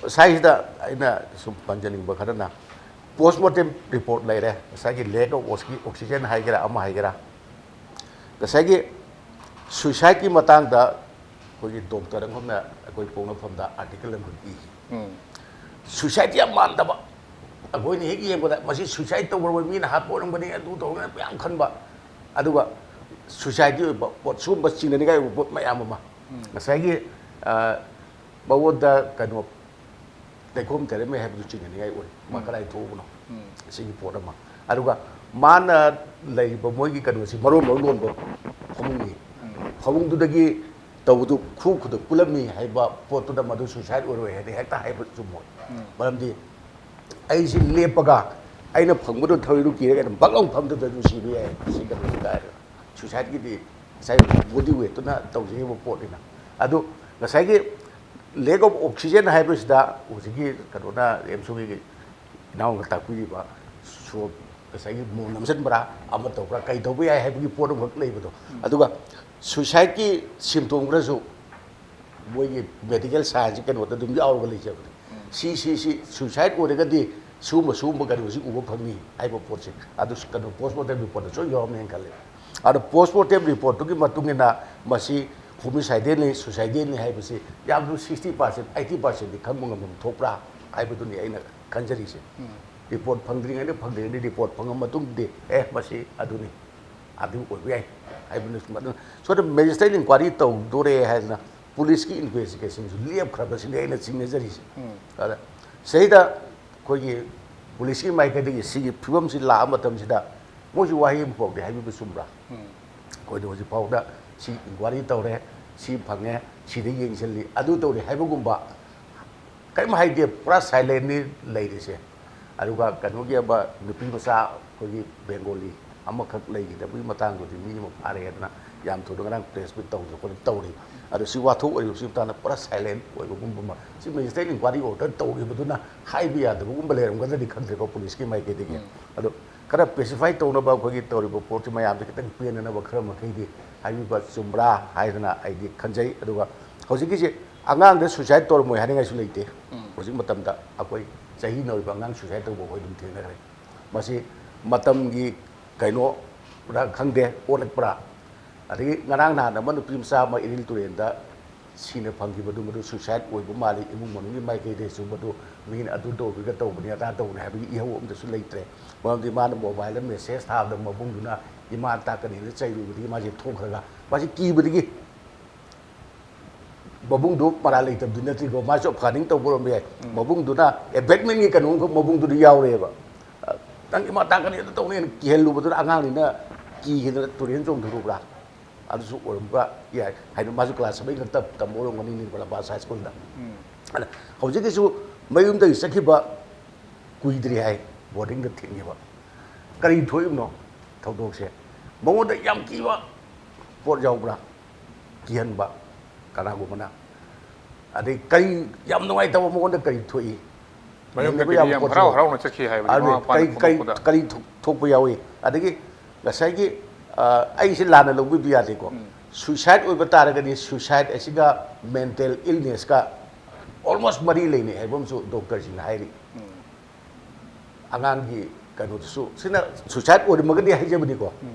ꯉꯁꯥꯏꯁꯤꯗ ꯑꯩꯅ ꯁꯨꯝ ꯄꯟꯖꯅꯤꯡꯕ ꯈꯔꯅ post mortem report ꯂꯩꯔꯦ, ꯉꯁꯥꯏꯒꯤ lack of oxy- oxygen ꯍꯥꯏꯒꯦꯔꯥ ꯑꯃ ꯍꯥꯏꯒꯦꯔꯥ, ꯉꯁꯥꯏꯒꯤ suicideꯀꯤ ꯃꯇꯥꯡꯗ ꯑꯩꯈꯣꯏꯒꯤ ꯗꯣꯛꯇꯔ ꯑꯃꯈꯛꯅ ꯑꯩꯈꯣꯏ ꯄꯣꯛꯅꯐꯝꯗ article ꯑꯃꯈꯛ ꯏꯈꯤ꯫ Suicide ꯌꯥꯝ ꯃꯥꯟꯗꯕ, ꯑꯩꯈꯣꯏꯅ ꯍꯦꯛ ꯌꯦꯡꯕꯗ ꯃꯁꯤ suicide ꯇꯧꯈ꯭ꯔꯕ ꯃꯤꯅ ꯍꯥꯠꯄ ꯑꯣꯏꯔꯝꯒꯅꯤ, ꯑꯗꯨ ꯇꯧꯔꯝꯒꯅꯤ ꯌꯥꯝ ꯈꯟꯕ, ꯑꯗꯨꯒ suicideꯀꯤ ꯑꯣꯏꯕ ꯄꯣꯠ, ꯁꯤꯒꯨꯝꯕ ꯆꯤꯡꯅꯅꯤꯡꯉꯥꯏ ꯑꯣꯏꯕ ꯄꯣꯠ ꯃꯌꯥꯝ ꯑꯃ ꯉꯁꯥꯏꯒꯤ, ꯑ, ꯃꯉꯣꯟꯗ ꯀꯩꯅꯣ ꯂꯩꯈꯣꯝ ꯇꯩꯔꯝꯃꯦ ꯍꯥꯏꯕꯗꯨ ꯆꯤꯡꯅꯅꯤꯡꯉꯥꯏ ꯑꯣꯏ꯫ ꯃꯥ ꯀꯗꯥꯏ ꯊꯣꯛꯎꯕꯅꯣ? ꯁꯤꯒꯤ ꯄꯣꯠ ꯑꯃ꯫ ꯑꯗꯨꯒ ꯃꯥꯅ ꯂꯩꯔꯤꯕ ꯃꯣꯏꯒꯤ ꯀꯩꯅꯣꯁꯤ ꯃꯔꯣꯟ ꯃꯔꯣꯟ ꯂꯣꯟꯕ ꯐꯃꯨꯡꯅꯤ꯫ ꯐꯃꯨꯡꯗꯨꯗꯒꯤ ꯇꯧꯕꯗꯨ ꯈꯨ ꯈꯨꯗꯛ ꯄꯨꯜꯂꯝꯃꯤ ꯍꯥꯏꯕ ꯄꯣꯠꯇꯨꯗ ꯃꯗꯨ suicide ꯑꯣꯏꯔꯣꯏ ꯍꯥꯏꯗꯤ ꯍꯦꯛꯇ ꯍꯥꯏꯕ ꯆꯨꯝꯃꯣꯏ꯫ ꯃꯔꯝꯗꯤ ꯑꯩꯁꯤ ꯂꯦꯞꯄꯒ ꯑꯩꯅ ꯐꯪꯕꯗꯣ ꯊꯧꯔꯤꯗꯨ ꯀꯤꯔꯒ ꯑꯗꯨꯝ ꯕꯛ ꯂꯥꯎ ꯐꯝꯗꯨꯗ ꯑꯗꯨꯝ ꯁꯤꯕ ꯌꯥꯏ꯫ ꯁꯤ ꯀꯩꯅꯣ ꯀꯥꯏꯔꯒ suicideꯀꯤꯗꯤ ꯉꯁꯥꯏ body weightꯇꯨꯅ ꯇꯧꯖꯔꯤꯕ ꯄꯣꯠꯅꯤꯅ꯫ ꯑꯗꯨ ꯉꯁꯥꯏꯒꯤ lack of oxygen ꯍꯥꯏꯕꯁꯤꯗ ꯍꯧꯖꯤꯛꯀꯤ ꯀꯩꯅꯣꯅ ꯑꯦꯝꯁꯨꯒꯤ ꯏꯅꯥꯎꯅ ꯇꯥꯛꯄꯤꯔꯤꯕ ꯁꯣ ꯉꯁꯥꯏꯒꯤ ꯃꯣꯟ ꯅꯝꯁꯤꯟꯕ꯭ꯔꯥ ꯑꯃ ꯇꯧꯕ꯭ꯔꯥ ꯀꯩ ꯇꯧꯕ ꯌꯥꯏ ꯍꯥꯏꯕꯒꯤ ꯄꯣꯠ ꯑꯃꯈꯛ ꯂꯩꯕꯗꯣ꯫ ꯑꯗꯨꯒ suicideꯀꯤ symptom ꯈꯔꯁꯨ ꯃꯣꯏꯒꯤ ꯃꯦꯗꯤꯀꯦꯜ ꯁꯥꯏꯟꯁꯁꯤ ꯀꯩꯅꯣꯗ ꯑꯗꯨꯝ ꯌꯥꯎꯔꯒ ꯂꯩꯖꯕꯅꯤ꯫ ꯁꯤ ꯁꯤ ꯁꯤ ꯁꯨꯏꯁꯥꯏꯠ ꯑꯣꯏꯔꯒꯗꯤ ꯁꯤꯒꯨꯝꯕ ꯁꯤꯒꯨꯝꯕ ꯀꯩꯅꯣꯁꯤ ꯎꯕ ꯐꯪꯅꯤ ꯍꯥꯏꯕ ꯄꯣꯠꯁꯦ꯫ ꯑꯗꯨ ꯀꯩꯅꯣ, ꯄꯣꯁꯃꯣꯔꯇꯦꯝ ꯔꯤꯄꯣꯔꯠꯇꯁꯨ ꯌꯥꯎꯔꯝꯃꯦꯅ ꯈꯜꯂꯦ꯫ ꯑꯗꯣ ꯄꯣꯁꯃꯣꯔꯇꯦꯝ ꯔꯤꯄꯣꯔꯠꯇꯨꯒꯤ ꯃꯇꯨꯡ ꯏꯟꯅ ꯃꯁꯤ ꯍꯣꯃꯤꯁꯥꯏꯗꯦꯜꯅꯤ, ꯁꯨꯏꯁꯥꯏꯗꯦꯜꯅꯤ ꯍꯥꯏꯕꯁꯤ ꯌꯥꯝꯅ ꯁꯤꯛꯁꯇꯤ ꯄꯥꯔꯁꯦꯟ, ꯑꯩꯠꯇꯤ ꯄꯥꯔꯁꯦꯟꯗꯤ ꯈꯪꯕ ꯉꯝꯐꯝ ꯊꯣꯛꯄ꯭ꯔꯥ ꯍꯥꯏꯕꯗꯨꯅꯤ ꯑꯩꯅ ꯈꯟꯖꯔꯤꯁꯦ꯫ ꯔꯤꯄꯣꯔꯠ ꯐꯪꯗ꯭ꯔꯤꯉꯩꯗ, ꯐꯪꯗ꯭ꯔꯤꯉꯩꯗ ꯔꯤꯄꯣꯔꯠ ꯐꯪꯉ ꯃꯇꯨꯡꯗꯗꯤ ꯑꯦ ꯃꯁꯤ ꯑꯗꯨꯅꯤ, ꯑꯗꯨ ꯑꯣꯏꯕ ꯌꯥꯏ ꯍꯥꯏꯕꯅ ꯁꯨꯝ ꯑꯗꯨꯝ ꯁꯣꯝꯗ ꯃꯦꯖꯤꯁꯇ꯭ꯔꯦꯠ ꯏꯟꯀ꯭ꯋꯥꯏꯔꯤ ꯇꯧꯗꯣꯔꯦ ꯍꯥꯏꯗꯅ ꯄꯨꯂꯤꯁꯀꯤ ꯏꯟꯚꯦꯁꯇꯤꯒꯦꯁꯟꯁꯨ ꯂꯦꯞꯈ꯭ꯔꯕꯁꯤꯅꯦ ꯑꯩꯅ ꯆꯤꯡꯅꯖꯔꯤꯁꯦ꯫ ꯑꯗ ꯁꯤꯗꯩꯗ ꯑꯩꯈꯣꯏꯒꯤ ꯄꯨꯂꯤꯁꯀꯤ ꯃꯥꯏꯀꯩꯗꯒꯤ ꯁꯤꯒꯤ ꯐꯤꯕꯝꯁꯤ ꯂꯥꯛꯑ ꯃꯇꯝꯁꯤꯗ ꯃꯣꯏꯁꯨ ꯋꯥꯍꯩ ꯑꯃ ꯐꯥꯎꯗꯦ ꯍꯥꯏꯕꯤꯕ ꯆꯨꯝꯕ꯭ꯔꯥ? ꯑꯩꯈꯣꯏꯗ ꯍꯧꯖꯤꯛ ꯐꯥꯎꯗ ꯁꯤ ꯏꯟꯀ꯭ꯋꯥꯏꯔꯤ ꯇꯧꯔꯦ, ꯁꯤ ꯐꯪꯉꯦ, ꯁꯤꯗ ꯌꯦꯡꯁꯤꯜꯂꯤ, ꯑꯗꯨ ꯇꯧꯔꯦ ꯍꯥꯏꯕꯒꯨꯝꯕ ꯀꯔꯤꯝ ꯍꯥꯏꯗꯦ, ꯄꯨꯔꯥ ꯁꯥꯏꯂꯦꯟꯅꯤ ꯂꯩꯔꯤꯁꯦ꯫ ꯑꯗꯨꯒ ꯀꯩꯅꯣꯒꯤ ꯑꯃ ꯅꯨꯄꯤ ꯃꯆꯥ ꯑꯩꯈꯣꯏꯒꯤ ꯕꯦꯡꯒꯣꯂꯤ ꯑꯃꯈꯛ ꯂꯩꯈꯤꯗꯕꯒꯤ ꯃꯇꯥꯡꯗꯨꯗꯤ ꯃꯤ ꯑꯃ ꯐꯥꯔꯦ ꯍꯥꯏꯗꯅ ꯌꯥꯝ ꯊꯨꯅ ꯉꯔꯥꯡ ꯄ꯭ꯔꯦꯁ ꯃꯤꯠ ꯇꯧꯗꯅ ꯈꯣꯠꯇꯅ ꯇꯧꯔꯤ꯫ ꯑꯗꯣ ꯁꯤ ꯋꯥꯊꯣꯛ ꯑꯣꯏꯔꯤꯕꯁꯤ ꯃꯇꯥꯡꯗ ꯄꯨꯔꯥ ꯁꯥꯏꯂꯦꯟ ꯑꯣꯏꯕꯒꯨꯝꯕ ꯑꯃ, ꯁꯤ ꯃꯦꯖꯤꯁꯇ꯭ꯔꯦꯠ ꯏꯟꯀ꯭ꯋꯥꯏꯔꯤ ꯑꯣꯔꯗꯔ ꯇꯧꯈꯤꯕꯗꯨꯅ ꯍꯥꯏꯕ ꯌꯥꯗꯕꯒꯨꯝꯕ ꯂꯩꯔꯝꯒꯗ꯭ꯔꯗꯤ ꯈꯪꯗ꯭ꯔꯦꯀꯣ ꯄꯨꯂꯤꯁꯀꯤ ꯃꯥꯏꯀꯩꯗꯒꯤ꯫ ꯑꯗꯣ ꯈꯔ ꯄꯦꯁꯤꯐꯥꯏ ꯇꯧꯅꯕ ꯑꯩꯈꯣꯏꯒꯤ ꯇꯧꯔꯤꯕ ꯄꯣꯠꯁꯤ ꯃꯌꯥꯝꯗ ꯈꯤꯇꯪ ꯄꯦꯟꯅꯅꯕ ꯈꯔ ꯃꯈꯩꯗꯤ ꯍꯥꯏꯕꯤꯕ ꯆꯨꯝꯕ꯭ꯔꯥ ꯍꯥꯏꯗꯅ ꯑꯩꯗꯤ ꯈꯟꯖꯩ꯫ ꯑꯗꯨꯒ ꯍꯧꯖꯤꯛꯀꯤꯁꯦ ꯑꯉꯥꯡꯗ ꯁꯨꯏꯁꯥꯏꯠ ꯇꯧꯔꯝꯃꯣꯏ ꯍꯥꯏꯅꯤꯡꯉꯥꯏꯁꯨ ꯂꯩꯇꯦ꯫ ꯍꯧꯖꯤꯛ ꯃꯇꯝꯗ ꯑꯩꯈꯣꯏ ꯆꯍꯤ ꯅꯧꯔꯤꯕ ꯑꯉꯥꯡ ꯁꯨꯏꯁꯥꯏꯠ ꯇꯧꯕ ꯑꯩꯈꯣꯏ ꯑꯗꯨꯝ ꯊꯦꯡꯅꯈ꯭ꯔꯦ꯫ ꯃꯁꯤ ꯃꯇꯝꯒꯤ ꯀꯩꯅꯣꯔ ꯈꯪꯗꯦ, ꯑꯣꯜꯂꯛꯄ꯭ꯔꯥ? ꯑꯗꯒꯤ ꯉꯔꯥꯡ ꯅꯍꯥꯟ ꯑꯃ ꯅꯨꯄꯤ ꯃꯆꯥ ꯑꯃ ꯏꯔꯤꯜ ꯇꯨꯔꯦꯟꯗ ꯁꯤꯅ ꯐꯪꯈꯤꯕꯗꯨ ꯃꯗꯨ ꯁꯨꯏꯁꯥꯏꯠ ꯑꯣꯏꯕ ꯃꯥꯜꯂꯤ, ꯏꯃꯨꯡ ꯃꯅꯨꯡꯒꯤ ꯃꯥꯏꯀꯩꯗꯒꯤꯁꯨ ꯃꯗꯨ ꯃꯤꯅ ꯑꯗꯨ ꯇꯧꯕꯤꯒ ꯇꯧꯕꯅꯤ ꯑꯗꯥ ꯇꯧꯕꯅꯤ ꯍꯥꯏꯕꯒꯤ ꯏꯍꯧ ꯑꯃꯇꯁꯨ ꯂꯩꯇ꯭ꯔꯦ꯫ ꯃꯔꯝꯗꯤ ꯃꯥꯅ ꯃꯣꯕꯥꯏꯜꯗ ꯃꯦꯁꯦꯖ ꯊꯥꯕꯗ ꯃꯕꯨꯡꯗꯨꯅ ꯏꯃꯥ ꯇꯥꯛꯀꯅꯤꯅ ꯆꯩꯔꯨꯕꯗꯒꯤ ꯃꯥꯁꯦ ꯊꯣꯛꯈ꯭ꯔꯒ ꯃꯥꯁꯦ ꯀꯤꯕꯗꯒꯤ ꯃꯕꯨꯡꯗꯨ ꯃꯔꯥꯜ ꯂꯩꯇꯕꯗꯤ ꯅꯠꯇ꯭ꯔꯤꯀꯣ, ꯃꯥꯁꯨ ꯐꯅꯤꯡ ꯇꯧꯕ ꯑꯣꯏꯔꯝꯕ ꯌꯥꯏ꯫ ꯃꯕꯨꯡꯗꯨꯅ ꯑꯦꯕꯦꯠꯃꯦꯟꯒꯤ ꯀꯩꯅꯣꯝꯈꯛ ꯃꯕꯨꯡꯗꯨꯗ ꯌꯥꯎꯔꯦꯕ꯫ ꯅꯪ ꯏꯃꯥ ꯇꯥꯛꯀꯅꯤ ꯑꯗꯨ ꯇꯧꯅꯤꯅ ꯀꯤꯍꯜꯂꯨꯕꯗꯨꯅ ꯑꯉꯥꯡꯅꯤꯅ ꯀꯤꯈꯤꯗꯅ ꯇꯨꯔꯦꯟ ꯆꯣꯡꯊꯣꯔꯛꯄ꯭ꯔꯥ? ꯑꯗꯨꯁꯨ ꯑꯣꯏꯔꯝꯕ ꯌꯥꯏ꯫ ꯍꯥꯏꯗꯤ ꯃꯥꯁꯨ ꯀ꯭ꯂꯥꯁ ꯁꯚꯦꯟ ꯈꯛꯇ ꯇꯝꯕ ꯑꯣꯏꯔꯝꯒꯅꯤ ꯅꯤꯡꯕ ꯂꯝꯕꯥ ꯍꯥꯏ ꯁ꯭ꯀꯨꯜꯗ꯫ ꯑꯗ ꯍꯧꯖꯤꯛꯀꯤꯁꯨ ꯃꯌꯨꯝꯗꯒꯤ ꯆꯠꯈꯤꯕ ꯀꯨꯏꯗ꯭ꯔꯤ ꯍꯥꯏ, ꯕꯣꯔꯗꯤꯡꯗ ꯊꯤꯡꯉꯤꯕ꯫ ꯀꯔꯤ ꯊꯣꯛꯏꯕꯅꯣ ꯊꯧꯗꯣꯛꯁꯦ? ꯃꯉꯣꯟꯗ ꯌꯥꯝ ꯀꯤꯕ ꯄꯣꯠ ꯌꯥꯎꯕ꯭ꯔꯥ? ꯀꯤꯍꯟꯕ ꯀꯅꯥꯒꯨꯝꯕꯅ꯫ ꯑꯗꯩ ꯀꯔꯤ ꯌꯥꯝ ꯅꯨꯡꯉꯥꯏꯇꯕ ꯃꯉꯣꯟꯗ ꯀꯔꯤ ꯊꯣꯛꯏ? ꯃꯌꯨꯝꯗ ꯌꯦꯡꯗꯕ ꯀꯩꯗ ꯌꯥꯕ ꯌꯥꯝ ꯄꯣꯠꯁꯨ ꯍꯔꯥꯎ ꯌꯥꯎ-, ꯍꯔꯥꯎꯅ ꯆꯠꯈꯤ ꯍꯥꯏꯕꯗꯤ ꯑꯗꯨꯅꯦ, ꯃꯃꯥ ꯃꯄꯥꯅ ꯀꯔꯤ, ꯀꯔꯤ, ꯐꯣꯡꯗꯣꯛꯄꯗ꯫ ꯀꯔꯤ ꯊꯣꯛ-, ꯊꯣꯛꯄ ꯌꯥꯎꯏ? ꯑꯗꯒꯤ ꯉꯁꯥꯏꯒꯤ, ꯑ, ꯑꯩꯁꯦ ꯂꯥꯟꯅ ꯂꯧꯕꯤꯕ ꯌꯥꯗꯦꯀꯣ꯫ ꯁꯨꯏꯁꯥꯏꯠ ꯑꯣꯏꯕ ꯇꯥꯔꯒꯗꯤ ꯁꯨꯏꯁꯥꯏꯠ ꯑꯁꯤꯒ ꯃꯦꯟꯇꯦꯜ ꯏꯜꯅꯦꯁꯀ ꯑꯣꯜꯃꯣꯁ ꯃꯔꯤ ꯂꯩꯅꯩ ꯍꯥꯏꯕ ꯑꯃꯁꯨ ꯗꯣꯛꯇꯔꯁꯤꯡꯅ ꯍꯥꯏꯔꯤ꯫ ꯑꯉꯥꯡꯒꯤ ꯀꯩꯅꯣꯗꯨꯁꯨ ꯁꯤꯅ ꯁꯨꯏꯁꯥꯏꯠ ꯑꯣꯏꯔꯝꯃꯒꯗꯤ ꯍꯥꯏꯖꯕꯅꯤꯀꯣ꯫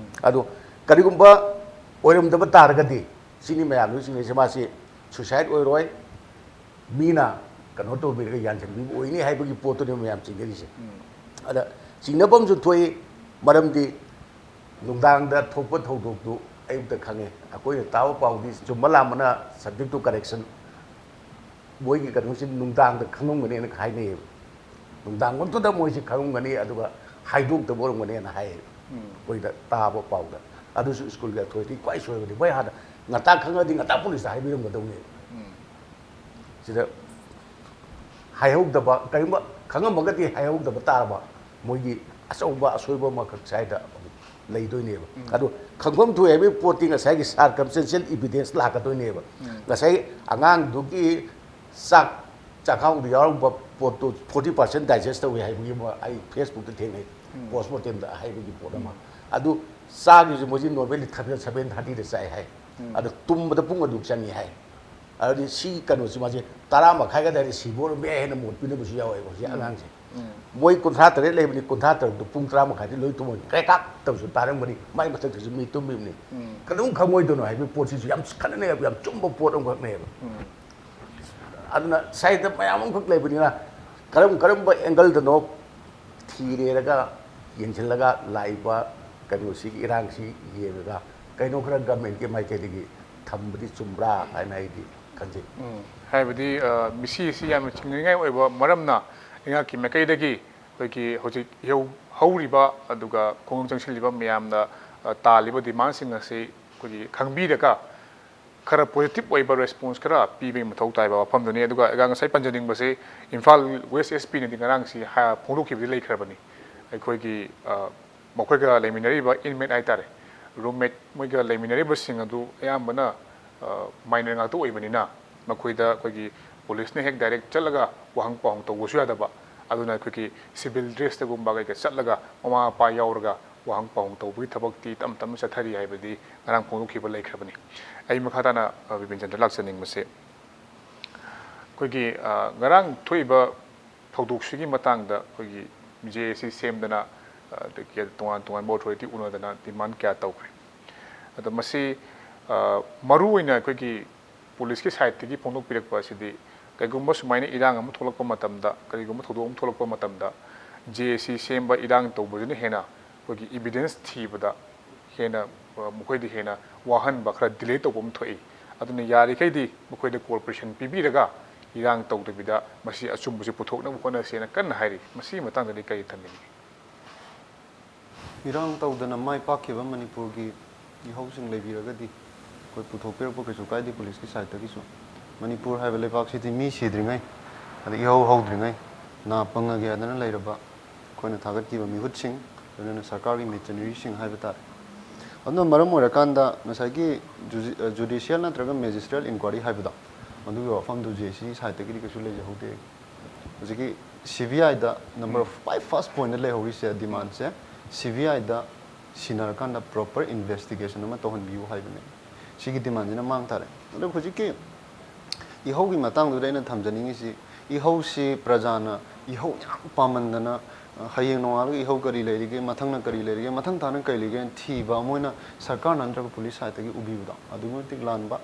ꯑꯗꯣ ꯀꯔꯤꯒꯨꯝꯕ ꯑꯣꯏꯔꯝꯗꯕ ꯇꯥꯔꯒꯗꯤ ꯁꯤꯅꯤ ꯃꯌꯥꯝꯅ ꯆꯤꯡꯅꯩꯁꯦ, ꯃꯥꯁꯤ ꯁꯨꯏꯁꯥꯏꯠ ꯑꯣꯏꯔꯣꯏ, ꯃꯤꯅ ꯀꯩꯅꯣ ꯇꯧꯕꯤꯔꯒ ꯌꯥꯟꯁꯤꯟꯕꯤꯕ ꯑꯣꯏꯅꯤ ꯍꯥꯏꯕꯒꯤ ꯄꯣꯠꯇꯨꯅꯦꯕ ꯃꯌꯥꯝ ꯆꯤꯡꯅꯔꯤꯁꯦ꯫ ꯑꯗ ꯆꯤꯡꯅꯐꯝꯁꯨ ꯊꯣꯛꯏ, ꯃꯔꯝꯗꯤ ꯅꯨꯡꯗꯥꯡꯗ ꯊꯣꯛꯄ ꯊꯧꯗꯣꯛꯇꯨ ꯑꯌꯨꯛꯇ ꯈꯪꯉꯦ꯫ ꯑꯩꯈꯣꯏꯅ ꯇꯥꯕ ꯄꯥꯎꯗꯤ ꯆꯨꯝꯕ ꯂꯥꯟꯕꯅ subject to correction, ꯃꯣꯏꯒꯤ ꯀꯩꯅꯣꯁꯤ ꯅꯨꯡꯗꯥꯡꯗ ꯈꯪꯉꯝꯒꯅꯦꯅ ꯍꯥꯏꯅꯩꯌꯦꯕ꯫ ꯅꯨꯡꯗꯥꯡ ꯋꯥꯛꯇꯨꯗ ꯃꯣꯏꯁꯤ ꯈꯪꯉꯝꯒꯅꯤ, ꯑꯗꯨꯒ ꯍꯥꯏꯗꯣꯛꯇꯕ ꯑꯣꯏꯔꯝꯒꯅꯦꯅ ꯍꯥꯏꯌꯦꯕ ꯑꯩꯈꯣꯏꯗ ꯇꯥꯕ ꯄꯥꯎꯗ꯫ ꯑꯗꯨꯁꯨ ꯁ꯭ꯀꯨꯜꯒꯤ ꯑꯊꯣꯔꯤꯇꯤ ꯈ꯭ꯋꯥꯏ ꯁꯣꯏꯕꯅꯤ꯫ ꯃꯣꯏ ꯍꯥꯟꯅ ꯉꯟꯇꯥ ꯈꯪꯉꯗꯤ ꯉꯟꯇꯥ ꯄꯨꯂꯤꯁꯇ ꯍꯥꯏꯕꯤꯔꯝꯒꯗꯧꯅꯦꯕ꯫ ꯁꯤꯗ ꯍꯥꯏꯍꯧꯗꯕ, ꯀꯔꯤꯒꯨꯝꯕ ꯈꯪꯉꯝꯃꯒꯗꯤ ꯍꯥꯏꯍꯧꯗꯕ ꯇꯥꯔꯕ, ꯃꯣꯏꯒꯤ ꯑꯆꯧꯕ ꯑꯁꯣꯏꯕ ꯑꯃꯈꯛ ꯁ꯭ꯋꯥꯏꯗ ꯑꯃꯨꯛ ꯂꯩꯗꯣꯏꯅꯦꯕ꯫ ꯑꯗꯣ ꯈꯪꯐꯝ ꯊꯣꯛꯏ ꯍꯥꯏꯕꯒꯤ ꯄꯣꯠꯇꯤ ꯉꯁꯥꯏꯒꯤ circumstantial evidence ꯂꯥꯛꯀꯗꯣꯏꯅꯦꯕ꯫ ꯉꯁꯥꯏ ꯑꯉꯥꯡꯗꯨꯒꯤ ꯆꯥꯛ ꯆꯥꯛꯈꯥꯎꯗ ꯌꯥꯎꯔꯝꯕ ꯄꯣꯠꯇꯨ forty percent digest ꯇꯧꯏ ꯍꯥꯏꯕꯒꯤ ꯑꯃ ꯑꯩ Facebook ꯇ ꯊꯦꯡꯅꯩ, post mortem ꯗ ꯍꯥꯏꯕꯒꯤ ꯄꯣꯠ ꯑꯃ꯫ ꯑꯗꯨ ꯆꯥꯈꯤꯕꯁꯦ ꯃꯣꯏꯁꯤ normally seven thirty ꯗ ꯆꯥꯏ ꯍꯥꯏ꯫ ꯑꯗꯣ ꯇꯨꯝꯕꯗ ꯄꯨꯡ ꯑꯗꯨꯛ ꯆꯪꯉꯤ ꯍꯥꯏ꯫ ꯑꯗꯨꯗꯤ ꯁꯤ ꯀꯩꯅꯣꯁꯤ ꯃꯥꯁꯦ ꯇꯔꯥ ꯃꯈꯥꯏꯒ ꯑꯗꯥꯏꯗ ꯁꯤꯕ ꯑꯣꯏꯔꯝꯕ ꯌꯥꯏ ꯍꯥꯏꯅ ꯃꯣꯠ ꯄꯤꯅꯕꯁꯨ ꯌꯥꯎꯋꯦꯕ ꯍꯧꯖꯤꯛ ꯑꯉꯥꯡꯁꯦ꯫ ꯃꯣꯏ ꯀꯨꯟꯊ꯭ꯔꯥ ꯇꯔꯦꯠ ꯂꯩꯕꯅꯤ, ꯀꯨꯟꯊ꯭ꯔꯥ ꯇꯔꯨꯛꯇꯨ ꯄꯨꯡ ꯇꯔꯥ ꯃꯈꯥꯏꯗ ꯂꯣꯏ ꯇꯨꯝꯃꯅꯤ, ꯀ꯭ꯔꯦꯛ ꯀ꯭ꯔꯥꯛ ꯇꯧꯁꯨ ꯇꯥꯔꯝꯒꯅꯤ, ꯃꯥꯏ ꯃꯊꯛꯇꯁꯨ ꯃꯤ ꯇꯨꯝꯃꯤꯕꯅꯤ꯫ ꯀꯩꯗꯧ ꯈꯪꯉꯣꯏꯗꯣꯏꯅꯣ ꯍꯥꯏꯕꯒꯤ ꯄꯣꯠꯁꯤꯁꯨ ꯌꯥꯝ ꯈꯟꯅꯅꯤꯡꯉꯥꯏ ꯌꯥꯝ ꯆꯨꯝꯕ ꯄꯣꯠ ꯑꯃꯈꯛꯅꯦꯕ꯫ ꯑꯗꯨꯅ ꯁꯥꯏꯗ ꯃꯌꯥꯝ ꯑꯃꯈꯛ ꯂꯩꯕꯅꯤꯅ ꯀꯔꯝ ꯀꯔꯝꯕ angle ꯗꯅꯣ ꯊꯤꯔꯦꯔꯒ ꯌꯦꯡꯁꯤꯜꯂꯒ ꯂꯥꯛꯏꯕ ꯀꯩꯅꯣꯁꯤꯒꯤ ꯏꯔꯥꯡꯁꯤ ꯌꯦꯡꯉꯒ ꯀꯩꯅꯣ ꯈꯔ government ꯀꯤ ꯃꯥꯏꯀꯩꯗꯒꯤ ꯊꯝꯕꯗꯤ ꯆꯨꯝꯕ꯭ꯔꯥ ꯍꯥꯏꯅ ꯑꯩꯗꯤ ꯈꯟꯖꯩ꯫ ꯎꯝ, ꯍꯥꯏꯕꯗꯤ ꯑ, ꯃꯁꯤ ꯑꯁꯤ ꯌꯥꯝꯅ ꯆꯤꯡꯅꯅꯤꯡꯉꯥꯏ ꯑꯣꯏꯕ ꯃꯔꯝꯅ ꯂꯩꯉꯥꯛꯀꯤ ꯃꯥꯏꯀꯩꯗꯒꯤ ꯑꯩꯈꯣꯏꯒꯤ ꯍꯧꯖꯤꯛ ꯏꯍꯧ ꯍꯧꯔꯤꯕ ꯑꯗꯨꯒ ꯈꯣꯡꯖꯪ ꯆꯪꯁꯤꯜꯂꯤꯕ ꯃꯌꯥꯝꯅ ꯑ, ꯇꯥꯜꯂꯤꯕ demand ꯁꯤꯡ ꯑꯁꯤ ꯑꯩꯈꯣꯏꯒꯤ ꯈꯪꯕꯤꯔꯒ ꯈꯔ positive ꯑꯣꯏꯕ response ꯈꯔ ꯄꯤꯕꯒꯤ ꯃꯊꯧ ꯇꯥꯏꯕ ꯋꯥꯐꯝꯗꯨꯅꯤ꯫ ꯑꯗꯨꯒ ꯑꯩꯒ ꯉꯁꯥꯏ ꯄꯟꯖꯅꯤꯡꯕꯁꯤ ꯏꯝꯐꯥꯜ West S P ꯅꯗꯤ ꯉꯔꯥꯡꯁꯤ ꯍꯥ-, ꯐꯣꯡꯗꯣꯛꯈꯤꯕꯗꯤ ꯂꯩꯈ꯭ꯔꯕꯅꯤ꯫ ꯑꯩꯈꯣꯏꯒꯤ ꯑ, ꯃꯈꯣꯏꯒ ꯂꯩꯃꯤꯟꯅꯔꯤꯕ inmate ꯍꯥꯏꯇꯥꯔꯦ, roommate ꯃꯣꯏꯒ ꯂꯩꯃꯤꯟꯅꯔꯤꯕꯁꯤꯡ ꯑꯗꯨ ꯑꯌꯥꯝꯕꯅ ꯑ, minor ꯉꯥꯛꯇ ꯑꯣꯏꯕꯅꯤꯅ ꯃꯈꯣꯏꯗ ꯑꯩꯈꯣꯏꯒꯤ ꯄꯨꯂꯤꯁꯅ ꯍꯦꯛ direct ꯆꯠꯂꯒ ꯋꯥꯍꯪ ꯄꯥꯎꯍꯪ ꯇꯧꯕꯁꯨ ꯌꯥꯗꯕ꯫ ꯑꯗꯨꯅ ꯑꯩꯈꯣꯏꯒꯤ civil dress ꯇꯒꯨꯝꯕ ꯀꯩꯀꯩ ꯆꯠꯂꯒ ꯃꯃꯥ ꯃꯄꯥ ꯌꯥꯎꯔꯒ ꯋꯥꯍꯪ ꯄꯥꯎꯍꯪ ꯇꯧꯕꯒꯤ ꯊꯕꯛꯇꯤ ꯇꯞ ꯇꯞꯅ ꯆꯠꯊꯔꯤ ꯍꯥꯏꯕꯗꯤ ꯉꯔꯥꯡ ꯐꯣꯡꯗꯣꯛꯈꯤꯕ ꯂꯩꯈ꯭ꯔꯕꯅꯤ꯫ ꯑꯩ ꯃꯈꯥ ꯇꯥꯅ, ꯑ, ꯕꯤꯄꯤꯟ ꯆꯟꯗ꯭ꯔ ꯂꯥꯛꯆꯅꯤꯡꯕꯁꯦ, ꯑꯩꯈꯣꯏꯒꯤ, ꯑ, ꯉꯔꯥꯡ ꯊꯣꯛꯏꯕ ꯊꯧꯗꯣꯛꯁꯤꯒꯤ ꯃꯇꯥꯡꯗ ꯑꯩꯈꯣꯏꯒꯤ ꯖꯦ ꯑꯦ ꯁꯤ ꯁꯦꯝꯗꯅ, ꯑ, ꯑꯗꯒꯤ ꯇꯣꯉꯥꯟ ꯇꯣꯉꯥꯟꯕ ꯑꯣꯊꯣꯔꯤꯇꯤ ꯎꯅꯗꯅ ꯗꯤꯃꯥꯟ ꯀꯌꯥ ꯇꯧꯈ꯭ꯔꯦ꯫ ꯑꯗꯣ ꯃꯁꯤ, ꯑ, ꯃꯔꯨꯑꯣꯏꯅ ꯑꯩꯈꯣꯏꯒꯤ ꯄꯨꯂꯤꯁꯀꯤ ꯁꯥꯏꯠꯇꯒꯤ ꯐꯣꯡꯗꯣꯛꯄꯤꯔꯛꯄ ꯑꯁꯤꯗꯤ, ꯀꯩꯒꯨꯝꯕ ꯁꯨꯃꯥꯏꯅ ꯏꯔꯥꯡ ꯑꯃ ꯊꯣꯛꯂꯛꯄ ꯃꯇꯝꯗ, ꯀꯔꯤꯒꯨꯝꯕ ꯊꯧꯗꯣꯛ ꯑꯃ ꯊꯣꯛꯂꯛꯄ ꯃꯇꯝꯗ, ꯖꯦ ꯑꯦ ꯁꯤ ꯁꯦꯝꯕ, ꯏꯔꯥꯡ ꯇꯧꯕꯁꯤꯅ ꯍꯦꯟꯅ ꯑꯩꯈꯣꯏꯒꯤ ꯏꯕꯤꯗꯦꯟꯁ ꯊꯤꯕꯗ ꯍꯦꯟꯅ, ꯑ, ꯃꯈꯣꯏꯗ ꯍꯦꯟꯅ ꯋꯥꯍꯟꯕ, ꯈꯔ ꯗꯤꯂꯦ ꯇꯧꯕ ꯑꯃ ꯊꯣꯛꯏ꯫ ꯑꯗꯨꯅ ꯌꯥꯔꯤꯈꯩꯗꯤ ꯃꯈꯣꯏꯗ ꯀꯣꯑꯣꯄꯔꯦꯁꯟ ꯄꯤꯕꯤꯔꯒ ꯏꯔꯥꯡ ꯇꯧꯗꯕꯤꯗ ꯃꯁꯤ ꯑꯆꯨꯝꯕꯁꯤ ꯄꯨꯊꯣꯛꯅꯕ ꯍꯣꯠꯅꯁꯦꯅ ꯀꯟꯅ ꯍꯥꯏꯔꯤ꯫ ꯃꯁꯤꯒꯤ ꯃꯇꯥꯡꯗꯗꯤ ꯀꯔꯤ ꯊꯝꯕꯤꯅꯤꯡꯉꯤ? ꯏꯔꯥꯡ ꯇꯧꯗꯅ ꯃꯥꯏ ꯄꯥꯛꯈꯤꯕ ꯃꯅꯤꯄꯨꯔꯒꯤ ꯏꯍꯧꯁꯤꯡ ꯂꯩꯕꯤꯔꯒꯗꯤ ꯑꯩꯈꯣꯏ ꯄꯨꯊꯣꯛꯄꯤꯔꯛꯄ ꯀꯩꯁꯨ ꯀꯥꯏꯗꯦ ꯄꯨꯂꯤꯁꯀꯤ ꯁꯥꯏꯠꯇꯒꯤꯁꯨ꯫ ꯃꯅꯤꯄꯨꯔ ꯍꯥꯏꯕ ꯂꯩꯕꯥꯛꯁꯤꯗꯤ ꯃꯤ ꯁꯤꯗ꯭ꯔꯤꯉꯩ, ꯑꯗꯩ ꯏꯍꯧ ꯍꯧꯗ꯭ꯔꯤꯉꯩ, ꯅꯥ ꯄꯪꯉꯒꯦ ꯍꯥꯏꯗꯅ ꯂꯩꯔꯕ ꯑꯩꯈꯣꯏꯅ ꯊꯥꯒꯠꯈꯤꯕ ꯃꯤꯍꯨꯠꯁꯤꯡ, ꯂꯣꯏꯅꯅ ꯁꯔꯀꯥꯔꯒꯤ ꯃꯦꯆꯤꯅꯔꯤꯁꯤꯡ ꯍꯥꯏꯕ ꯇꯥꯔꯦ꯫ ꯑꯗꯨꯅ ꯃꯔꯝ ꯑꯣꯏꯔꯀꯥꯟꯗ ꯉꯁꯥꯏꯒꯤ ꯖꯨꯗꯤ-, ꯑ, ꯖꯨꯗꯤꯁꯤꯌꯦꯜ ꯅꯠꯇ꯭ꯔꯒ ꯃꯦꯖꯤꯁꯇ꯭ꯔꯦꯜ ꯏꯟꯀ꯭ꯋꯥꯔꯤ ꯍꯥꯏꯕꯗꯣ, ꯑꯗꯨꯒꯤ ꯋꯥꯐꯝꯗꯨ ꯖꯦ ꯑꯦ ꯁꯤ ꯁꯥꯏꯠꯇꯒꯤꯗꯤ ꯀꯩꯁꯨ ꯂꯩꯖꯍꯧꯗꯦ꯫ ꯍꯧꯖꯤꯛꯀꯤ ꯁꯤ ꯕꯤ ꯑꯥꯏꯗ ꯅꯝꯕꯔ ꯈ꯭ꯋꯥꯏ ꯐꯥꯔꯁ ꯄꯣꯏꯟꯗ ꯂꯩꯍꯧꯔꯤꯁꯦ, ꯗꯤꯃꯥꯟꯁꯦ ꯁꯤ ꯕꯤ ꯑꯥꯏꯗ ꯁꯤꯟꯅꯔꯀꯥꯟꯗ ꯄ꯭ꯔꯣꯄꯔ ꯏꯟꯚꯦꯁꯇꯤꯒꯦꯁꯟ ꯑꯃ ꯇꯧꯍꯟꯕꯤꯌꯨ ꯍꯥꯏꯕꯅꯦ꯫ ꯁꯤꯒꯤ ꯗꯤꯃꯥꯟꯁꯤꯅ ꯃꯥꯡ ꯇꯥꯔꯦ꯫ ꯑꯗꯨ ꯍꯧꯖꯤꯛꯀꯤ ꯏꯍꯧꯒꯤ ꯃꯇꯥꯡꯗꯨꯗ ꯑꯩꯅ ꯊꯝꯖꯅꯤꯡꯉꯤꯁꯤ, ꯏꯍꯧꯁꯤ ꯄ꯭ꯔꯖꯥꯅ ꯏꯍꯧ ꯌꯥꯝ ꯄꯥꯝꯃꯟꯗꯅ, ꯑ, ꯍꯌꯦꯡ ꯅꯣꯡꯉꯥꯜꯂꯒ ꯏꯍꯧ ꯀꯔꯤ ꯂꯩꯔꯤꯒꯦ, ꯃꯊꯪꯅ ꯀꯔꯤ ꯂꯩꯔꯤꯒꯦ, ꯃꯊꯪ ꯊꯥꯅ ꯀꯔꯤ ꯂꯩꯒꯦꯅ ꯊꯤꯕ ꯑꯃ ꯑꯣꯏꯅ ꯁꯔꯀꯥꯔꯅ ꯅꯠꯇ꯭ꯔꯒ ꯄꯨꯂꯤꯁ ꯁꯥꯏꯠꯇꯒꯤ ꯎꯕꯤꯕꯗꯣ ꯑꯗꯨꯛꯀꯤ ꯃꯇꯤꯛ ꯂꯥꯟꯕ,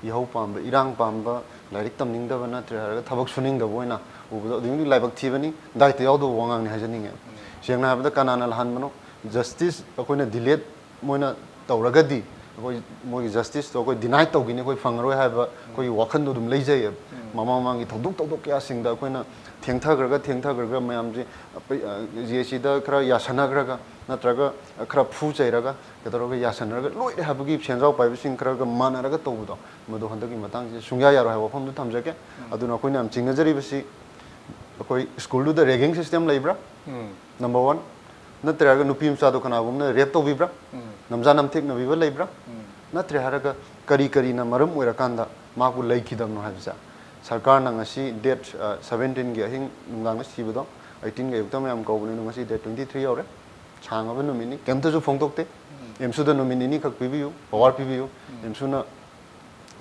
ꯏꯍꯧ ꯄꯥꯝꯕ, ꯏꯔꯥꯡ ꯄꯥꯝꯕ, ꯂꯥꯏꯔꯤꯛ ꯇꯝꯅꯤꯡꯗꯕ ꯅꯠꯇ꯭ꯔꯦ ꯍꯥꯏꯔꯒ ꯊꯕꯛ ꯁꯨꯅꯤꯡꯗꯕ ꯑꯣꯏꯅ ꯎꯕꯗꯣ ꯑꯗꯨꯛꯀꯤ ꯃꯇꯤꯛ ꯂꯥꯏꯕꯛ ꯊꯤꯕꯅꯤ, ꯗꯥꯏꯇ ꯌꯥꯎꯗꯕ ꯋꯥꯉꯥꯡꯅꯤ ꯍꯥꯏꯖꯅꯤꯡꯉꯦ꯫ ꯁꯦꯡꯅ ꯍꯥꯏꯔꯕꯗ ꯀꯅꯥꯅ ꯂꯥꯟꯕꯅꯣ? ꯖꯁꯇꯤꯁ ꯑꯩꯈꯣꯏꯅ ꯗꯤꯂꯦꯠ ꯃꯣꯏꯅ ꯇꯧꯔꯒꯗꯤ ꯑꯩꯈꯣꯏ ꯃꯣꯏꯒꯤ ꯖꯁꯇꯤꯁꯇꯣ ꯑꯩꯈꯣꯏ ꯗꯤꯅꯥꯏ ꯇꯧꯈꯤꯅꯤ, ꯑꯩꯈꯣꯏ ꯐꯪꯉꯔꯣꯏ ꯍꯥꯏꯕ ꯑꯩꯈꯣꯏꯒꯤ ꯋꯥꯈꯜꯗꯣ ꯑꯗꯨꯝ ꯂꯩꯖꯩꯌꯦꯕ꯫ ꯃꯃꯥꯡ ꯃꯃꯥꯡꯒꯤ ꯊꯧꯗꯣꯛ ꯊꯧꯗꯣꯛ ꯀꯌꯥꯁꯤꯡꯗ ꯑꯩꯈꯣꯏꯅ ꯊꯦꯡꯊꯈ꯭ꯔꯒ ꯊꯦꯡꯊꯈ꯭ꯔꯒ ꯃꯌꯥꯝꯁꯦ ꯖꯦ ꯑꯦ ꯁꯤꯗ ꯈꯔ ꯌꯥꯁꯟꯅꯈ꯭ꯔꯒ ꯅꯠꯇ꯭ꯔꯒ ꯈꯔ ꯐꯨ ꯆꯩꯔꯒ ꯀꯩꯗꯧꯔꯒ ꯌꯥꯁꯟꯅꯔꯒ ꯂꯣꯏꯔꯦ ꯍꯥꯏꯕꯒꯤ ꯁꯦꯟꯖꯥꯎ ꯄꯥꯏꯕꯁꯤꯡ ꯈꯔꯒ ꯃꯥꯟꯅꯔꯒ ꯇꯧꯕꯗꯣ, ꯃꯗꯨ ꯍꯟꯗꯛꯀꯤ ꯃꯇꯥꯡꯁꯤꯗ ꯁꯨꯡꯌꯥ ꯌꯥꯔꯣꯏ ꯍꯥꯏꯕ ꯋꯥꯐꯝꯗꯨ ꯊꯝꯖꯒꯦ꯫ ꯑꯗꯨꯅ ꯑꯩꯈꯣꯏꯅ ꯌꯥꯝ ꯆꯤꯡꯅꯖꯔꯤꯕꯁꯤ ꯑꯩꯈꯣꯏ ꯁ꯭ꯀꯨꯜꯗꯨꯗ ꯔꯦꯒꯤꯡ ꯁꯤꯁꯇꯦꯝ ꯂꯩꯕ꯭ꯔꯥ? Number one. ꯅꯠꯇ꯭ꯔꯦ ꯍꯥꯏꯔꯒ ꯅꯨꯄꯤ ꯃꯆꯥꯗꯣ ꯀꯅꯥꯒꯨꯝꯕꯅ ꯔꯦꯞ ꯇꯧꯕꯤꯕ꯭ꯔꯥ? ꯅꯝꯖꯥ ꯅꯝꯊꯦꯛꯅꯕꯤꯕ ꯂꯩꯕ꯭ꯔꯥ? ꯅꯠꯇ꯭ꯔꯦ ꯍꯥꯏꯔꯒ ꯀꯔꯤ ꯀꯔꯤꯅ ꯃꯔꯝ ꯑꯣꯏꯔꯀꯥꯟꯗ ꯃꯍꯥꯛꯄꯨ ꯂꯩꯈꯤꯗꯕꯅꯣ ꯍꯥꯏꯕꯁꯦ ꯁꯔꯀꯥꯔꯅ ꯉꯁꯤ ꯗꯦꯠ ꯁꯕꯦꯟꯇꯤꯟꯒꯤ ꯑꯍꯤꯡ ꯅꯨꯡꯗꯥꯡꯗ ꯁꯤꯕꯗꯣ, ꯑꯩꯇꯤꯟꯒ ꯑꯌꯨꯛꯇ ꯃꯌꯥꯝ ꯀꯧꯕꯅꯤ, ꯑꯗꯣ ꯉꯁꯤ ꯗꯦꯠ ꯇ꯭ꯋꯦꯟꯇꯤ ꯊ꯭ꯔꯤ ꯌꯧꯔꯦ꯫ ꯁꯥꯡꯉꯕ ꯅꯨꯃꯤꯠꯅꯤ, ꯀꯩꯝꯇꯁꯨ ꯐꯣꯡꯗꯣꯛꯇꯦ꯫ ꯑꯦꯝꯁꯨꯗ ꯅꯨꯃꯤꯠ ꯅꯤꯅꯤ ꯈꯛ ꯄꯤꯕꯤꯌꯨ, ꯄꯋꯥꯔ ꯄꯤꯕꯤꯌꯨ꯫ ꯑꯦꯝꯁꯨꯅ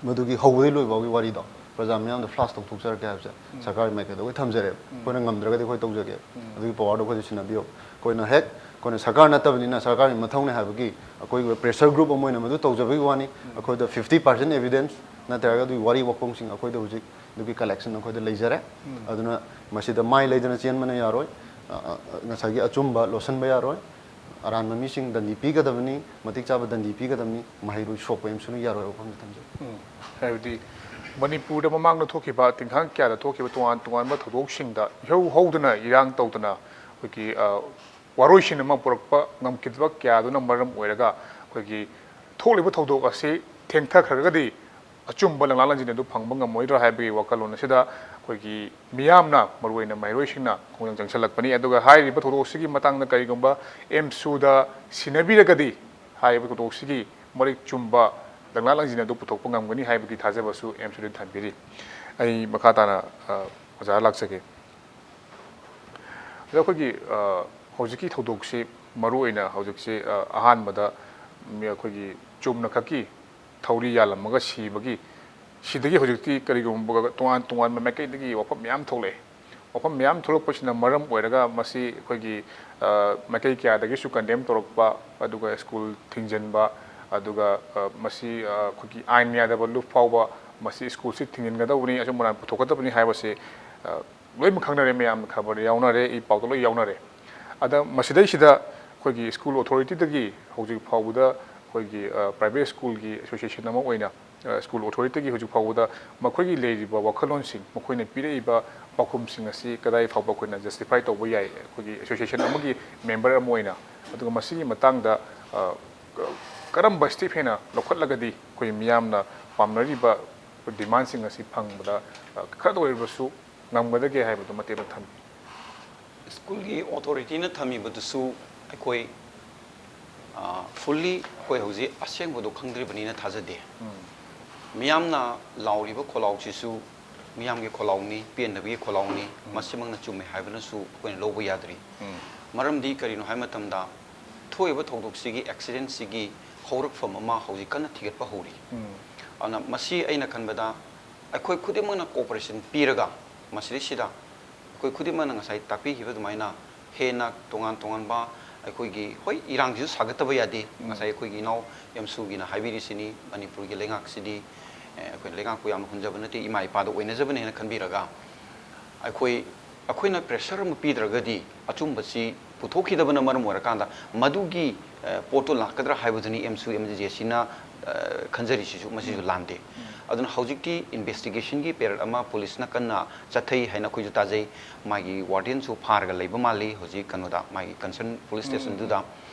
ꯃꯗꯨꯒꯤ ꯍꯧꯕꯗꯒꯤ ꯂꯣꯏꯕ ꯐꯥꯎꯒꯤ ꯋꯥꯔꯤꯗꯣ ꯄ꯭ꯔꯖꯥ ꯃꯤꯌꯥꯝꯗ ꯐ꯭ꯂꯥꯁ ꯇꯧꯊꯣꯛꯆꯔꯛꯀꯦ ꯍꯥꯏꯕꯁꯦ ꯁꯔꯀꯥꯔꯒꯤ ꯃꯥꯏꯀꯩꯗ ꯑꯩꯈꯣꯏ ꯊꯝꯖꯔꯦꯕ꯫ ꯑꯩꯈꯣꯏꯅ ꯉꯝꯗ꯭ꯔꯒꯗꯤ ꯑꯩꯈꯣꯏ ꯇꯧꯖꯒꯦ꯫ ꯑꯗꯨꯒꯤ ꯄꯋꯥꯔꯗꯣ ꯑꯩꯈꯣꯏꯗ ꯁꯤꯟꯅꯕꯤꯌꯣ꯫ ꯑꯩꯈꯣꯏꯅ ꯍꯦꯛ, ꯑꯩꯈꯣꯏꯅ ꯁꯔꯀꯥꯔ ꯅꯠꯇꯕꯅꯤꯅ ꯁꯔꯀꯥꯔꯒꯤ ꯃꯊꯧꯅꯦ ꯍꯥꯏꯕꯒꯤ ꯑꯩꯈꯣꯏꯒꯤ ꯄ꯭ꯔꯦꯁꯔ ꯒ꯭ꯔꯨꯞ ꯑꯃ ꯑꯣꯏꯅ ꯃꯗꯨ ꯇꯧꯖꯕꯒꯤ ꯋꯥꯅꯤ꯫ ꯑꯩꯈꯣꯏꯗ ꯐꯤꯐꯇꯤ ꯄꯥꯔꯁꯦꯟ ꯑꯦꯚꯤꯗꯦꯟꯁ ꯅꯠꯇ꯭ꯔꯒ ꯑꯗꯨꯒꯤ ꯋꯥꯔꯤ ꯋꯥꯈꯣꯡꯁꯤꯡ ꯑꯩꯈꯣꯏꯗ ꯍꯧꯖꯤꯛ ꯑꯗꯨꯒꯤ ꯀꯂꯦꯛꯁꯟ ꯑꯩꯈꯣꯏꯗ ꯂꯩꯖꯔꯦ꯫ ꯑꯗꯨꯅ ꯃꯁꯤꯗ ꯃꯥꯏ ꯂꯩꯗꯅ ꯆꯦꯟꯕꯅ ꯌꯥꯔꯣꯏ꯫ ꯑ, ꯑ, ꯉꯁꯥꯏꯒꯤ ꯑꯆꯨꯝꯕ ꯂꯣꯠꯁꯤꯟꯕ ꯌꯥꯔꯣꯏ꯫ ꯑꯔꯥꯟꯕ ꯃꯤꯁꯤꯡ ꯗꯟꯗꯤ ꯄꯤꯒꯗꯕꯅꯤ, ꯃꯇꯤꯛ ꯆꯥꯕ ꯗꯟꯗꯤ ꯄꯤꯒꯗꯕꯅꯤ, ꯃꯍꯩꯔꯣꯏ ꯁꯣꯛꯄ ꯑꯃꯁꯨꯅ ꯌꯥꯔꯣꯏ ꯋꯥꯐꯝꯗ ꯊꯝꯖꯩ꯫ ꯎꯝ꯫ ꯍꯥꯏꯕꯗꯤ ꯃꯅꯤꯄꯨꯔꯗ ꯃꯃꯥꯡꯗ ꯊꯣꯛꯈꯤꯕ ꯇꯤꯡꯈꯥꯡ ꯀꯌꯥꯗ ꯊꯣꯛꯈꯤꯕ ꯇꯣꯉꯥꯟ ꯇꯣꯉꯥꯟꯕ ꯊꯧꯗꯣꯛꯁꯤꯡꯗ ꯏꯍꯧ ꯍꯧꯗꯅ ꯏꯔꯥꯡ ꯇꯧꯗꯅ ꯑꯩꯈꯣꯏꯒꯤ, ꯑ, ꯋꯥꯔꯣꯏꯁꯤꯟ ꯑꯃ ꯄꯨꯔꯛꯄ ꯉꯝꯈꯤꯗꯕ ꯀꯌꯥꯗꯨꯅ ꯃꯔꯝ ꯑꯣꯏꯔꯒ ꯑꯩꯈꯣꯏꯒꯤ ꯊꯣꯛꯂꯤꯕ ꯊꯧꯗꯣꯛ ꯑꯁꯤ ꯊꯦꯡꯊꯈ꯭ꯔꯒꯗꯤ ꯑꯆꯨꯝꯕ ꯂꯪꯂꯥ ꯂꯪꯖꯤꯟ ꯑꯗꯨ ꯐꯪꯕ ꯉꯝꯃꯣꯏꯗ꯭ꯔꯥ ꯍꯥꯏꯕꯒꯤ ꯋꯥꯈꯜꯂꯣꯟ ꯑꯁꯤꯗ ꯑꯩꯈꯣꯏꯒꯤ ꯃꯤꯌꯥꯝꯅ, ꯃꯔꯨꯑꯣꯏꯅ ꯃꯍꯩꯔꯣꯏꯁꯤꯡꯅ ꯈꯣꯡꯖꯪ ꯆꯪꯁꯤꯜꯂꯛꯄꯅꯤ꯫ ꯑꯗꯨꯒ ꯍꯥꯏꯔꯤꯕ ꯊꯧꯗꯣꯛ ꯑꯁꯤꯒꯤ ꯃꯇꯥꯡꯗ ꯀꯔꯤꯒꯨꯝꯕ ꯑꯦꯝꯁꯨꯗ ꯁꯤꯟꯅꯕꯤꯔꯒꯗꯤ ꯍꯥꯏꯔꯤꯕ ꯊꯧꯗꯣꯛꯁꯤꯒꯤ ꯃꯔꯤꯛ ꯆꯨꯝꯕ ꯂꯪꯂꯥ ꯂꯪꯖꯤꯟ ꯑꯗꯨ ꯄꯨꯊꯣꯛꯄ ꯉꯝꯒꯅꯤ ꯍꯥꯏꯕꯒꯤ ꯊꯥꯖꯕꯁꯨ ꯑꯦꯝꯁꯨꯗ ꯊꯝꯕꯤꯔꯤ꯫ ꯑꯩ ꯃꯈꯥ ꯇꯥꯅ, ꯑ, ꯑꯣꯖꯥ ꯂꯥꯛꯆꯒꯦ꯫ ꯑꯗꯣ ꯑꯩꯈꯣꯏꯒꯤ, ꯑ, ꯍꯧꯖꯤꯛꯀꯤ ꯊꯧꯗꯣꯛꯁꯤ ꯃꯔꯨꯑꯣꯏꯅ ꯍꯧꯖꯤꯛꯁꯤ, ꯑ, ꯑꯍꯥꯟꯕꯗ ꯃꯤ ꯑꯩꯈꯣꯏꯒꯤ ꯆꯨꯝꯅ ꯈꯛꯀꯤ ꯊꯧꯔꯤ ꯌꯥꯜꯂꯝꯃꯒ ꯁꯤꯕꯒꯤ, ꯁꯤꯗꯒꯤ ꯍꯧꯖꯤꯛꯇꯤ ꯀꯔꯤꯒꯨꯝꯕ ꯇꯣꯉꯥꯟ ꯇꯣꯉꯥꯟꯕ ꯃꯥꯏꯀꯩꯗꯒꯤ ꯋꯥꯐꯝ ꯃꯌꯥꯝ ꯊꯣꯛꯂꯛꯑꯦ꯫ ꯋꯥꯐꯝ ꯃꯌꯥꯝ ꯊꯣꯛꯂꯛꯄꯁꯤꯅ ꯃꯔꯝ ꯑꯣꯏꯔꯒ ꯃꯁꯤ ꯑꯩꯈꯣꯏꯒꯤ, ꯑ, ꯃꯥꯏꯀꯩ ꯀꯌꯥꯗꯒꯤꯁꯨ ꯀꯟꯗꯦꯝ ꯇꯧꯔꯛꯄ, ꯑꯗꯨꯒ ꯁ꯭ꯀꯨꯜ ꯊꯤꯡꯖꯤꯟꯕ, ꯑꯗꯨꯒ, ꯑ, ꯃꯁꯤ, ꯑ, ꯑꯩꯈꯣꯏꯒꯤ ꯑꯥꯏꯟ ꯌꯥꯗꯕ ꯂꯨꯞ ꯐꯥꯎꯕ ꯃꯁꯤ ꯁ꯭ꯀꯨꯜꯁꯤ ꯊꯤꯡꯖꯤꯟꯒꯗꯧꯕꯅꯤ, ꯑꯆꯨꯝ ꯑꯔꯥꯟ ꯄꯨꯊꯣꯛꯀꯗꯕꯅꯤ ꯍꯥꯏꯕꯁꯤ, ꯑ, ꯂꯣꯏꯅꯃꯛ ꯈꯪꯅꯔꯦ, ꯃꯌꯥꯝ ꯈꯕꯔꯗ ꯌꯥꯎꯅꯔꯦ, ꯏ ꯄꯥꯎꯗ ꯂꯣꯏ ꯌꯥꯎꯅꯔꯦ꯫ ꯑꯗ ꯃꯁꯤꯗꯩꯁꯤꯗ ꯑꯩꯈꯣꯏꯒꯤ ꯁ꯭ꯀꯨꯜ ꯑꯣꯊꯣꯔꯤꯇꯤꯗꯒꯤ ꯍꯧꯖꯤꯛ ꯐꯥꯎꯕꯗ ꯑꯩꯈꯣꯏꯒꯤ, ꯑ, ꯄ꯭ꯔꯥꯏꯚꯦꯠ ꯁ꯭ꯀꯨꯜꯒꯤ ꯑꯦꯁꯣꯁꯤꯌꯦꯁꯟ ꯑꯃ ꯑꯣꯏꯅ, ꯑ, ꯁ꯭ꯀꯨꯜ ꯑꯣꯊꯣꯔꯤꯇꯤꯒꯤ ꯍꯧꯖꯤꯛ ꯐꯥꯎꯕꯗ ꯃꯈꯣꯏꯒꯤ ꯂꯩꯔꯤꯕ ꯋꯥꯈꯜꯂꯣꯟꯁꯤꯡ, ꯃꯈꯣꯏꯅ ꯄꯤꯔꯛꯏꯕ ꯄꯥꯎꯈꯨꯝꯁꯤꯡ ꯑꯁꯤ ꯀꯗꯥꯏ ꯐꯥꯎꯕ ꯑꯩꯈꯣꯏꯅ ꯖꯁꯇꯤꯐꯥꯏ ꯇꯧꯕ ꯌꯥꯏ, ꯑꯩꯈꯣꯏꯒꯤ ꯑꯦꯁꯣꯁꯤꯌꯦꯁꯟ ꯑꯃꯒꯤ ꯃꯦꯝꯕꯔ ꯑꯃ ꯑꯣꯏꯅ? ꯑꯗꯨꯒ ꯃꯁꯤꯒꯤ ꯃꯇꯥꯡꯗ, ꯑ, ꯀ-, ꯀꯔꯝꯕ ꯁ꯭ꯇꯦꯞ ꯍꯦꯟꯅ ꯂꯧꯈꯠꯂꯒꯗꯤ ꯑꯩꯈꯣꯏ ꯃꯤꯌꯥꯝꯅ ꯄꯥꯝꯅꯔꯤꯕ ꯗꯤꯃꯥꯟꯁꯤꯡ ꯑꯁꯤ ꯐꯪꯕꯗ, ꯑ, ꯈꯔꯗ ꯑꯣꯏꯔꯕꯁꯨ ꯉꯝꯒꯗꯒꯦ ꯍꯥꯏꯕꯗꯨ ꯃꯇꯦꯛ ꯑꯃ ꯊꯝꯕꯤꯌꯨ꯫ ꯁ꯭ꯀꯨꯜꯒꯤ ꯑꯣꯊꯣꯔꯤꯇꯤꯅ ꯊꯝꯃꯤꯕꯗꯨꯁꯨ ꯑꯩꯈꯣꯏ, ꯑ, ꯐꯨꯜꯂꯤ ꯑꯩꯈꯣꯏ ꯍꯧꯖꯤꯛ ꯑꯁꯦꯡꯕꯗꯣ ꯈꯪꯗ꯭ꯔꯤꯕꯅꯤꯅ ꯊꯥꯖꯗꯦ꯫ ꯃꯤꯌꯥꯝꯅ ꯂꯥꯎꯔꯤꯕ ꯈꯣꯜꯂꯥꯎꯁꯤꯁꯨ ꯃꯤꯌꯥꯝꯒꯤ ꯈꯣꯜꯂꯥꯎꯅꯤ, ꯄꯦꯟꯗꯕꯒꯤ ꯈꯣꯜꯂꯥꯎꯅꯤ, ꯃꯁꯤꯃꯛꯅ ꯆꯨꯝꯃꯦ ꯍꯥꯏꯕꯅꯁꯨ ꯑꯩꯈꯣꯏꯅ ꯂꯧꯕ ꯌꯥꯗ꯭ꯔꯤ꯫ ꯃꯔꯝꯗꯤ ꯀꯔꯤꯅꯣ ꯍꯥꯏꯕ ꯃꯇꯝꯗ, ꯊꯣꯛꯏꯕ ꯊꯧꯗꯣꯛꯁꯤꯒꯤ, ꯑꯦꯛꯁꯤꯗꯦꯟꯁꯤꯒꯤ ꯍꯧꯔꯛꯐꯝ ꯑꯃ ꯍꯧꯖꯤꯛ ꯀꯟꯅ ꯊꯤꯒꯠꯄ ꯍꯧꯔꯤ꯫ ꯑꯗꯨꯅ ꯃꯁꯤ ꯑꯩꯅ ꯈꯟꯕꯗ ꯑꯩꯈꯣꯏ ꯈꯨꯗꯤꯡꯃꯛꯅ ꯀꯣꯑꯣꯄꯔꯦꯁꯟ ꯄꯤꯔꯒ, ꯃꯁꯤꯗꯩꯁꯤꯗ ꯑꯩꯈꯣꯏ ꯈꯨꯗꯤꯡꯃꯛꯅ ꯉꯁꯥꯏ ꯇꯥꯛꯄꯤꯈꯤꯕ ꯑꯗꯨꯃꯥꯏꯅ ꯍꯦꯟꯅ ꯇꯣꯉꯥꯟ ꯇꯣꯉꯥꯟꯕ ꯑꯩꯈꯣꯏꯒꯤ, ꯍꯣꯏ, ꯏꯔꯥꯡꯁꯤꯁꯨ ꯁꯥꯒꯠꯇꯕ ꯌꯥꯗꯦ꯫ ꯉꯁꯥꯏ ꯑꯩꯈꯣꯏꯒꯤ ꯏꯅꯥꯎ ꯑꯦꯝ ꯁꯨꯒꯤꯅ ꯍꯥꯏꯕꯤꯔꯤꯁꯤꯅꯤ, ꯃꯅꯤꯄꯨꯔꯒꯤ ꯂꯩꯉꯥꯛꯁꯤꯗꯤ, ꯑꯦ, ꯑꯩꯈꯣꯏ ꯂꯩꯉꯥꯛꯄꯨ ꯌꯥꯝꯅ ꯍꯨꯟꯖꯕ ꯅꯠꯇꯦ, ꯏꯃꯥ ꯏꯄꯥꯗ ꯑꯣꯏꯅꯖꯕꯅꯦꯅ ꯈꯟꯕꯤꯔꯒ, ꯑꯩꯈꯣꯏ, ꯑꯩꯈꯣꯏꯅ ꯄ꯭ꯔꯦꯁꯔ ꯑꯃ ꯄꯤꯗ꯭ꯔꯒꯗꯤ ꯑꯆꯨꯝꯕꯁꯤ ꯄꯨꯊꯣꯛꯈꯤꯗꯕꯅ ꯃꯔꯝ ꯑꯣꯏꯔꯀꯥꯟꯗ ꯃꯗꯨꯒꯤ, ꯑ, ꯄꯣꯠꯇꯨ ꯂꯥꯛꯀꯗ꯭ꯔꯥ ꯍꯥꯏꯕꯗꯨꯅꯤ ꯑꯦꯝꯁꯨ ꯑꯦꯝ ꯖꯦ ꯁꯤꯅ, ꯑ, ꯈꯟꯖꯔꯤꯁꯤꯁꯨ, ꯃꯁꯤꯁꯨ ꯂꯥꯟꯗꯦ꯫ ꯑꯗꯨꯅ ꯍꯧꯖꯤꯛꯇꯤ ꯏꯟꯚꯦꯁꯇꯤꯒꯦꯁꯟꯒꯤ ꯄꯦꯔꯦꯠ ꯑꯃ ꯄꯨꯂꯤꯁꯅ ꯀꯟꯅ ꯆꯠꯊꯩ ꯍꯥꯏꯅ ꯑꯩꯈꯣꯏꯁꯨ ꯇꯥꯖꯩ꯫ ꯃꯥꯒꯤ ꯋꯥꯔꯗꯦꯟꯁꯨ ꯐꯥꯔꯒ ꯂꯩꯕ ꯃꯥꯜꯂꯤ ꯍꯧꯖꯤꯛ ꯀꯩꯅꯣꯗ, ꯃꯥꯒꯤ ꯀꯟꯁꯔꯟ ꯄꯨꯂꯤꯁ ꯁ꯭ꯇꯦꯁꯟꯗꯨꯗ꯫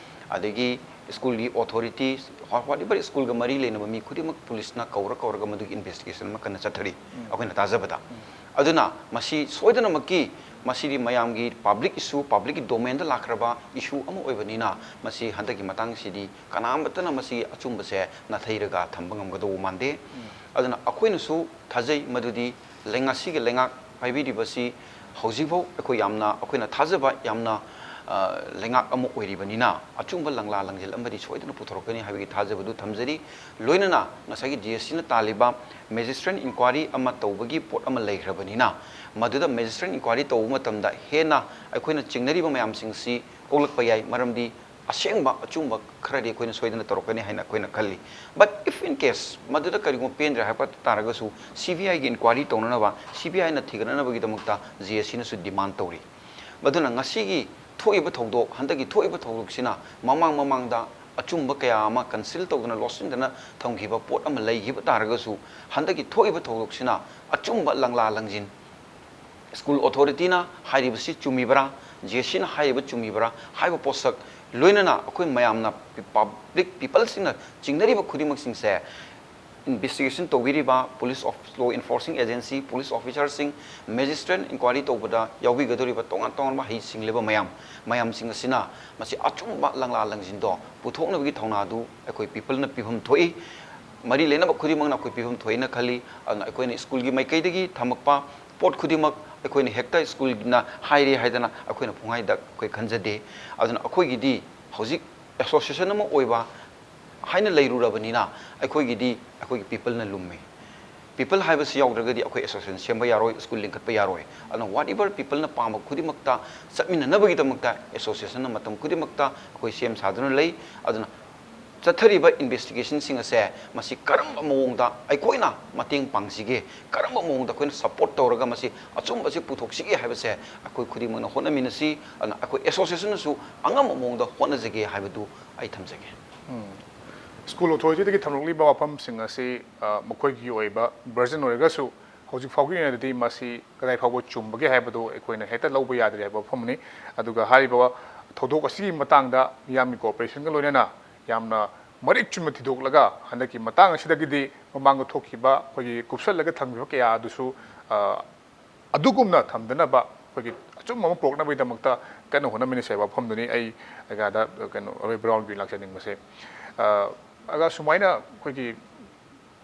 ꯑꯗꯒꯤ ꯁ꯭ꯀꯨꯜꯒꯤ ꯑꯣꯊꯣꯔꯤꯇꯤ, ꯋꯥꯠ ꯑꯦꯚꯔ ꯁ꯭ꯀꯨꯜꯒ ꯃꯔꯤ ꯂꯩꯅꯕ ꯃꯤ ꯈꯨꯗꯤꯡꯃꯛ ꯄꯨꯂꯤꯁꯅ ꯀꯧꯔ ꯀꯧꯔꯒ ꯃꯗꯨꯒꯤ ꯏꯟꯚꯦꯁꯇꯤꯒꯦꯁꯟ ꯑꯃ ꯀꯟꯅ ꯆꯠꯊꯔꯤ, ꯑꯩꯈꯣꯏꯅ ꯇꯥꯖꯕꯗ꯫ ꯑꯗꯨꯅ ꯃꯁꯤ ꯁꯣꯏꯗꯅꯃꯛꯀꯤ, ꯃꯁꯤꯗꯤ ꯃꯌꯥꯝꯒꯤ ꯄꯕ꯭ꯂꯤꯛ ꯏꯁꯨ, ꯄꯕ꯭ꯂꯤꯛꯀꯤ ꯗꯣꯃꯦꯟꯗ ꯂꯥꯛꯈ꯭ꯔꯕ ꯏꯁꯨ ꯑꯃ ꯑꯣꯏꯕꯅꯤꯅ, ꯃꯁꯤ ꯍꯟꯗꯛꯀꯤ ꯃꯇꯥꯡꯁꯤꯗꯤ ꯀꯅꯥꯃꯠꯇꯅ ꯃꯁꯤ ꯑꯆꯨꯝꯕꯁꯦ ꯅꯥꯊꯩꯔꯒ ꯊꯝꯕ ꯉꯝꯒꯗꯧꯕ ꯃꯥꯟꯗꯦ꯫ ꯑꯗꯨꯅ ꯑꯩꯈꯣꯏꯅꯁꯨ ꯊꯥꯖꯩ ꯃꯗꯨꯗꯤ ꯂꯩ-, ꯉꯁꯤꯒꯤ ꯂꯩꯉꯥꯛ ꯄꯥꯏꯕꯤꯔꯤꯕꯁꯤ ꯍꯧꯖꯤꯛꯐꯥꯎ ꯑꯩꯈꯣꯏ ꯌꯥꯝꯅ, ꯑꯩꯈꯣꯏꯅ ꯊꯥꯖꯕ ꯌꯥꯝꯅ, ꯑ, ꯂꯩꯉꯥꯛ ꯑꯃ ꯑꯣꯏꯔꯤꯕꯅꯤꯅ, ꯑꯆꯨꯝꯕ ꯂꯪꯂꯥ ꯂꯪꯖꯤꯜ ꯑꯃꯗꯤ ꯁꯣꯏꯗꯅ ꯄꯨꯊꯣꯔꯛꯀꯅꯤ ꯍꯥꯏꯕꯒꯤ ꯊꯥꯖꯕꯗꯨ ꯊꯝꯖꯔꯤ꯫ ꯂꯣꯏꯅꯅ ꯉꯁꯥꯏꯒꯤ ꯖꯤ ꯑꯦꯁ ꯁꯤꯅ ꯇꯥꯜꯂꯤꯕ ꯃꯦꯖꯤꯁꯇ꯭ꯔꯦꯠ ꯏꯟꯀ꯭ꯋꯥꯔꯤ ꯑꯃ ꯇꯧꯕꯒꯤ ꯄꯣꯠ ꯑꯃ ꯂꯩꯈ꯭ꯔꯕꯅꯤꯅ, ꯃꯗꯨꯗ ꯃꯦꯖꯤꯁꯇ꯭ꯔꯦꯠ ꯏꯟꯀ꯭ꯋꯥꯔꯤ ꯇꯧꯕ ꯃꯇꯝꯗ ꯍꯦꯟꯅ ꯑꯩꯈꯣꯏꯅ ꯆꯤꯡꯅꯔꯤꯕ ꯃꯌꯥꯝꯁꯤꯡꯁꯤ ꯀꯣꯛꯂꯛꯄ ꯌꯥꯏ꯫ ꯃꯔꯝꯗꯤ ꯑꯁꯦꯡꯕ ꯑꯆꯨꯝꯕ ꯈꯔꯗꯤ ꯑꯩꯈꯣꯏꯅ ꯁꯣꯏꯗꯅ ꯇꯧꯔꯛꯀꯅꯤ ꯍꯥꯏꯅ ꯑꯩꯈꯣꯏꯅ ꯈꯜꯂꯤ꯫ But if in case ꯃꯗꯨꯗ ꯀꯔꯤꯒꯨꯝꯕ ꯄꯦꯟꯗ꯭ꯔꯦ ꯍꯥꯏꯕ ꯇꯥꯔꯒꯁꯨ, ꯁꯤ ꯕꯤ ꯑꯥꯏꯒꯤ ꯏꯟꯀ꯭ꯋꯥꯔꯤ ꯇꯧꯅꯅꯕ, ꯁꯤ ꯕꯤ ꯑꯥꯏꯅ ꯊꯤꯒꯠꯅꯅꯕꯒꯤꯗꯃꯛꯇ ꯖꯤ ꯑꯦꯁ ꯁꯤꯅꯁꯨ ꯗꯤꯃꯥꯟ ꯇꯧꯔꯤ꯫ ꯃꯗꯨꯅ ꯉꯁꯤꯒꯤ ꯊꯣꯛꯏꯕ ꯊꯧꯗꯣꯛ, ꯍꯟꯗꯛꯀꯤ ꯊꯣꯛꯏꯕ ꯊꯧꯗꯣꯛꯁꯤꯅ ꯃꯃꯥꯡ ꯃꯃꯥꯡꯗ ꯑꯆꯨꯝꯕ ꯀꯌꯥ ꯑꯃ ꯀꯟꯁꯤꯜ ꯇꯧꯗꯨꯅ, ꯂꯣꯠꯁꯤꯟꯗꯅ ꯊꯝꯈꯤꯕ ꯄꯣꯠ ꯑꯃ ꯂꯩꯈꯤꯕ ꯇꯥꯔꯒꯁꯨ, ꯍꯟꯗꯛꯀꯤ ꯊꯣꯛꯏꯕ ꯊꯧꯗꯣꯛꯁꯤꯅ ꯑꯆꯨꯝꯕ ꯂꯪꯂꯥ ꯂꯪꯖꯤꯟ, ꯁ꯭ꯀꯨꯜ ꯑꯣꯊꯣꯔꯤꯇꯤꯅ ꯍꯥꯏꯔꯤꯕꯁꯤ ꯆꯨꯝꯃꯤꯕ꯭ꯔꯥ, ꯖꯦ ꯁꯤꯅ ꯍꯥꯏꯔꯤꯕ ꯆꯨꯝꯃꯤꯕ꯭ꯔꯥ ꯍꯥꯏꯕ ꯄꯣꯠꯁꯛ, ꯂꯣꯏꯅꯅ ꯑꯩꯈꯣꯏ ꯃꯌꯥꯝꯅ, ꯄꯤ-, ꯄꯕ꯭ꯂꯤꯛ ꯄꯤꯄꯜꯁꯤꯡꯅ ꯆꯤꯡꯅꯔꯤꯕ ꯈꯨꯗꯤꯡꯃꯛꯁꯤꯡꯁꯦ ꯏꯟꯚꯦꯁꯇꯤꯒꯦꯁꯟ ꯇꯧꯕꯤꯔꯤꯕ police of-, law enforcing agency, police ꯑꯣꯐꯤꯁꯥꯔꯁꯤꯡ, ꯃꯦꯖꯤꯁꯇ꯭ꯔꯦꯠ ꯏꯟꯀ꯭ꯋꯥꯔꯤ ꯇꯧꯕꯗ ꯌꯥꯎꯕꯤꯒꯗꯧꯔꯤꯕ ꯇꯣꯉꯥꯟ ꯇꯣꯉꯥꯟꯕ ꯍꯩꯁꯤꯡꯂꯕ ꯃꯌꯥꯝ, ꯃꯌꯥꯝꯁꯤꯡ ꯑꯁꯤꯅ ꯃꯁꯤ ꯑꯆꯨꯝꯕ ꯂꯪꯂꯥ ꯂꯪꯖꯤꯟꯗꯣ ꯄꯨꯊꯣꯛꯅꯕꯒꯤ ꯊꯧꯅꯥꯗꯨ ꯑꯩꯈꯣꯏ ꯄꯤꯄꯜꯅ ꯄꯤꯐꯝ ꯊꯣꯛꯏ꯫ ꯃꯔꯤ ꯂꯩꯅꯕ ꯈꯨꯗꯤꯡꯃꯛꯅ ꯑꯩꯈꯣꯏ ꯄꯤꯐꯝ ꯊꯣꯛꯏꯅ ꯈꯜꯂꯤ꯫ ꯑꯗꯨꯅ ꯑꯩꯈꯣꯏꯅ ꯁ꯭ꯀꯨꯜꯒꯤ ꯃꯥꯏꯀꯩꯗꯒꯤ ꯊꯝꯃꯛꯄ ꯄꯣꯠ ꯈꯨꯗꯤꯡꯃꯛ ꯑꯩꯈꯣꯏꯅ ꯍꯦꯛꯇ ꯁ꯭ꯀꯨꯜꯅ ꯍꯥꯏꯔꯦ ꯍꯥꯏꯗꯅ ꯑꯩꯈꯣꯏꯅ ꯄꯨꯡꯍꯥꯏꯗ ꯑꯩꯈꯣꯏ ꯈꯟꯖꯗꯦ꯫ ꯑꯗꯨꯅ ꯑꯩꯈꯣꯏꯒꯤꯗꯤ ꯍꯧꯖꯤꯛ ꯑꯦꯁꯣꯁꯤꯌꯦꯁꯟ ꯑꯃ ꯑꯣꯏꯕ ꯍꯥꯏꯅ ꯂꯩꯔꯨꯔꯕꯅꯤꯅ, ꯑꯩꯈꯣꯏꯒꯤꯗꯤ ꯑꯩꯈꯣꯏꯒꯤ ꯄꯤꯄꯜꯅ ꯂꯨꯝꯃꯤ꯫ ꯄꯤꯄꯜ ꯍꯥꯏꯕꯁꯤ ꯌꯥꯎꯗ꯭ꯔꯒꯗꯤ ꯑꯩꯈꯣꯏ ꯑꯦꯁꯣꯁꯤꯌꯦꯁꯟ ꯁꯦꯝꯕ ꯌꯥꯔꯣꯏ, ꯁ꯭ꯀꯨꯜ ꯂꯤꯡꯈꯠꯄ ꯌꯥꯔꯣꯏ꯫ ꯑꯗꯨꯅ whatever ꯄꯤꯄꯜꯅ ꯄꯥꯝꯕ ꯈꯨꯗꯤꯡꯃꯛꯇ ꯆꯠꯃꯤꯟꯅꯅꯕꯒꯤꯗꯃꯛꯇ ꯑꯦꯁꯣꯁꯤꯌꯦꯁꯟꯅ ꯃꯇꯝ ꯈꯨꯗꯤꯡꯃꯛꯇ ꯑꯩꯈꯣꯏ ꯁꯦꯝ ꯁꯥꯗꯨꯅ ꯂꯩ꯫ ꯑꯗꯨꯅ ꯆꯠꯊꯔꯤꯕ ꯏꯟꯚꯦꯁꯇꯤꯒꯦꯁꯟꯁꯤꯡ ꯑꯁꯦ ꯃꯁꯤ ꯀꯔꯝꯕ ꯃꯑꯣꯡꯗ ꯑꯩꯈꯣꯏꯅ ꯃꯇꯦꯡ ꯄꯥꯡꯁꯤꯒꯦ, ꯀꯔꯝꯕ ꯃꯑꯣꯡꯗ ꯑꯩꯈꯣꯏꯅ ꯁꯄꯣꯔꯠ ꯇꯧꯔꯒ ꯃꯁꯤ ꯑꯆꯨꯝꯕꯁꯤ ꯄꯨꯊꯣꯛꯁꯤꯒꯦ ꯍꯥꯏꯕꯁꯦ ꯑꯩꯈꯣꯏ ꯈꯨꯗꯤꯡꯃꯛꯅ ꯍꯣꯠꯅꯃꯤꯟꯅꯁꯤ꯫ ꯑꯗꯨꯅ ꯑꯩꯈꯣꯏ ꯑꯦꯁꯣꯁꯤꯌꯦꯁꯟꯅꯁꯨ ꯑꯉꯝꯕ ꯃꯑꯣꯡꯗ ꯍꯣꯠꯅꯖꯒꯦ ꯍꯥꯏꯕꯗꯨ ꯑꯩ ꯊꯝꯖꯒꯦ꯫ ꯁ꯭ꯀꯨꯜ ꯑꯣꯊꯣꯔꯤꯇꯤꯗꯒꯤ ꯊꯝꯂꯛꯂꯤꯕ ꯋꯥꯐꯝꯁꯤꯡ ꯑꯁꯤ ꯑ, ꯃꯈꯣꯏꯒꯤ ꯑꯣꯏꯕ ꯚꯔꯖꯟ ꯑꯣꯏꯔꯒꯁꯨ ꯍꯧꯖꯤꯛ ꯐꯥꯎꯒꯤ ꯑꯣꯏꯅꯗꯤ ꯃꯁꯤ ꯀꯗꯥꯏ ꯐꯥꯎꯕ ꯆꯨꯝꯕꯒꯦ ꯍꯥꯏꯕꯗꯨ ꯑꯩꯈꯣꯏꯅ ꯍꯦꯛꯇ ꯂꯧꯕ ꯌꯥꯗ꯭ꯔꯦ ꯍꯥꯏꯕ ꯋꯥꯐꯝꯅꯤ꯫ ꯑꯗꯨꯒ ꯍꯥꯏꯔꯤꯕ ꯊꯧꯗꯣꯛ ꯑꯁꯤꯒꯤ ꯃꯇꯥꯡꯗ ꯃꯤꯌꯥꯝꯒꯤ ꯀꯣꯑꯣꯄꯔꯦꯁꯟꯒ ꯂꯣꯏꯅꯅ ꯌꯥꯝꯅ ꯃꯔꯤꯛ ꯆꯨꯝꯅ ꯊꯤꯗꯣꯛꯂꯒ ꯍꯟꯗꯛꯀꯤ ꯃꯇꯥꯡ ꯑꯁꯤꯗꯒꯤꯗꯤ ꯃꯃꯥꯡꯗ ꯊꯣꯛꯈꯤꯕ ꯑꯩꯈꯣꯏꯒꯤ ꯀꯨꯞꯁꯜꯂꯒ ꯊꯝꯈꯤꯕ ꯀꯌꯥ ꯑꯗꯨꯁꯨ ꯑ, ꯑꯗꯨꯒꯨꯝꯅ ꯊꯝꯗꯅꯕ ꯑꯩꯈꯣꯏꯒꯤ ꯑꯆꯨꯝꯕ ꯑꯃ ꯄꯨꯔꯛꯅꯕꯒꯤꯗꯃꯛꯇ ꯀꯟꯅ ꯍꯣꯠꯅꯃꯤꯟꯅꯁꯦ ꯍꯥꯏꯕ ꯋꯥꯐꯝꯗꯨꯅꯤ ꯑꯩ ꯑꯩꯒꯥꯗ ꯀꯩꯅꯣ ꯑꯔꯣꯏ ꯕ꯭ꯔꯥꯎꯟꯒꯤ ꯂꯥꯛꯆꯅꯤꯡꯕꯁꯦ꯫ ꯑ, ꯑꯗꯨꯒ ꯁꯨꯃꯥꯏꯅ ꯑꯩꯈꯣꯏꯒꯤ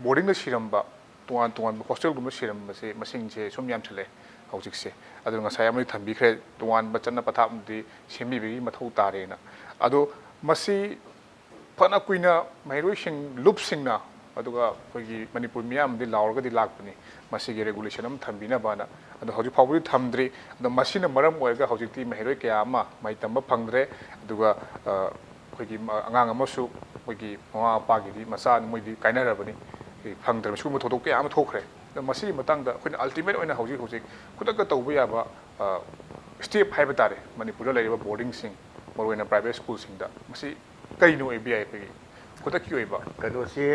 ꯕꯣꯔꯗꯤꯡꯗ ꯁꯤꯔꯝꯕ, ꯇꯣꯉꯥꯟ ꯇꯣꯉꯥꯟꯕ ꯍꯣꯁꯇꯦꯜꯒꯨꯝꯕ ꯁꯤꯔꯝꯕꯁꯦ ꯃꯁꯤꯡꯁꯦ ꯁꯨꯝ ꯌꯥꯝꯁꯤꯜꯂꯛꯑꯦ ꯍꯧꯖꯤꯛꯁꯦ꯫ ꯑꯗꯨ ꯉꯁꯥꯏ ꯑꯃꯗꯤ ꯊꯝꯕꯤꯈ꯭ꯔꯦ, ꯇꯣꯉꯥꯟꯕ ꯆꯠꯅ ꯄꯊꯥꯞ ꯑꯃꯗꯤ ꯁꯦꯝꯕꯤꯕꯒꯤ ꯃꯊꯧ ꯇꯥꯔꯦꯅ꯫ ꯑꯗꯣ ꯃꯁꯤ ꯐꯅ ꯀꯨꯏꯅ ꯃꯍꯩꯔꯣꯏꯁꯤꯡ ꯂꯨꯞꯁꯤꯡꯅ ꯑꯗꯨꯒ ꯑꯩꯈꯣꯏꯒꯤ ꯃꯅꯤꯄꯨꯔ ꯃꯤꯌꯥꯝꯗꯤ ꯂꯥꯎꯔꯒꯗꯤ ꯂꯥꯛꯄꯅꯤ ꯃꯁꯤꯒꯤ ꯔꯦꯒꯨꯂꯦꯁꯟ ꯑꯃ ꯊꯝꯕꯤꯅꯕꯅ꯫ ꯑꯗꯣ ꯍꯧꯖꯤꯛ ꯐꯥꯎꯕꯗꯤ ꯊꯝꯗ꯭ꯔꯤ꯫ ꯑꯗꯣ ꯃꯁꯤꯅ ꯃꯔꯝ ꯑꯣꯏꯔꯒ ꯍꯧꯖꯤꯛꯇꯤ ꯃꯍꯩꯔꯣꯏ ꯀꯌꯥ ꯑꯃ ꯃꯍꯩ ꯇꯝꯕ ꯐꯪꯗ꯭ꯔꯦ꯫ ꯑꯗꯨꯒ ꯑ, ꯑꯩꯈꯣꯏꯒꯤ ꯃ- ꯑꯉꯥꯡ ꯑꯃꯁꯨ ꯑꯩꯈꯣꯏꯒꯤ ꯃꯃꯥ ꯃꯄꯥꯒꯤꯗꯤ ꯃꯆꯥ ꯃꯣꯏꯗꯤ ꯀꯥꯏꯅꯔꯕꯅꯤ, ꯐꯪꯗ꯭ꯔꯕꯅꯤ꯫ ꯁꯤꯒꯨꯝꯕ ꯊꯧꯗꯣꯛ ꯀꯌꯥ ꯑꯃ ꯊꯣꯛꯈ꯭ꯔꯦ꯫ ꯑꯗꯣ ꯃꯁꯤꯒꯤ ꯃꯇꯥꯡꯗ ꯑꯩꯈꯣꯏꯅ ꯑꯜꯇꯤꯃꯦꯠ ꯑꯣꯏꯅ ꯍꯧꯖꯤꯛ ꯍꯧꯖꯤꯛ ꯈꯨꯗꯛꯇ ꯇꯧꯕ ꯌꯥꯕ ꯁ꯭ꯇꯦꯞ ꯍꯥꯏꯕ ꯇꯥꯔꯦ, ꯃꯅꯤꯄꯨꯔꯗ ꯂꯩꯔꯤꯕ ꯕꯣꯔꯗꯤꯡꯁꯤꯡ, ꯃꯔꯨꯑꯣꯏꯅ ꯄ꯭ꯔꯥꯏꯚꯦꯠ ꯁ꯭ꯀꯨꯜꯁꯤꯡꯗ ꯃꯁꯤ ꯀꯔꯤꯅ ꯑꯣꯏꯕ ꯌꯥꯏ? ꯑꯩꯈꯣꯏꯒꯤ ꯈꯨꯗꯛꯀꯤ ꯑꯣꯏꯕ ꯀꯩꯅꯣꯁꯦ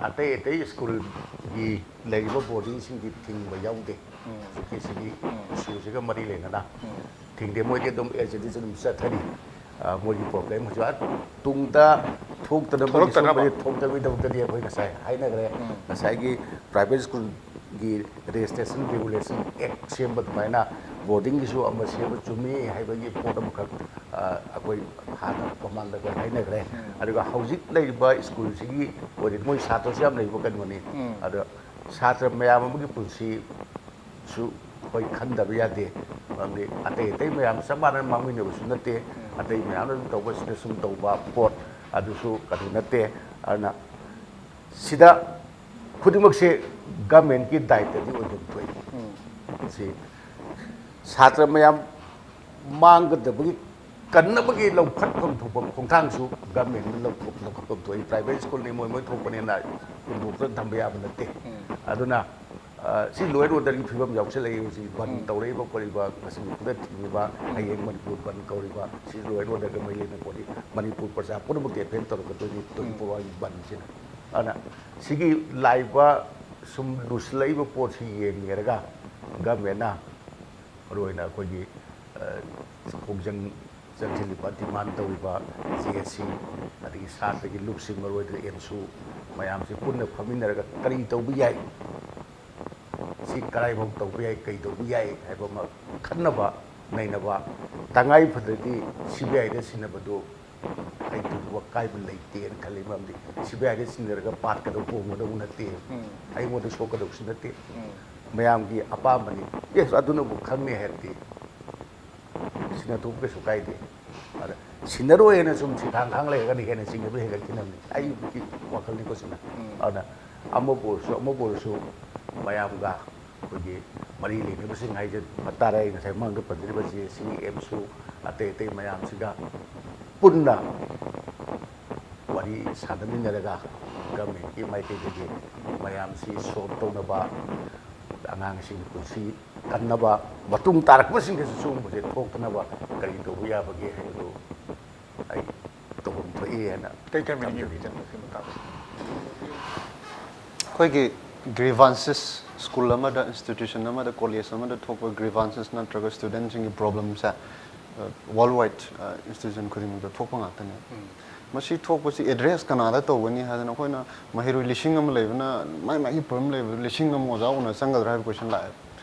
ꯑꯇꯩ ꯑꯇꯩ ꯁ꯭ꯀꯨꯜꯒꯤ ꯂꯩꯔꯤꯕ ꯕꯣꯔꯗꯤꯡꯁꯤꯡꯗꯤ ꯊꯤꯡꯕ ꯌꯥꯎꯗꯦ꯫ ꯍꯧꯖꯤꯛꯀꯤ ꯁꯤꯒꯤ ꯏꯁꯨꯁꯤꯒ ꯃꯔꯤ ꯂꯩꯅꯅ ꯊꯤꯡꯗꯦ꯫ ꯃꯣꯏꯗꯤ ꯑꯗꯨꯝ ꯑꯦꯖ ꯏꯠ ꯏꯁ ꯑꯗꯨꯝ ꯆꯠꯊꯔꯤ꯫ ꯑ, ꯃꯣꯏꯒꯤ ꯄ꯭ꯔꯣꯕ꯭ꯂꯦꯝ ꯍꯧꯖꯤꯛ ꯑꯥ ꯇꯨꯡꯗ ꯊꯣꯛꯇꯅꯕꯒꯤ ꯊꯣꯛꯂꯛꯇꯅꯕ꯫ ꯁꯤꯒꯨꯝꯕꯁꯤ ꯊꯣꯛꯇꯕꯒꯤꯗꯃꯛꯇꯗꯤ ꯑꯩꯈꯣꯏ ꯉꯁꯥꯏ ꯍꯥꯏꯅꯈ꯭ꯔꯦ꯫ ꯉꯁꯥꯏꯒꯤ ꯄ꯭ꯔꯥꯏꯚꯦꯠ ꯁ꯭ꯀꯨꯜꯒꯤ ꯔꯦꯖꯤꯁꯇ꯭ꯔꯦꯁꯟ ꯔꯤꯒꯨꯂꯦꯁꯟ ꯑꯦꯛ ꯁꯦꯝꯕ ꯑꯗꯨꯃꯥꯏꯅ ꯕꯣꯔꯗꯤꯡꯒꯤꯁꯨ ꯑꯃ ꯁꯦꯝꯕ ꯆꯨꯝꯃꯤ ꯍꯥꯏꯕꯒꯤ ꯄꯣꯠ ꯑꯃꯈꯛ ꯑ, ꯑꯩꯈꯣꯏ ꯍꯥꯟꯅ ꯃꯃꯥꯡꯗ ꯑꯩꯈꯣꯏ ꯍꯥꯏꯅꯈ꯭ꯔꯦ꯫ ꯑꯗꯨꯒ ꯍꯧꯖꯤꯛ ꯂꯩꯔꯤꯕ ꯁ꯭ꯀꯨꯜꯁꯤꯒꯤ ꯑꯣꯏꯅꯗꯤ ꯃꯣꯏ ꯁꯥꯇ꯭ꯔꯁꯨ ꯌꯥꯝ ꯂꯩꯕ ꯀꯩꯅꯣꯅꯤ꯫ ꯑꯗꯣ ꯁꯥꯇ꯭ꯔ ꯃꯌꯥꯝ ꯑꯃꯒꯤ ꯄꯨꯟꯁꯤꯁꯨ ꯑꯩꯈꯣꯏ ꯈꯟꯗꯕ ꯌꯥꯗꯦ꯫ ꯃꯔꯝꯗꯤ ꯑꯇꯩ ꯑꯇꯩ ꯃꯌꯥꯝ ꯆꯞ ꯃꯥꯟꯅꯅ ꯃꯥꯡꯃꯤꯟꯅꯕꯁꯨ ꯅꯠꯇꯦ꯫ ꯑꯇꯩ ꯃꯌꯥꯝꯅ ꯑꯗꯨꯝ ꯇꯧꯕꯁꯤꯗ ꯁꯨꯝ ꯇꯧꯕ ꯄꯣꯠ ꯑꯗꯨꯁꯨ ꯀꯩꯅꯣ ꯅꯠꯇꯦ꯫ ꯑꯗꯨꯅ ꯁꯤꯗ ꯈꯨꯗꯤꯡꯃꯛꯁꯦ ꯒꯃꯦꯟꯒꯤ ꯗꯥꯏꯇꯗꯤ ꯑꯣꯏꯐꯝ ꯊꯣꯛꯏ꯫ ꯁꯤ ꯁꯥꯇ꯭ꯔ ꯃꯌꯥꯝ ꯃꯥꯡꯒꯗꯕꯒꯤ ꯀꯟꯅꯕꯒꯤ ꯂꯧꯈꯠꯐꯝ ꯊꯣꯛꯄ ꯈꯣꯡꯊꯥꯡꯁꯨ ꯒꯃꯦꯟꯅ ꯂꯧꯊꯣꯛ-, ꯂꯧꯈꯠꯐꯝ ꯊꯣꯛꯏ꯫ ꯄ꯭ꯔꯥꯏꯚꯦꯠ ꯁ꯭ꯀꯨꯜꯅꯤ, ꯃꯣꯏ ꯃꯣꯏ ꯊꯣꯛꯄꯅꯤꯅ ꯍꯨꯟꯗꯣꯛꯇꯅ ꯊꯝꯕ ꯌꯥꯕ ꯅꯠꯇꯦ꯫ ꯑꯗꯨꯅ, ꯑ, ꯁꯤ law and order ꯒꯤ ꯐꯤꯕꯝ ꯌꯥꯎꯁꯜꯂꯛꯏ ꯍꯧꯖꯤꯛ꯫ ꯕꯟ ꯇꯧꯔꯛꯏꯕ ꯈꯣꯠꯂꯤꯕ, ꯉꯁꯤ ꯈꯨꯗꯛ ꯊꯤꯡꯉꯤꯕ, ꯍꯌꯦꯡ ꯃꯅꯤꯄꯨꯔ ꯕꯟ ꯀꯧꯔꯤꯕ, ꯁꯤ law and order ꯒ ꯃꯔꯤ ꯂꯩꯅ ꯄꯣꯠꯅꯤ꯫ ꯃꯅꯤꯄꯨꯔ ꯄ꯭ꯔꯖꯥ ꯄꯨꯝꯅꯃꯛꯇ ꯑꯦꯐꯦꯛ ꯇꯧꯔꯛꯀꯗꯣꯏꯅꯤ ꯇ꯭ꯋꯦꯟꯇꯤ ꯐꯣꯔ ꯑꯋꯥꯔꯒꯤ ꯕꯟꯁꯤꯅ꯫ ꯑꯗꯨꯅ ꯁꯤꯒꯤ ꯂꯥꯛꯏꯕ ꯁꯨꯝ ꯂꯨꯁꯤꯜꯂꯛꯏꯕ ꯄꯣꯠꯁꯤ ꯌꯦꯡꯅꯔꯒ ꯒꯃꯦꯟꯅ ꯃꯔꯨꯑꯣꯏꯅ ꯑꯩꯈꯣꯏꯒꯤ, ꯑ, ꯈꯣꯡꯖꯪ ꯆꯪꯁꯤꯜꯂꯤꯕ, ꯗꯤꯃꯥꯟ ꯇꯧꯔꯤꯕ ꯖꯦ ꯑꯦ ꯁꯤ, ꯑꯗꯒꯤ ꯁꯥꯇ꯭ꯔꯒꯤ ꯂꯨꯞꯁꯤꯡ, ꯃꯔꯨꯑꯣꯏꯅ ꯑꯦꯝꯁꯨ ꯃꯌꯥꯝꯁꯤ ꯄꯨꯟꯅ ꯐꯝꯃꯤꯟꯅꯔꯒ ꯀꯔꯤ ꯇꯧꯕ ꯌꯥꯏ, ꯁꯤ ꯀꯗꯥꯏꯐꯥꯎ ꯇꯧꯕ ꯌꯥꯏ, ꯀꯩ ꯇꯧꯕ ꯌꯥꯏ ꯍꯥꯏꯕ ꯑꯃ ꯈꯟꯅꯕ ꯅꯩꯅꯕ, ꯇꯉꯥꯏ ꯐꯗ꯭ꯔꯗꯤ ꯁꯤ ꯕꯤ ꯑꯥꯏꯗ ꯁꯤꯟꯅꯕꯗꯨ ꯑꯩ ꯊꯣꯏꯗꯣꯛꯄ ꯑꯀꯥꯏꯕ ꯂꯩꯇꯦꯅ ꯈꯜꯂꯤ꯫ ꯃꯔꯝꯗꯤ ꯁꯤ ꯕꯤ ꯑꯥꯏꯗ ꯁꯤꯟꯅꯔꯒ ꯄꯥꯠꯀꯗꯧ ꯍꯣꯡꯒꯗꯧꯕ ꯅꯠꯇꯦ, ꯑꯩꯉꯣꯟꯗ ꯁꯣꯛꯀꯗꯧꯕꯁꯨ ꯅꯠꯇꯦ꯫ ꯃꯌꯥꯝꯒꯤ ꯑꯄꯥꯝꯕꯅꯤ꯫ ꯑꯦꯁ, ꯑꯗꯨꯅꯕꯨ ꯈꯪꯅꯤ ꯍꯥꯏꯔꯗꯤ ꯁꯤꯟꯅꯊꯣꯛꯄ ꯀꯩꯁꯨ ꯀꯥꯏꯗꯦ꯫ ꯑꯗ ꯁꯤꯟꯅꯔꯣꯏꯅ ꯁꯨꯝ ꯁꯤꯈꯥꯡ ꯈꯥꯡ ꯂꯩꯔꯒꯗꯤ ꯍꯦꯟꯅ ꯆꯤꯡꯅꯕ ꯍꯦꯟꯒꯠꯈꯤꯅꯕꯅꯤ꯫ ꯑꯩꯒꯤ ꯋꯥꯈꯜꯅꯤꯀꯣ ꯁꯤꯅ꯫ ꯑꯗꯨꯅ ꯑꯃꯕꯨ ꯑꯣꯏꯔꯁꯨ, ꯑꯃꯕꯨ ꯑꯣꯏꯔꯁꯨ ꯃꯌꯥꯝꯒ ꯑꯩꯈꯣꯏꯒꯤ ꯃꯔꯤ ꯂꯩꯅꯕꯁꯤꯡ ꯍꯥꯏꯖꯕ ꯇꯥꯔꯦ꯫ ꯑꯩ ꯉꯁꯥꯏ ꯃꯃꯥꯡꯗ ꯄꯟꯖꯔꯤꯕ ꯖꯦ ꯑꯦ ꯁꯤ, ꯑꯦꯝꯁꯨ, ꯑꯇꯩ ꯑꯇꯩ ꯃꯌꯥꯝꯁꯤꯒ ꯄꯨꯟꯅ ꯋꯥꯔꯤ ꯁꯥꯟꯅꯃꯤꯟꯅꯔꯒ ꯒꯃꯦꯟꯒꯤ ꯃꯥꯏꯀꯩꯗꯒꯤ ꯃꯌꯥꯝꯁꯤ ꯁꯣꯜꯕ ꯇꯧꯅꯕ, ꯑꯉꯥꯡꯁꯤꯡꯒꯤ ꯄꯨꯟꯁꯤ ꯀꯟꯅꯕ, ꯃꯇꯨꯡ ꯇꯥꯔꯛꯄꯁꯤꯡꯗꯁꯨ ꯁꯤꯒꯨꯝꯕꯁꯦ ꯊꯣꯛꯇꯅꯕ ꯀꯔꯤ ꯇꯧꯕ ꯌꯥꯕꯒꯦ ꯍꯥꯏꯕꯗꯨ ꯑꯩ ꯇꯧꯐꯝ ꯊꯣꯛꯏ ꯍꯥꯏꯅ ꯀꯩ ꯀꯩ ꯊꯝꯖꯅꯤꯡꯉꯤ? ꯑꯩꯈꯣꯏꯒꯤ grievances, ꯁ꯭ꯀꯨꯜ ꯑꯃꯗ, ꯏꯟꯁꯇꯤꯇ꯭ꯌꯨꯁꯟ ꯑꯃꯗ, ꯀꯣꯂꯦꯖ ꯑꯃꯗ ꯊꯣꯛꯄ grievances ꯅꯠꯇ꯭ꯔꯒ ꯁ꯭ꯇꯨꯗꯦꯟꯁꯤꯡꯒꯤ ꯄ꯭ꯔꯣꯕ꯭ꯂꯦꯝꯁꯦ, ꯑ, ꯋꯥꯔꯜ ꯋꯥꯏꯗ, ꯑ, ꯏꯟꯁꯇꯤꯇ꯭ꯌꯨꯁꯟ ꯈꯨꯗꯤꯡꯃꯛꯇ ꯊꯣꯛꯄ ꯉꯥꯛꯇꯅꯦ꯫ ꯃꯁꯤ ꯊꯣꯛꯄꯁꯤ ꯑꯦꯗ꯭ꯔꯦꯁ ꯀꯅꯥꯗ ꯇꯧꯒꯅꯤ ꯍꯥꯏꯗꯅ ꯑꯩꯈꯣꯏꯅ ꯃꯍꯩꯔꯣꯏ ꯂꯤꯁꯤꯡ ꯑꯃ ꯂꯩꯕꯅ ꯃꯥꯏ ꯃꯥꯒꯤ ꯄ꯭ꯔꯣꯕ꯭ꯂꯦꯝ ꯂꯩꯕꯗ ꯂꯤꯁꯤꯡ ꯑꯃ ꯑꯣꯖꯥ ꯎꯅ ꯆꯪꯒꯗ꯭ꯔꯥ ꯍꯥꯏꯕ ꯀꯣꯏꯁꯟ ꯂꯥꯛꯑꯦ꯫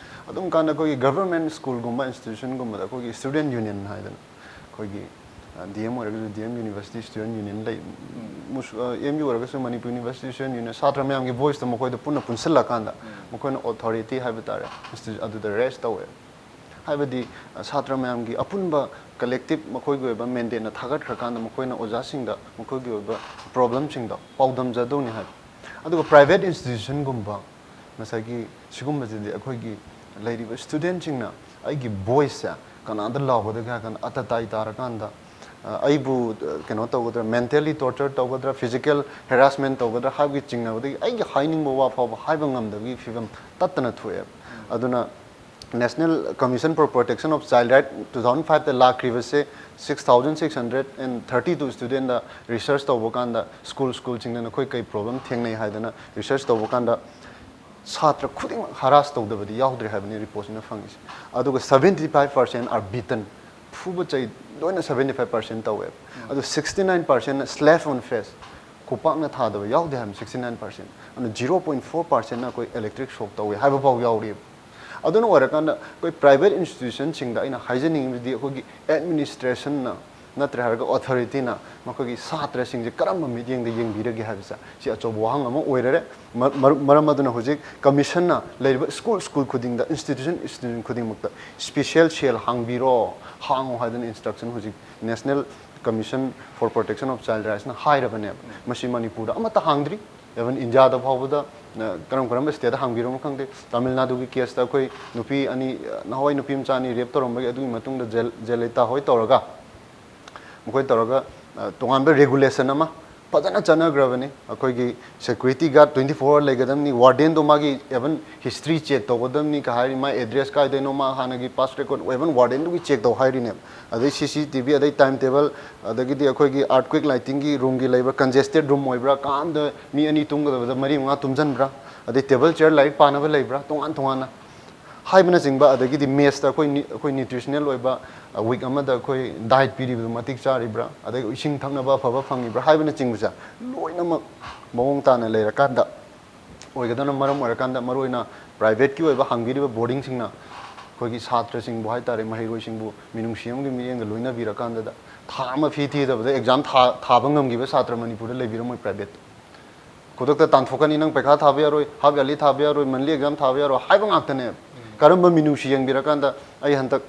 ꯑꯗꯨꯝ ꯀꯥꯟꯗ ꯑꯩꯈꯣꯏꯒꯤ ꯒꯚꯔꯟꯃꯦꯟꯠ ꯁ꯭ꯀꯨꯜꯒꯨꯝꯕ ꯏꯟꯁꯇꯤꯇ꯭ꯌꯨꯁꯟꯒꯨꯝꯕꯗ ꯑꯩꯈꯣꯏꯒꯤ ꯁ꯭ꯇꯨꯗꯦꯟꯠ ꯌꯨꯅꯤꯌꯟ ꯍꯥꯏꯗꯅ ꯑꯩꯈꯣꯏꯒꯤ ꯗꯤ ꯑꯦꯝ ꯑꯣꯏꯔꯒꯁꯨ D M university student union ꯂꯩ, ꯑꯦꯝ ꯌꯨ ꯑꯣꯏꯔꯒꯁꯨ ꯃꯅꯤꯄꯨꯔ ꯌꯨꯅꯤꯚꯔꯁꯤꯇꯤ ꯁ꯭ꯇꯨꯗꯦꯟ ꯌꯨꯅꯤꯌꯟ, ꯁꯥꯇ꯭ꯔ ꯃꯌꯥꯝꯒꯤ ꯚꯣꯏꯁꯇꯣ ꯃꯈꯣꯏꯗ ꯄꯨꯟꯅ ꯄꯨꯟꯁꯤꯜꯂꯀꯥꯟꯗ ꯃꯈꯣꯏꯅ ꯑꯣꯊꯣꯔꯤꯇꯤ ꯍꯥꯏꯕ ꯇꯥꯔꯦ, ꯏꯟꯁꯇꯤꯇ꯭ꯌꯨ-, ꯑꯗꯨꯗ ꯔꯦꯁ ꯇꯧꯋꯦ꯫ ꯍꯥꯏꯕꯗꯤ, ꯑ, ꯁꯥꯇ꯭ꯔ ꯃꯌꯥꯝꯒꯤ ꯑꯄꯨꯟꯕ ꯀꯂꯦꯛꯇꯤꯞ ꯃꯈꯣꯏꯒꯤ ꯑꯣꯏꯕ ꯃꯦꯟꯗꯦꯠꯅ ꯊꯥꯒꯠꯈ꯭ꯔꯀꯥꯟꯗ ꯃꯈꯣꯏꯅ ꯑꯣꯖꯥꯁꯤꯡꯗ ꯃꯈꯣꯏꯒꯤ ꯑꯣꯏꯕ ꯄ꯭ꯔꯣꯕ꯭ꯂꯦꯝꯁꯤꯡꯗꯣ ꯄꯥꯎꯗꯝꯖꯗꯧꯅꯤ ꯍꯥꯏꯕ꯫ ꯑꯗꯨꯒ ꯄ꯭ꯔꯥꯏꯚꯦꯠ ꯏꯟꯁꯇꯤꯇ꯭ꯌꯨꯁꯟꯒꯨꯝꯕ, ꯉꯁꯥꯏꯒꯤ ꯁꯤꯒꯨꯝꯕꯁꯤꯗꯤ ꯑꯩꯈꯣꯏꯒꯤ ꯂꯩꯔꯤꯕ ꯁ꯭ꯇꯨꯗꯦꯟꯁꯤꯡꯅ ꯑꯩꯒꯤ ꯚꯣꯏꯁꯁꯦ ꯀꯅꯥꯗ ꯂꯥꯎꯒꯗꯒꯦ ꯍꯥꯏ ꯀꯥꯟꯗ, ꯑꯇꯇꯥꯏ ꯇꯥꯔꯀꯥꯟꯗ, ꯑ, ꯑꯩꯕꯨ, ꯑ, ꯀꯩꯅꯣ ꯇꯧꯒꯗ꯭ꯔꯥ, ꯃꯦꯟꯇꯦꯜꯂꯤ ꯇꯣꯔꯆꯔ ꯇꯧꯒꯗ꯭ꯔꯥ, ꯐꯤꯖꯤꯀꯦꯜ ꯍꯦꯔꯥꯁꯃꯦꯟ ꯇꯧꯒꯗ꯭ꯔꯥ ꯍꯥꯏꯕꯒꯤ ꯆꯤꯡꯅꯕꯗꯒꯤ ꯑꯩꯒꯤ ꯍꯥꯏꯅꯤꯡꯕ ꯋꯥ ꯐꯥꯎꯕ ꯍꯥꯏꯕ ꯉꯝꯗꯕꯒꯤ ꯐꯤꯕꯝ ꯇꯠꯇꯅ ꯊꯣꯛꯑꯦꯕ꯫ ꯑꯗꯨꯅ National Commission for Protection of Child Right two thousand five ꯇ ꯂꯥꯛꯈ꯭ꯔꯤꯕꯁꯦ, six thousand six hundred and thirty two ꯁ꯭ꯇꯨꯗꯦꯟꯗ ꯔꯤꯁꯔꯁ ꯇꯧꯕ ꯀꯥꯟꯗ, ꯁ꯭ꯀꯨꯜ ꯁ꯭ꯀꯨꯜꯁꯤꯡꯗ ꯅꯈꯣꯏ ꯀꯩ ꯄ꯭ꯔꯣꯕ꯭ꯂꯦꯝ ꯊꯦꯡꯅꯩ ꯍꯥꯏꯗꯅ ꯔꯤꯁꯔꯁ ꯇꯧꯕ ꯀꯥꯟꯗ, ꯁꯥꯇ꯭ꯔ ꯈꯨꯗꯤꯡꯃꯛ ꯍꯔꯥꯁ ꯇꯧꯗꯕꯗꯤ ꯌꯥꯎꯗ꯭ꯔꯦ ꯍꯥꯏꯕꯅꯤ ꯔꯤꯄꯣꯔꯠꯁꯤꯅ ꯐꯪꯉꯤꯁꯦ꯫ ꯑꯗꯨꯒ seventy five percent are beaten, ꯐꯨꯕ ꯆꯩ ꯂꯣꯏꯅ seventy five percent ꯇꯧꯋꯦꯕ꯫ ꯑꯗꯨ sixty nine percent ꯅ slap on face, ꯈꯨꯄꯥꯛꯅ ꯊꯥꯗꯕ ꯌꯥꯎꯗꯦ ꯍꯥꯏꯕꯅꯤ, sixty nine percent꯫ ꯑꯗꯨꯅ zero point four percent ꯅ ꯑꯩꯈꯣꯏ electric shock ꯇꯧꯋꯦ ꯍꯥꯏꯕ ꯐꯥꯎ ꯌꯥꯎꯔꯤꯕ꯫ ꯑꯗꯨꯅ ꯑꯣꯏꯔꯀꯥꯟꯗ ꯑꯩꯈꯣꯏ ꯄ꯭ꯔꯥꯏꯚꯦꯠ ꯏꯟꯁꯇꯤꯇ꯭ꯌꯨꯁꯟꯁꯤꯡꯗ ꯑꯩꯅ ꯍꯥꯏꯖꯅꯤꯡꯉꯤꯕꯗꯤ, ꯑꯩꯈꯣꯏꯒꯤ ꯑꯦꯗꯃꯤꯅꯤꯁꯇ꯭ꯔꯦꯁꯟꯅ ꯅꯠꯇ꯭ꯔꯦ ꯍꯥꯏꯔꯒ ꯑꯣꯊꯣꯔꯤꯇꯤꯅ ꯃꯈꯣꯏꯒꯤ ꯁꯥꯇ꯭ꯔꯁꯤꯡꯁꯦ ꯀꯔꯝꯕ ꯃꯤꯠꯌꯦꯡꯗ ꯌꯦꯡꯕꯤꯔꯒꯦ ꯍꯥꯏꯕꯁꯦ, ꯁꯤ ꯑꯆꯧꯕ ꯋꯥꯍꯪ ꯑꯃ ꯑꯣꯏꯔꯔꯦ꯫ ꯃ-, ꯃꯔ-, ꯃꯔꯝ ꯑꯗꯨꯅ ꯍꯧꯖꯤꯛ ꯀꯃꯤꯁꯟꯅ ꯂꯩꯔꯤꯕ ꯁ꯭ꯀꯨꯜ ꯁ꯭ꯀꯨꯜ ꯈꯨꯗꯤꯡꯗ, ꯏꯟꯁꯇꯤꯇ꯭ꯌꯨꯁꯟ ꯏꯟꯁꯇꯤꯇ꯭ꯌꯨꯁꯟ ꯈꯨꯗꯤꯡꯃꯛꯇ ꯁ꯭ꯄꯤꯁꯦꯜ ꯁꯦꯜ ꯍꯥꯡꯕꯤꯔꯣ, ꯍꯥꯡꯉꯣ ꯍꯥꯏꯗꯅ ꯏꯟꯁꯇ꯭ꯔꯛꯁꯟ ꯍꯧꯖꯤꯛ National Commission for Protection of Child Rights ꯅ ꯍꯥꯏꯔꯕꯅꯦꯕ꯫ ꯃꯁꯤ ꯃꯅꯤꯄꯨꯔꯗ ꯑꯃꯠꯇ ꯍꯥꯡꯗ꯭ꯔꯤ꯫ Even ꯏꯟꯗꯤꯌꯥꯗ ꯐꯥꯎꯕꯗ, ꯑ, ꯀꯔꯝ ꯀꯔꯝꯕ ꯁ꯭ꯇꯦꯠꯇ ꯍꯥꯡꯕꯤꯔꯕꯅꯣ ꯈꯪꯗꯦ꯫ ꯇꯥꯃꯤꯜ ꯅꯥꯗꯨꯒꯤ ꯀꯦꯁꯇ ꯑꯩꯈꯣꯏ ꯅꯨꯄꯤ ꯑꯅꯤ, ꯑ, ꯅꯍꯥꯟꯋꯥꯏ ꯅꯨꯄꯤ ꯃꯆꯥ ꯑꯅꯤ ꯔꯦꯞ ꯇꯧꯔꯝꯕꯒꯤ, ꯑꯗꯨꯒꯤ ꯃꯇꯨꯡꯗ ꯖꯦꯜ-, ꯖꯦꯂꯤꯇꯥ ꯍꯣꯏ ꯇꯧꯔꯒ, ꯃꯈꯣꯏ ꯇꯧꯔꯒ, ꯑ, ꯇꯣꯉꯥꯟꯕ ꯔꯦꯒꯨꯂꯦꯁꯟ ꯑꯃ ꯐꯖꯅ ꯆꯠꯅꯈ꯭ꯔꯕꯅꯤ꯫ ꯑꯩꯈꯣꯏꯒꯤ ꯁꯦꯀ꯭ꯌꯨꯔꯤꯇꯤ ꯒꯥꯔꯗ twenty four hour ꯂꯩꯒꯗꯕꯅꯤ, ꯋꯥꯔꯗꯦꯟꯗꯣ ꯃꯥꯒꯤ even ꯍꯤꯁꯇ꯭ꯔꯤ ꯆꯦꯛ ꯇꯧꯒꯗꯕꯅꯤ ꯀ ꯍꯥꯏꯔꯤ, ꯃꯥ ꯑꯦꯗ꯭ꯔꯦꯁ ꯀꯥꯏꯗꯩꯅꯣ, ꯃꯥ ꯍꯥꯟꯅꯒꯤ ꯄꯥꯁ ꯔꯦꯀꯣꯔꯗ, even ꯋꯥꯔꯗꯦꯟꯗꯨꯒꯤ ꯆꯦꯛ ꯇꯧ ꯍꯥꯏꯔꯤꯅꯦꯕ꯫ ꯑꯗꯩ ꯁꯤ ꯁꯤ ꯇꯤ ꯚꯤ, ꯑꯗꯩ ꯇꯥꯏꯝ ꯇꯦꯕꯜ, ꯑꯗꯒꯤꯗꯤ ꯑꯩꯈꯣꯏꯒꯤ ꯑꯥꯔꯠꯀ꯭ꯋꯦꯛ ꯂꯥꯏꯇꯤꯡꯒꯤ ꯔꯨꯝꯒꯤ ꯂꯩꯕ꯭ꯔꯥ, ꯀꯟꯖꯦꯁꯇꯦꯠ ꯔꯨꯝ ꯑꯣꯏꯕ꯭ꯔꯥ, ꯀꯥ ꯑꯃꯗ ꯃꯤ ꯑꯅꯤ ꯇꯨꯝꯒꯗꯕꯗ ꯃꯔꯤ ꯃꯉꯥ ꯇꯨꯝꯁꯤꯟꯕ꯭ꯔꯥ, ꯑꯗꯩ ꯇꯦꯕꯜ ꯆꯤꯌꯔ ꯂꯥꯏꯔꯤꯛ ꯄꯥꯅꯕ ꯂꯩꯕ꯭ꯔꯥ, ꯇꯣꯉꯥꯟ ꯇꯣꯉꯥꯟꯅ ꯍꯥꯏꯕꯅꯆꯤꯡꯕ, ꯑꯗꯒꯤꯗꯤ ꯃꯦꯁꯇ ꯑꯩꯈꯣꯏ ꯅ꯭ꯌꯨ-, ꯑꯩꯈꯣꯏ ꯅ꯭ꯌꯨꯇ꯭ꯔꯤꯁꯅꯦꯜ ꯑꯣꯏꯕ, ꯑ, ꯋꯤꯛ ꯑꯃꯗ ꯑꯩꯈꯣꯏ ꯗꯥꯏꯠ ꯄꯤꯔꯤꯕꯗꯨ ꯃꯇꯤꯛ ꯆꯥꯔꯤꯕ꯭ꯔꯥ, ꯑꯗꯒꯤ ꯏꯁꯤꯡ ꯊꯛꯅꯕ ꯑꯐꯕ ꯐꯪꯉꯤꯕ꯭ꯔꯥ ꯍꯥꯏꯕꯅꯆꯤꯡꯕꯁꯦ ꯂꯣꯏꯅꯃꯛ ꯃꯑꯣꯡ ꯇꯥꯅ ꯂꯩꯔꯀꯥꯟꯗ ꯑꯣꯏꯒꯗꯕꯅ ꯃꯔꯝ ꯑꯣꯏꯔꯀꯥꯟꯗ, ꯃꯔꯨꯑꯣꯏꯅ ꯄ꯭ꯔꯥꯏꯚꯦꯠꯀꯤ ꯑꯣꯏꯕ ꯍꯥꯡꯕꯤꯔꯤꯕ ꯕꯣꯔꯗꯤꯡꯁꯤꯡꯅ ꯑꯩꯈꯣꯏꯒꯤ ꯁꯥꯇ꯭ꯔꯁꯤꯡꯕꯨ ꯍꯥꯏ ꯇꯥꯔꯦ, ꯃꯍꯩꯔꯣꯏꯁꯤꯡꯕꯨ ꯃꯤꯅꯨꯡꯁꯤ ꯑꯃꯒꯤ ꯃꯤꯠꯌꯦꯡꯗ ꯂꯣꯏꯅꯕꯤꯔꯀꯥꯟꯗꯗ, ꯊꯥ ꯑꯃ ꯐꯤ ꯊꯤꯗꯕꯗ ꯑꯦꯛꯖꯥꯝ ꯊꯥ ꯊꯥꯕ ꯉꯝꯈꯤꯕ ꯁꯥꯇ꯭ꯔ ꯃꯅꯤꯄꯨꯔꯗ ꯂꯩꯕꯤꯔꯝꯃꯣꯏ꯫ ꯄ꯭ꯔꯥꯏꯚꯦꯠ ꯈꯨꯗꯛꯇ ꯇꯥꯟꯊꯣꯛꯀꯅꯤ, ꯅꯪ ꯄꯩꯈꯥ ꯊꯥꯕ ꯌꯥꯔꯣꯏ, ꯍꯥꯐ ꯌꯥꯔꯂꯤ ꯊꯥꯕ ꯌꯥꯔꯣꯏ, ꯃꯟꯂꯤ ꯑꯦꯛꯖꯥꯝ ꯊꯥꯕ ꯌꯥꯔꯣꯏ ꯍꯥꯏꯕ ꯉꯥꯛꯇꯅꯦ꯫ ꯀꯔꯝꯕ ꯃꯤꯅꯨꯡꯁꯤ ꯌꯦꯡꯕꯤꯔꯀꯥꯟꯗ ꯑꯩ ꯍꯟꯗꯛ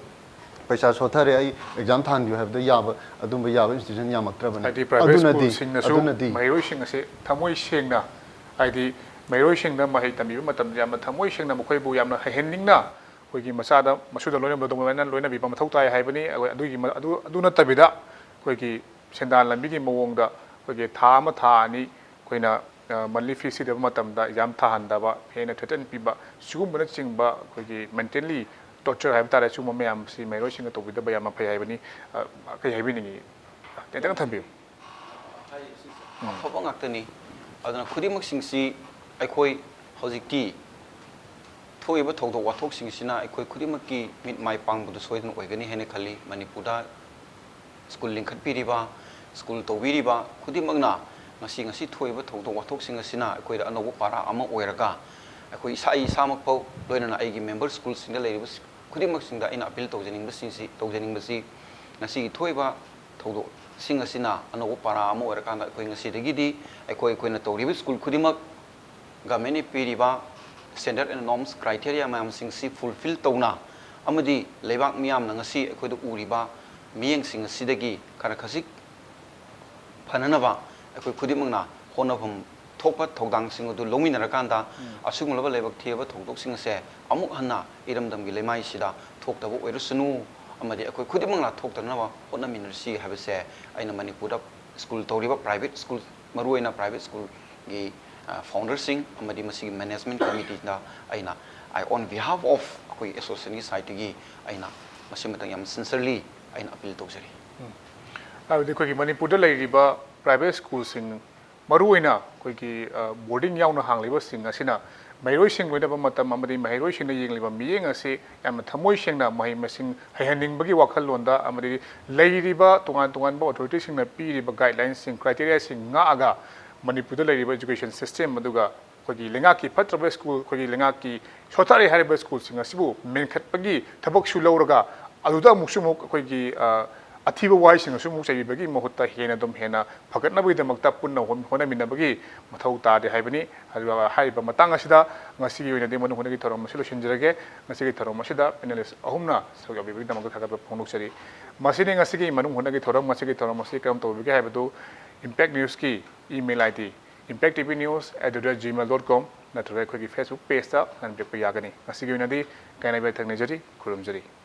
ꯄꯩꯁꯥ ꯁꯣꯠꯊꯔꯦ, ꯑꯩ ꯑꯦꯛꯖꯥꯝ ꯊꯥꯍꯟꯕꯤꯌꯨ ꯍꯥꯏꯕꯗ ꯌꯥꯕ, ꯑꯗꯨꯝꯕ ꯌꯥꯕ ꯏꯟꯁꯇꯤꯇ꯭ꯌꯨꯁꯟ ꯌꯥꯝꯃꯛꯇ꯭ꯔꯕꯅꯤ꯫ ꯍꯥꯏꯗꯤ ꯄ꯭ꯔꯥꯏꯚꯦꯠ ꯑꯗꯨꯅꯗꯤ ꯁ꯭ꯀꯨꯜꯁꯤꯡꯅꯁꯨ ꯑꯗꯨꯅꯗꯤ ꯃꯍꯩꯔꯣꯏꯁꯤꯡ ꯑꯁꯦ ꯊꯃꯣꯏ ꯁꯦꯡꯅ, ꯍꯥꯏꯗꯤ ꯃꯍꯩꯔꯣꯏꯁꯤꯡꯗ ꯃꯍꯩ ꯇꯝꯕꯤꯕ ꯃꯇꯝꯗ ꯌꯥꯝꯅ ꯊꯃꯣꯏ ꯁꯦꯡꯅ ꯃꯈꯣꯏꯕꯨ ꯌꯥꯝꯅ ꯍꯩꯍꯟꯅꯤꯡꯅ ꯑꯩꯈꯣꯏꯒꯤ ꯃꯆꯥꯗ ꯃꯁꯨꯗ ꯂꯣꯏꯅꯕꯗꯧꯅ ꯂꯣꯏꯅꯕꯤꯕ ꯃꯊꯧ ꯇꯥꯏ ꯍꯥꯏꯕꯅꯤ꯫ ꯑꯩꯈꯣꯏ ꯑꯗꯨꯒꯤ ꯃ- ꯑꯗꯨ ꯑꯗꯨ ꯅꯠꯇꯕꯤꯗ ꯑꯩꯈꯣꯏꯒꯤ ꯁꯦꯟꯗꯥꯟ ꯂꯝꯕꯤꯒꯤ ꯃꯑꯣꯡꯗ ꯑꯩꯈꯣꯏꯒꯤ ꯊꯥ ꯑꯃ ꯊꯥ ꯑꯅꯤ ꯑꯩꯈꯣꯏꯅ ꯃꯟꯂꯤ ꯐꯤꯁ ꯊꯤꯗꯕ ꯃꯇꯝꯗ ꯑꯦꯛꯖꯥꯝ ꯊꯥꯍꯟꯗꯕ, ꯍꯦꯟꯅ ꯊ꯭ꯔꯦꯇꯟ ꯄꯤꯕ, ꯁꯤꯒꯨꯝꯕꯅꯆꯤꯡꯕ ꯑꯩꯈꯣꯏꯒꯤ ꯃꯦꯟꯇꯦꯜꯂꯤ ꯇꯣꯔꯆꯔ ꯍꯥꯏꯕ ꯇꯥꯔꯦ, ꯁꯤꯒꯨꯝꯕ ꯃꯌꯥꯝꯁꯤ ꯃꯍꯩꯔꯣꯏꯁꯤꯡꯅ ꯇꯧꯕꯤꯗꯕ ꯌꯥꯝꯅ ꯐꯩ ꯍꯥꯏꯕꯅꯤ꯫ ꯑ, ꯀꯩ ꯍꯥꯏꯕꯤꯅꯤꯡꯉꯤ? ꯈꯤꯇꯪ ꯊꯝꯕꯤꯌꯨ꯫ ꯍꯥꯏꯔꯤꯕꯁꯤꯡꯁꯦ ꯑꯐꯕ ꯉꯥꯛꯇꯅꯤ꯫ ꯑꯗꯨꯅ ꯈꯨꯗꯤꯡꯃꯛꯁꯤꯡꯁꯤ ꯑꯩꯈꯣꯏ ꯍꯧꯖꯤꯛꯇꯤ ꯊꯣꯛꯏꯕ ꯊꯧꯗꯣꯛ ꯋꯥꯊꯣꯛꯁꯤꯡꯁꯤꯅ ꯑꯩꯈꯣꯏ ꯈꯨꯗꯤꯡꯃꯛꯀꯤ ꯃꯤꯠ ꯃꯥꯏ ꯄꯥꯡꯕꯗꯨ ꯁꯣꯏꯗꯅ ꯑꯣꯏꯒꯅꯤ ꯍꯥꯏꯅ ꯈꯜꯂꯤ꯫ ꯃꯅꯤꯄꯨꯔꯗ ꯁ꯭ꯀꯨꯜ ꯂꯤꯡꯈꯠꯄꯤꯔꯤꯕ, ꯁ꯭ꯀꯨꯜ ꯇꯧꯕꯤꯔꯤꯕ ꯈꯨꯗꯤꯡꯃꯛꯅ ꯉꯁꯤ, ꯉꯁꯤ ꯊꯣꯛꯏꯕ ꯊꯧꯗꯣꯛ ꯋꯥꯊꯣꯛꯁꯤꯡ ꯑꯁꯤꯅ ꯑꯩꯈꯣꯏꯗ ꯑꯅꯧꯕ ꯄꯥꯔꯥ ꯑꯃ ꯑꯣꯏꯔꯒ, ꯑꯩꯈꯣꯏ ꯏꯁꯥ, ꯑꯩ ꯏꯁꯥꯃꯛꯐꯥꯎ, ꯂꯣꯏꯅꯅ ꯑꯩꯒꯤ ꯃꯦꯝꯕꯔ ꯁ꯭ꯀꯨꯜꯁꯤꯡꯗ ꯂꯩꯔꯤꯕ ꯈꯨꯗꯤꯡꯃꯛꯁꯤꯡꯗ ꯑꯩꯅ ꯑꯄꯤꯜ ꯇꯧꯖꯅꯤꯡꯕꯁꯤꯡꯁꯤ, ꯇꯧꯖꯅꯤꯡꯕꯁꯤ, ꯉꯁꯤꯒꯤ ꯊꯣꯛꯏꯕ ꯊꯧꯗꯣꯛꯁꯤꯡ ꯑꯁꯤꯅ ꯑꯅꯧꯕ ꯄꯥꯔꯥ ꯑꯃ ꯑꯣꯏꯔꯀꯥꯟꯗ, ꯑꯩꯈꯣꯏ ꯉꯁꯤꯗꯒꯤꯗꯤ ꯑꯩꯈꯣꯏ, ꯑꯩꯈꯣꯏꯅ ꯇꯧꯔꯤꯕ ꯁ꯭ꯀꯨꯜ ꯈꯨꯗꯤꯡꯃꯛ ꯒꯚꯔꯟꯃꯦꯟꯠꯅ ꯄꯤꯔꯤꯕ standard and norms criteria ꯃꯌꯥꯝꯁꯤꯡꯁꯤ ꯐꯨꯜꯐꯤꯜ ꯇꯧꯅ ꯑꯃꯗꯤ ꯂꯩꯕꯥꯛ ꯃꯤꯌꯥꯝꯅ ꯉꯁꯤ ꯑꯩꯈꯣꯏꯗ ꯎꯔꯤꯕ ꯃꯤꯠꯌꯦꯡꯁꯤꯡ ꯑꯁꯤꯗꯒꯤ ꯈꯔ ꯈꯖꯤꯛ ꯐꯅꯅꯕ ꯑꯩꯈꯣꯏ ꯈꯨꯗꯤꯡꯃꯛꯅ ꯍꯣꯠꯅꯐꯝ ꯊꯣꯛꯄ ꯊꯧꯗꯥꯡꯁꯤꯡ ꯑꯗꯨ ꯂꯧꯃꯤꯟꯅꯔꯀꯥꯟꯗ, ꯑꯁꯤꯒꯨꯝꯂꯕ ꯂꯥꯏꯕꯛ ꯊꯤꯔꯕ ꯊꯧꯗꯣꯛꯁꯤꯡ ꯑꯁꯦ ꯑꯃꯨꯛ ꯍꯟꯅ ꯏꯔꯝꯗꯝꯒꯤ ꯂꯩꯃꯥꯏꯁꯤꯗ ꯊꯣꯛꯇꯕ ꯑꯣꯏꯔꯁꯅꯨ ꯑꯃꯗꯤ ꯑꯩꯈꯣꯏ ꯈꯨꯗꯤꯡꯃꯛꯅ ꯊꯣꯛꯇꯅꯕ ꯍꯣꯠꯅꯃꯤꯟꯅꯔꯁꯤ ꯍꯥꯏꯕꯁꯦ ꯑꯩꯅ ꯃꯅꯤꯄꯨꯔꯗ ꯁ꯭ꯀꯨꯜ ꯇꯧꯔꯤꯕ ꯄ꯭ꯔꯥꯏꯚꯦꯠ ꯁ꯭ꯀꯨꯜ, ꯃꯔꯨꯑꯣꯏꯅ ꯄ꯭ꯔꯥꯏꯚꯦꯠ ꯁ꯭ꯀꯨꯜꯒꯤ, ꯑ, ꯐꯥꯎꯟꯗꯔꯁꯤꯡ ꯑꯃꯗꯤ ꯃꯁꯤꯒꯤ ꯃꯦꯅꯦꯖꯃꯦꯟꯠ ꯀꯃꯤꯇꯤꯗ ꯑꯩꯅ, I, on behalf of ꯑꯩꯈꯣꯏ ꯑꯦꯁꯣꯁꯤꯌꯦꯁꯟꯒꯤ ꯁꯥꯏꯠꯇꯒꯤ ꯑꯩꯅ ꯃꯁꯤꯃꯇꯪ ꯌꯥꯝ sincerely ꯑꯩꯅ ꯑꯄꯤꯜ ꯇꯧꯖꯔꯤ꯫ ꯍꯥꯏꯕꯗꯤ ꯑꯩꯈꯣꯏꯒꯤ ꯃꯅꯤꯄꯨꯔꯗ ꯂꯩꯔꯤꯕ ꯄ꯭ꯔꯥꯏꯚꯦꯠ ꯁ꯭ꯀꯨꯜꯁꯤꯡ, ꯃꯔꯨꯑꯣꯏꯅ ꯑꯩꯈꯣꯏꯒꯤ, ꯑ, ꯕꯣꯔꯗꯤꯡ ꯌꯥꯎꯅ ꯍꯥꯡꯂꯤꯕꯁꯤꯡ ꯑꯁꯤꯅ ꯃꯍꯩꯔꯣꯏꯁꯤꯡ ꯂꯣꯏꯅꯕ ꯃꯇꯝ ꯑꯃꯗꯤ ꯃꯍꯩꯔꯣꯏꯁꯤꯡꯅ ꯌꯦꯡꯂꯤꯕ ꯃꯤꯠꯌꯦꯡ ꯑꯁꯤ ꯌꯥꯝꯅ ꯊꯃꯣꯏ ꯁꯦꯡꯅ ꯃꯍꯩ ꯃꯁꯤꯡ ꯍꯩꯍꯟꯅꯤꯡꯕꯒꯤ ꯋꯥꯈꯜꯂꯣꯟꯗ ꯑꯃꯗꯤ ꯂꯩꯔꯤꯕ ꯇꯣꯉꯥꯟ ꯇꯣꯉꯥꯟꯕ ꯑꯣꯊꯣꯔꯤꯇꯤꯁꯤꯡꯅ ꯄꯤꯔꯤꯕ ꯒꯥꯏꯗꯂꯥꯏꯟꯁꯤꯡ, ꯀ꯭ꯔꯥꯏꯇꯦꯔꯤꯌꯥꯁꯤꯡ ꯉꯥꯛꯑꯒ ꯃꯅꯤꯄꯨꯔꯗ ꯂꯩꯔꯤꯕ ꯏꯖꯨꯀꯦꯁꯟ ꯁꯤꯁꯇꯦꯝ ꯑꯗꯨꯒ ꯑꯩꯈꯣꯏꯒꯤ ꯂꯩꯉꯥꯛꯀꯤ ꯐꯠꯇ꯭ꯔꯕ ꯁ꯭ꯀꯨꯜ, ꯑꯩꯈꯣꯏꯒꯤ ꯂꯩꯉꯥꯛꯀꯤ ꯁꯣꯠꯊꯔꯦ ꯍꯥꯏꯔꯤꯕ ꯁ꯭ꯀꯨꯜꯁꯤꯡ ꯑꯁꯤꯕꯨ ꯃꯦꯟꯈꯠꯄꯒꯤ ꯊꯕꯛꯁꯨ ꯂꯧꯔꯒ ꯑꯗꯨꯗ ꯑꯃꯨꯛꯁꯨ ꯑꯃꯨꯛ ꯑꯩꯈꯣꯏꯒꯤ, ꯑ, ꯑꯊꯤꯕ ꯋꯥꯍꯩꯁꯤꯡ ꯑꯁꯤꯃꯨꯛ ꯆꯩꯕꯤꯕꯒꯤ ꯃꯍꯨꯠꯇ ꯍꯦꯟꯅ ꯑꯗꯨꯝ ꯍꯦꯟꯅ ꯐꯒꯠꯅꯕꯒꯤꯗꯃꯛꯇ ꯄꯨꯟꯅ ꯍꯣꯠ- ꯍꯣꯠꯅꯃꯤꯟꯅꯕꯒꯤ ꯃꯊꯧ ꯇꯥꯗꯦ ꯍꯥꯏꯕꯅꯤ꯫ ꯑꯗꯨꯒ ꯍꯥꯏꯔꯤꯕ ꯃꯇꯥꯡ ꯑꯁꯤꯗ ꯉꯁꯤꯒꯤ ꯑꯣꯏꯅꯗꯤ ꯃꯅꯨꯡ ꯍꯨꯠꯅꯒꯤ ꯊꯧꯔꯝ ꯑꯁꯤ ꯂꯣꯏꯁꯤꯟꯖꯔꯒꯦ꯫ ꯉꯁꯤꯒꯤ ꯊꯧꯔꯝ ꯑꯁꯤꯗ panelist ꯑꯍꯨꯝꯅ ꯁꯔꯨꯛ ꯌꯥꯕꯤꯕꯒꯤꯗꯃꯛꯇ ꯊꯥꯒꯠꯄ ꯐꯣꯡꯗꯣꯛꯆꯔꯤ꯫ ꯃꯁꯤꯅꯤ ꯉꯁꯤꯒꯤ ꯃꯅꯨꯡ ꯍꯨꯠꯅꯒꯤ ꯊꯧꯔꯝ꯫ ꯉꯁꯤꯒꯤ ꯊꯧꯔꯝ ꯑꯁꯤ ꯀꯔꯝ ꯇꯧꯕꯤꯒꯦ ꯍꯥꯏꯕꯗꯨ Impact Newsꯀꯤ email ID impacttvnews@gmail.com ꯅꯠꯇ꯭ꯔꯒ ꯑꯩꯈꯣꯏꯒꯤ Facebook pageꯇ ꯍꯟꯕꯤꯔꯛꯄ ꯌꯥꯒꯅꯤ꯫ ꯉꯁꯤꯒꯤ ꯑꯣꯏꯅꯗꯤ ꯀꯥꯏꯅꯕ ꯌꯥꯊꯪ ꯅꯤꯖꯔꯤ꯫ ꯈꯨꯔꯨꯝꯖꯔꯤ꯫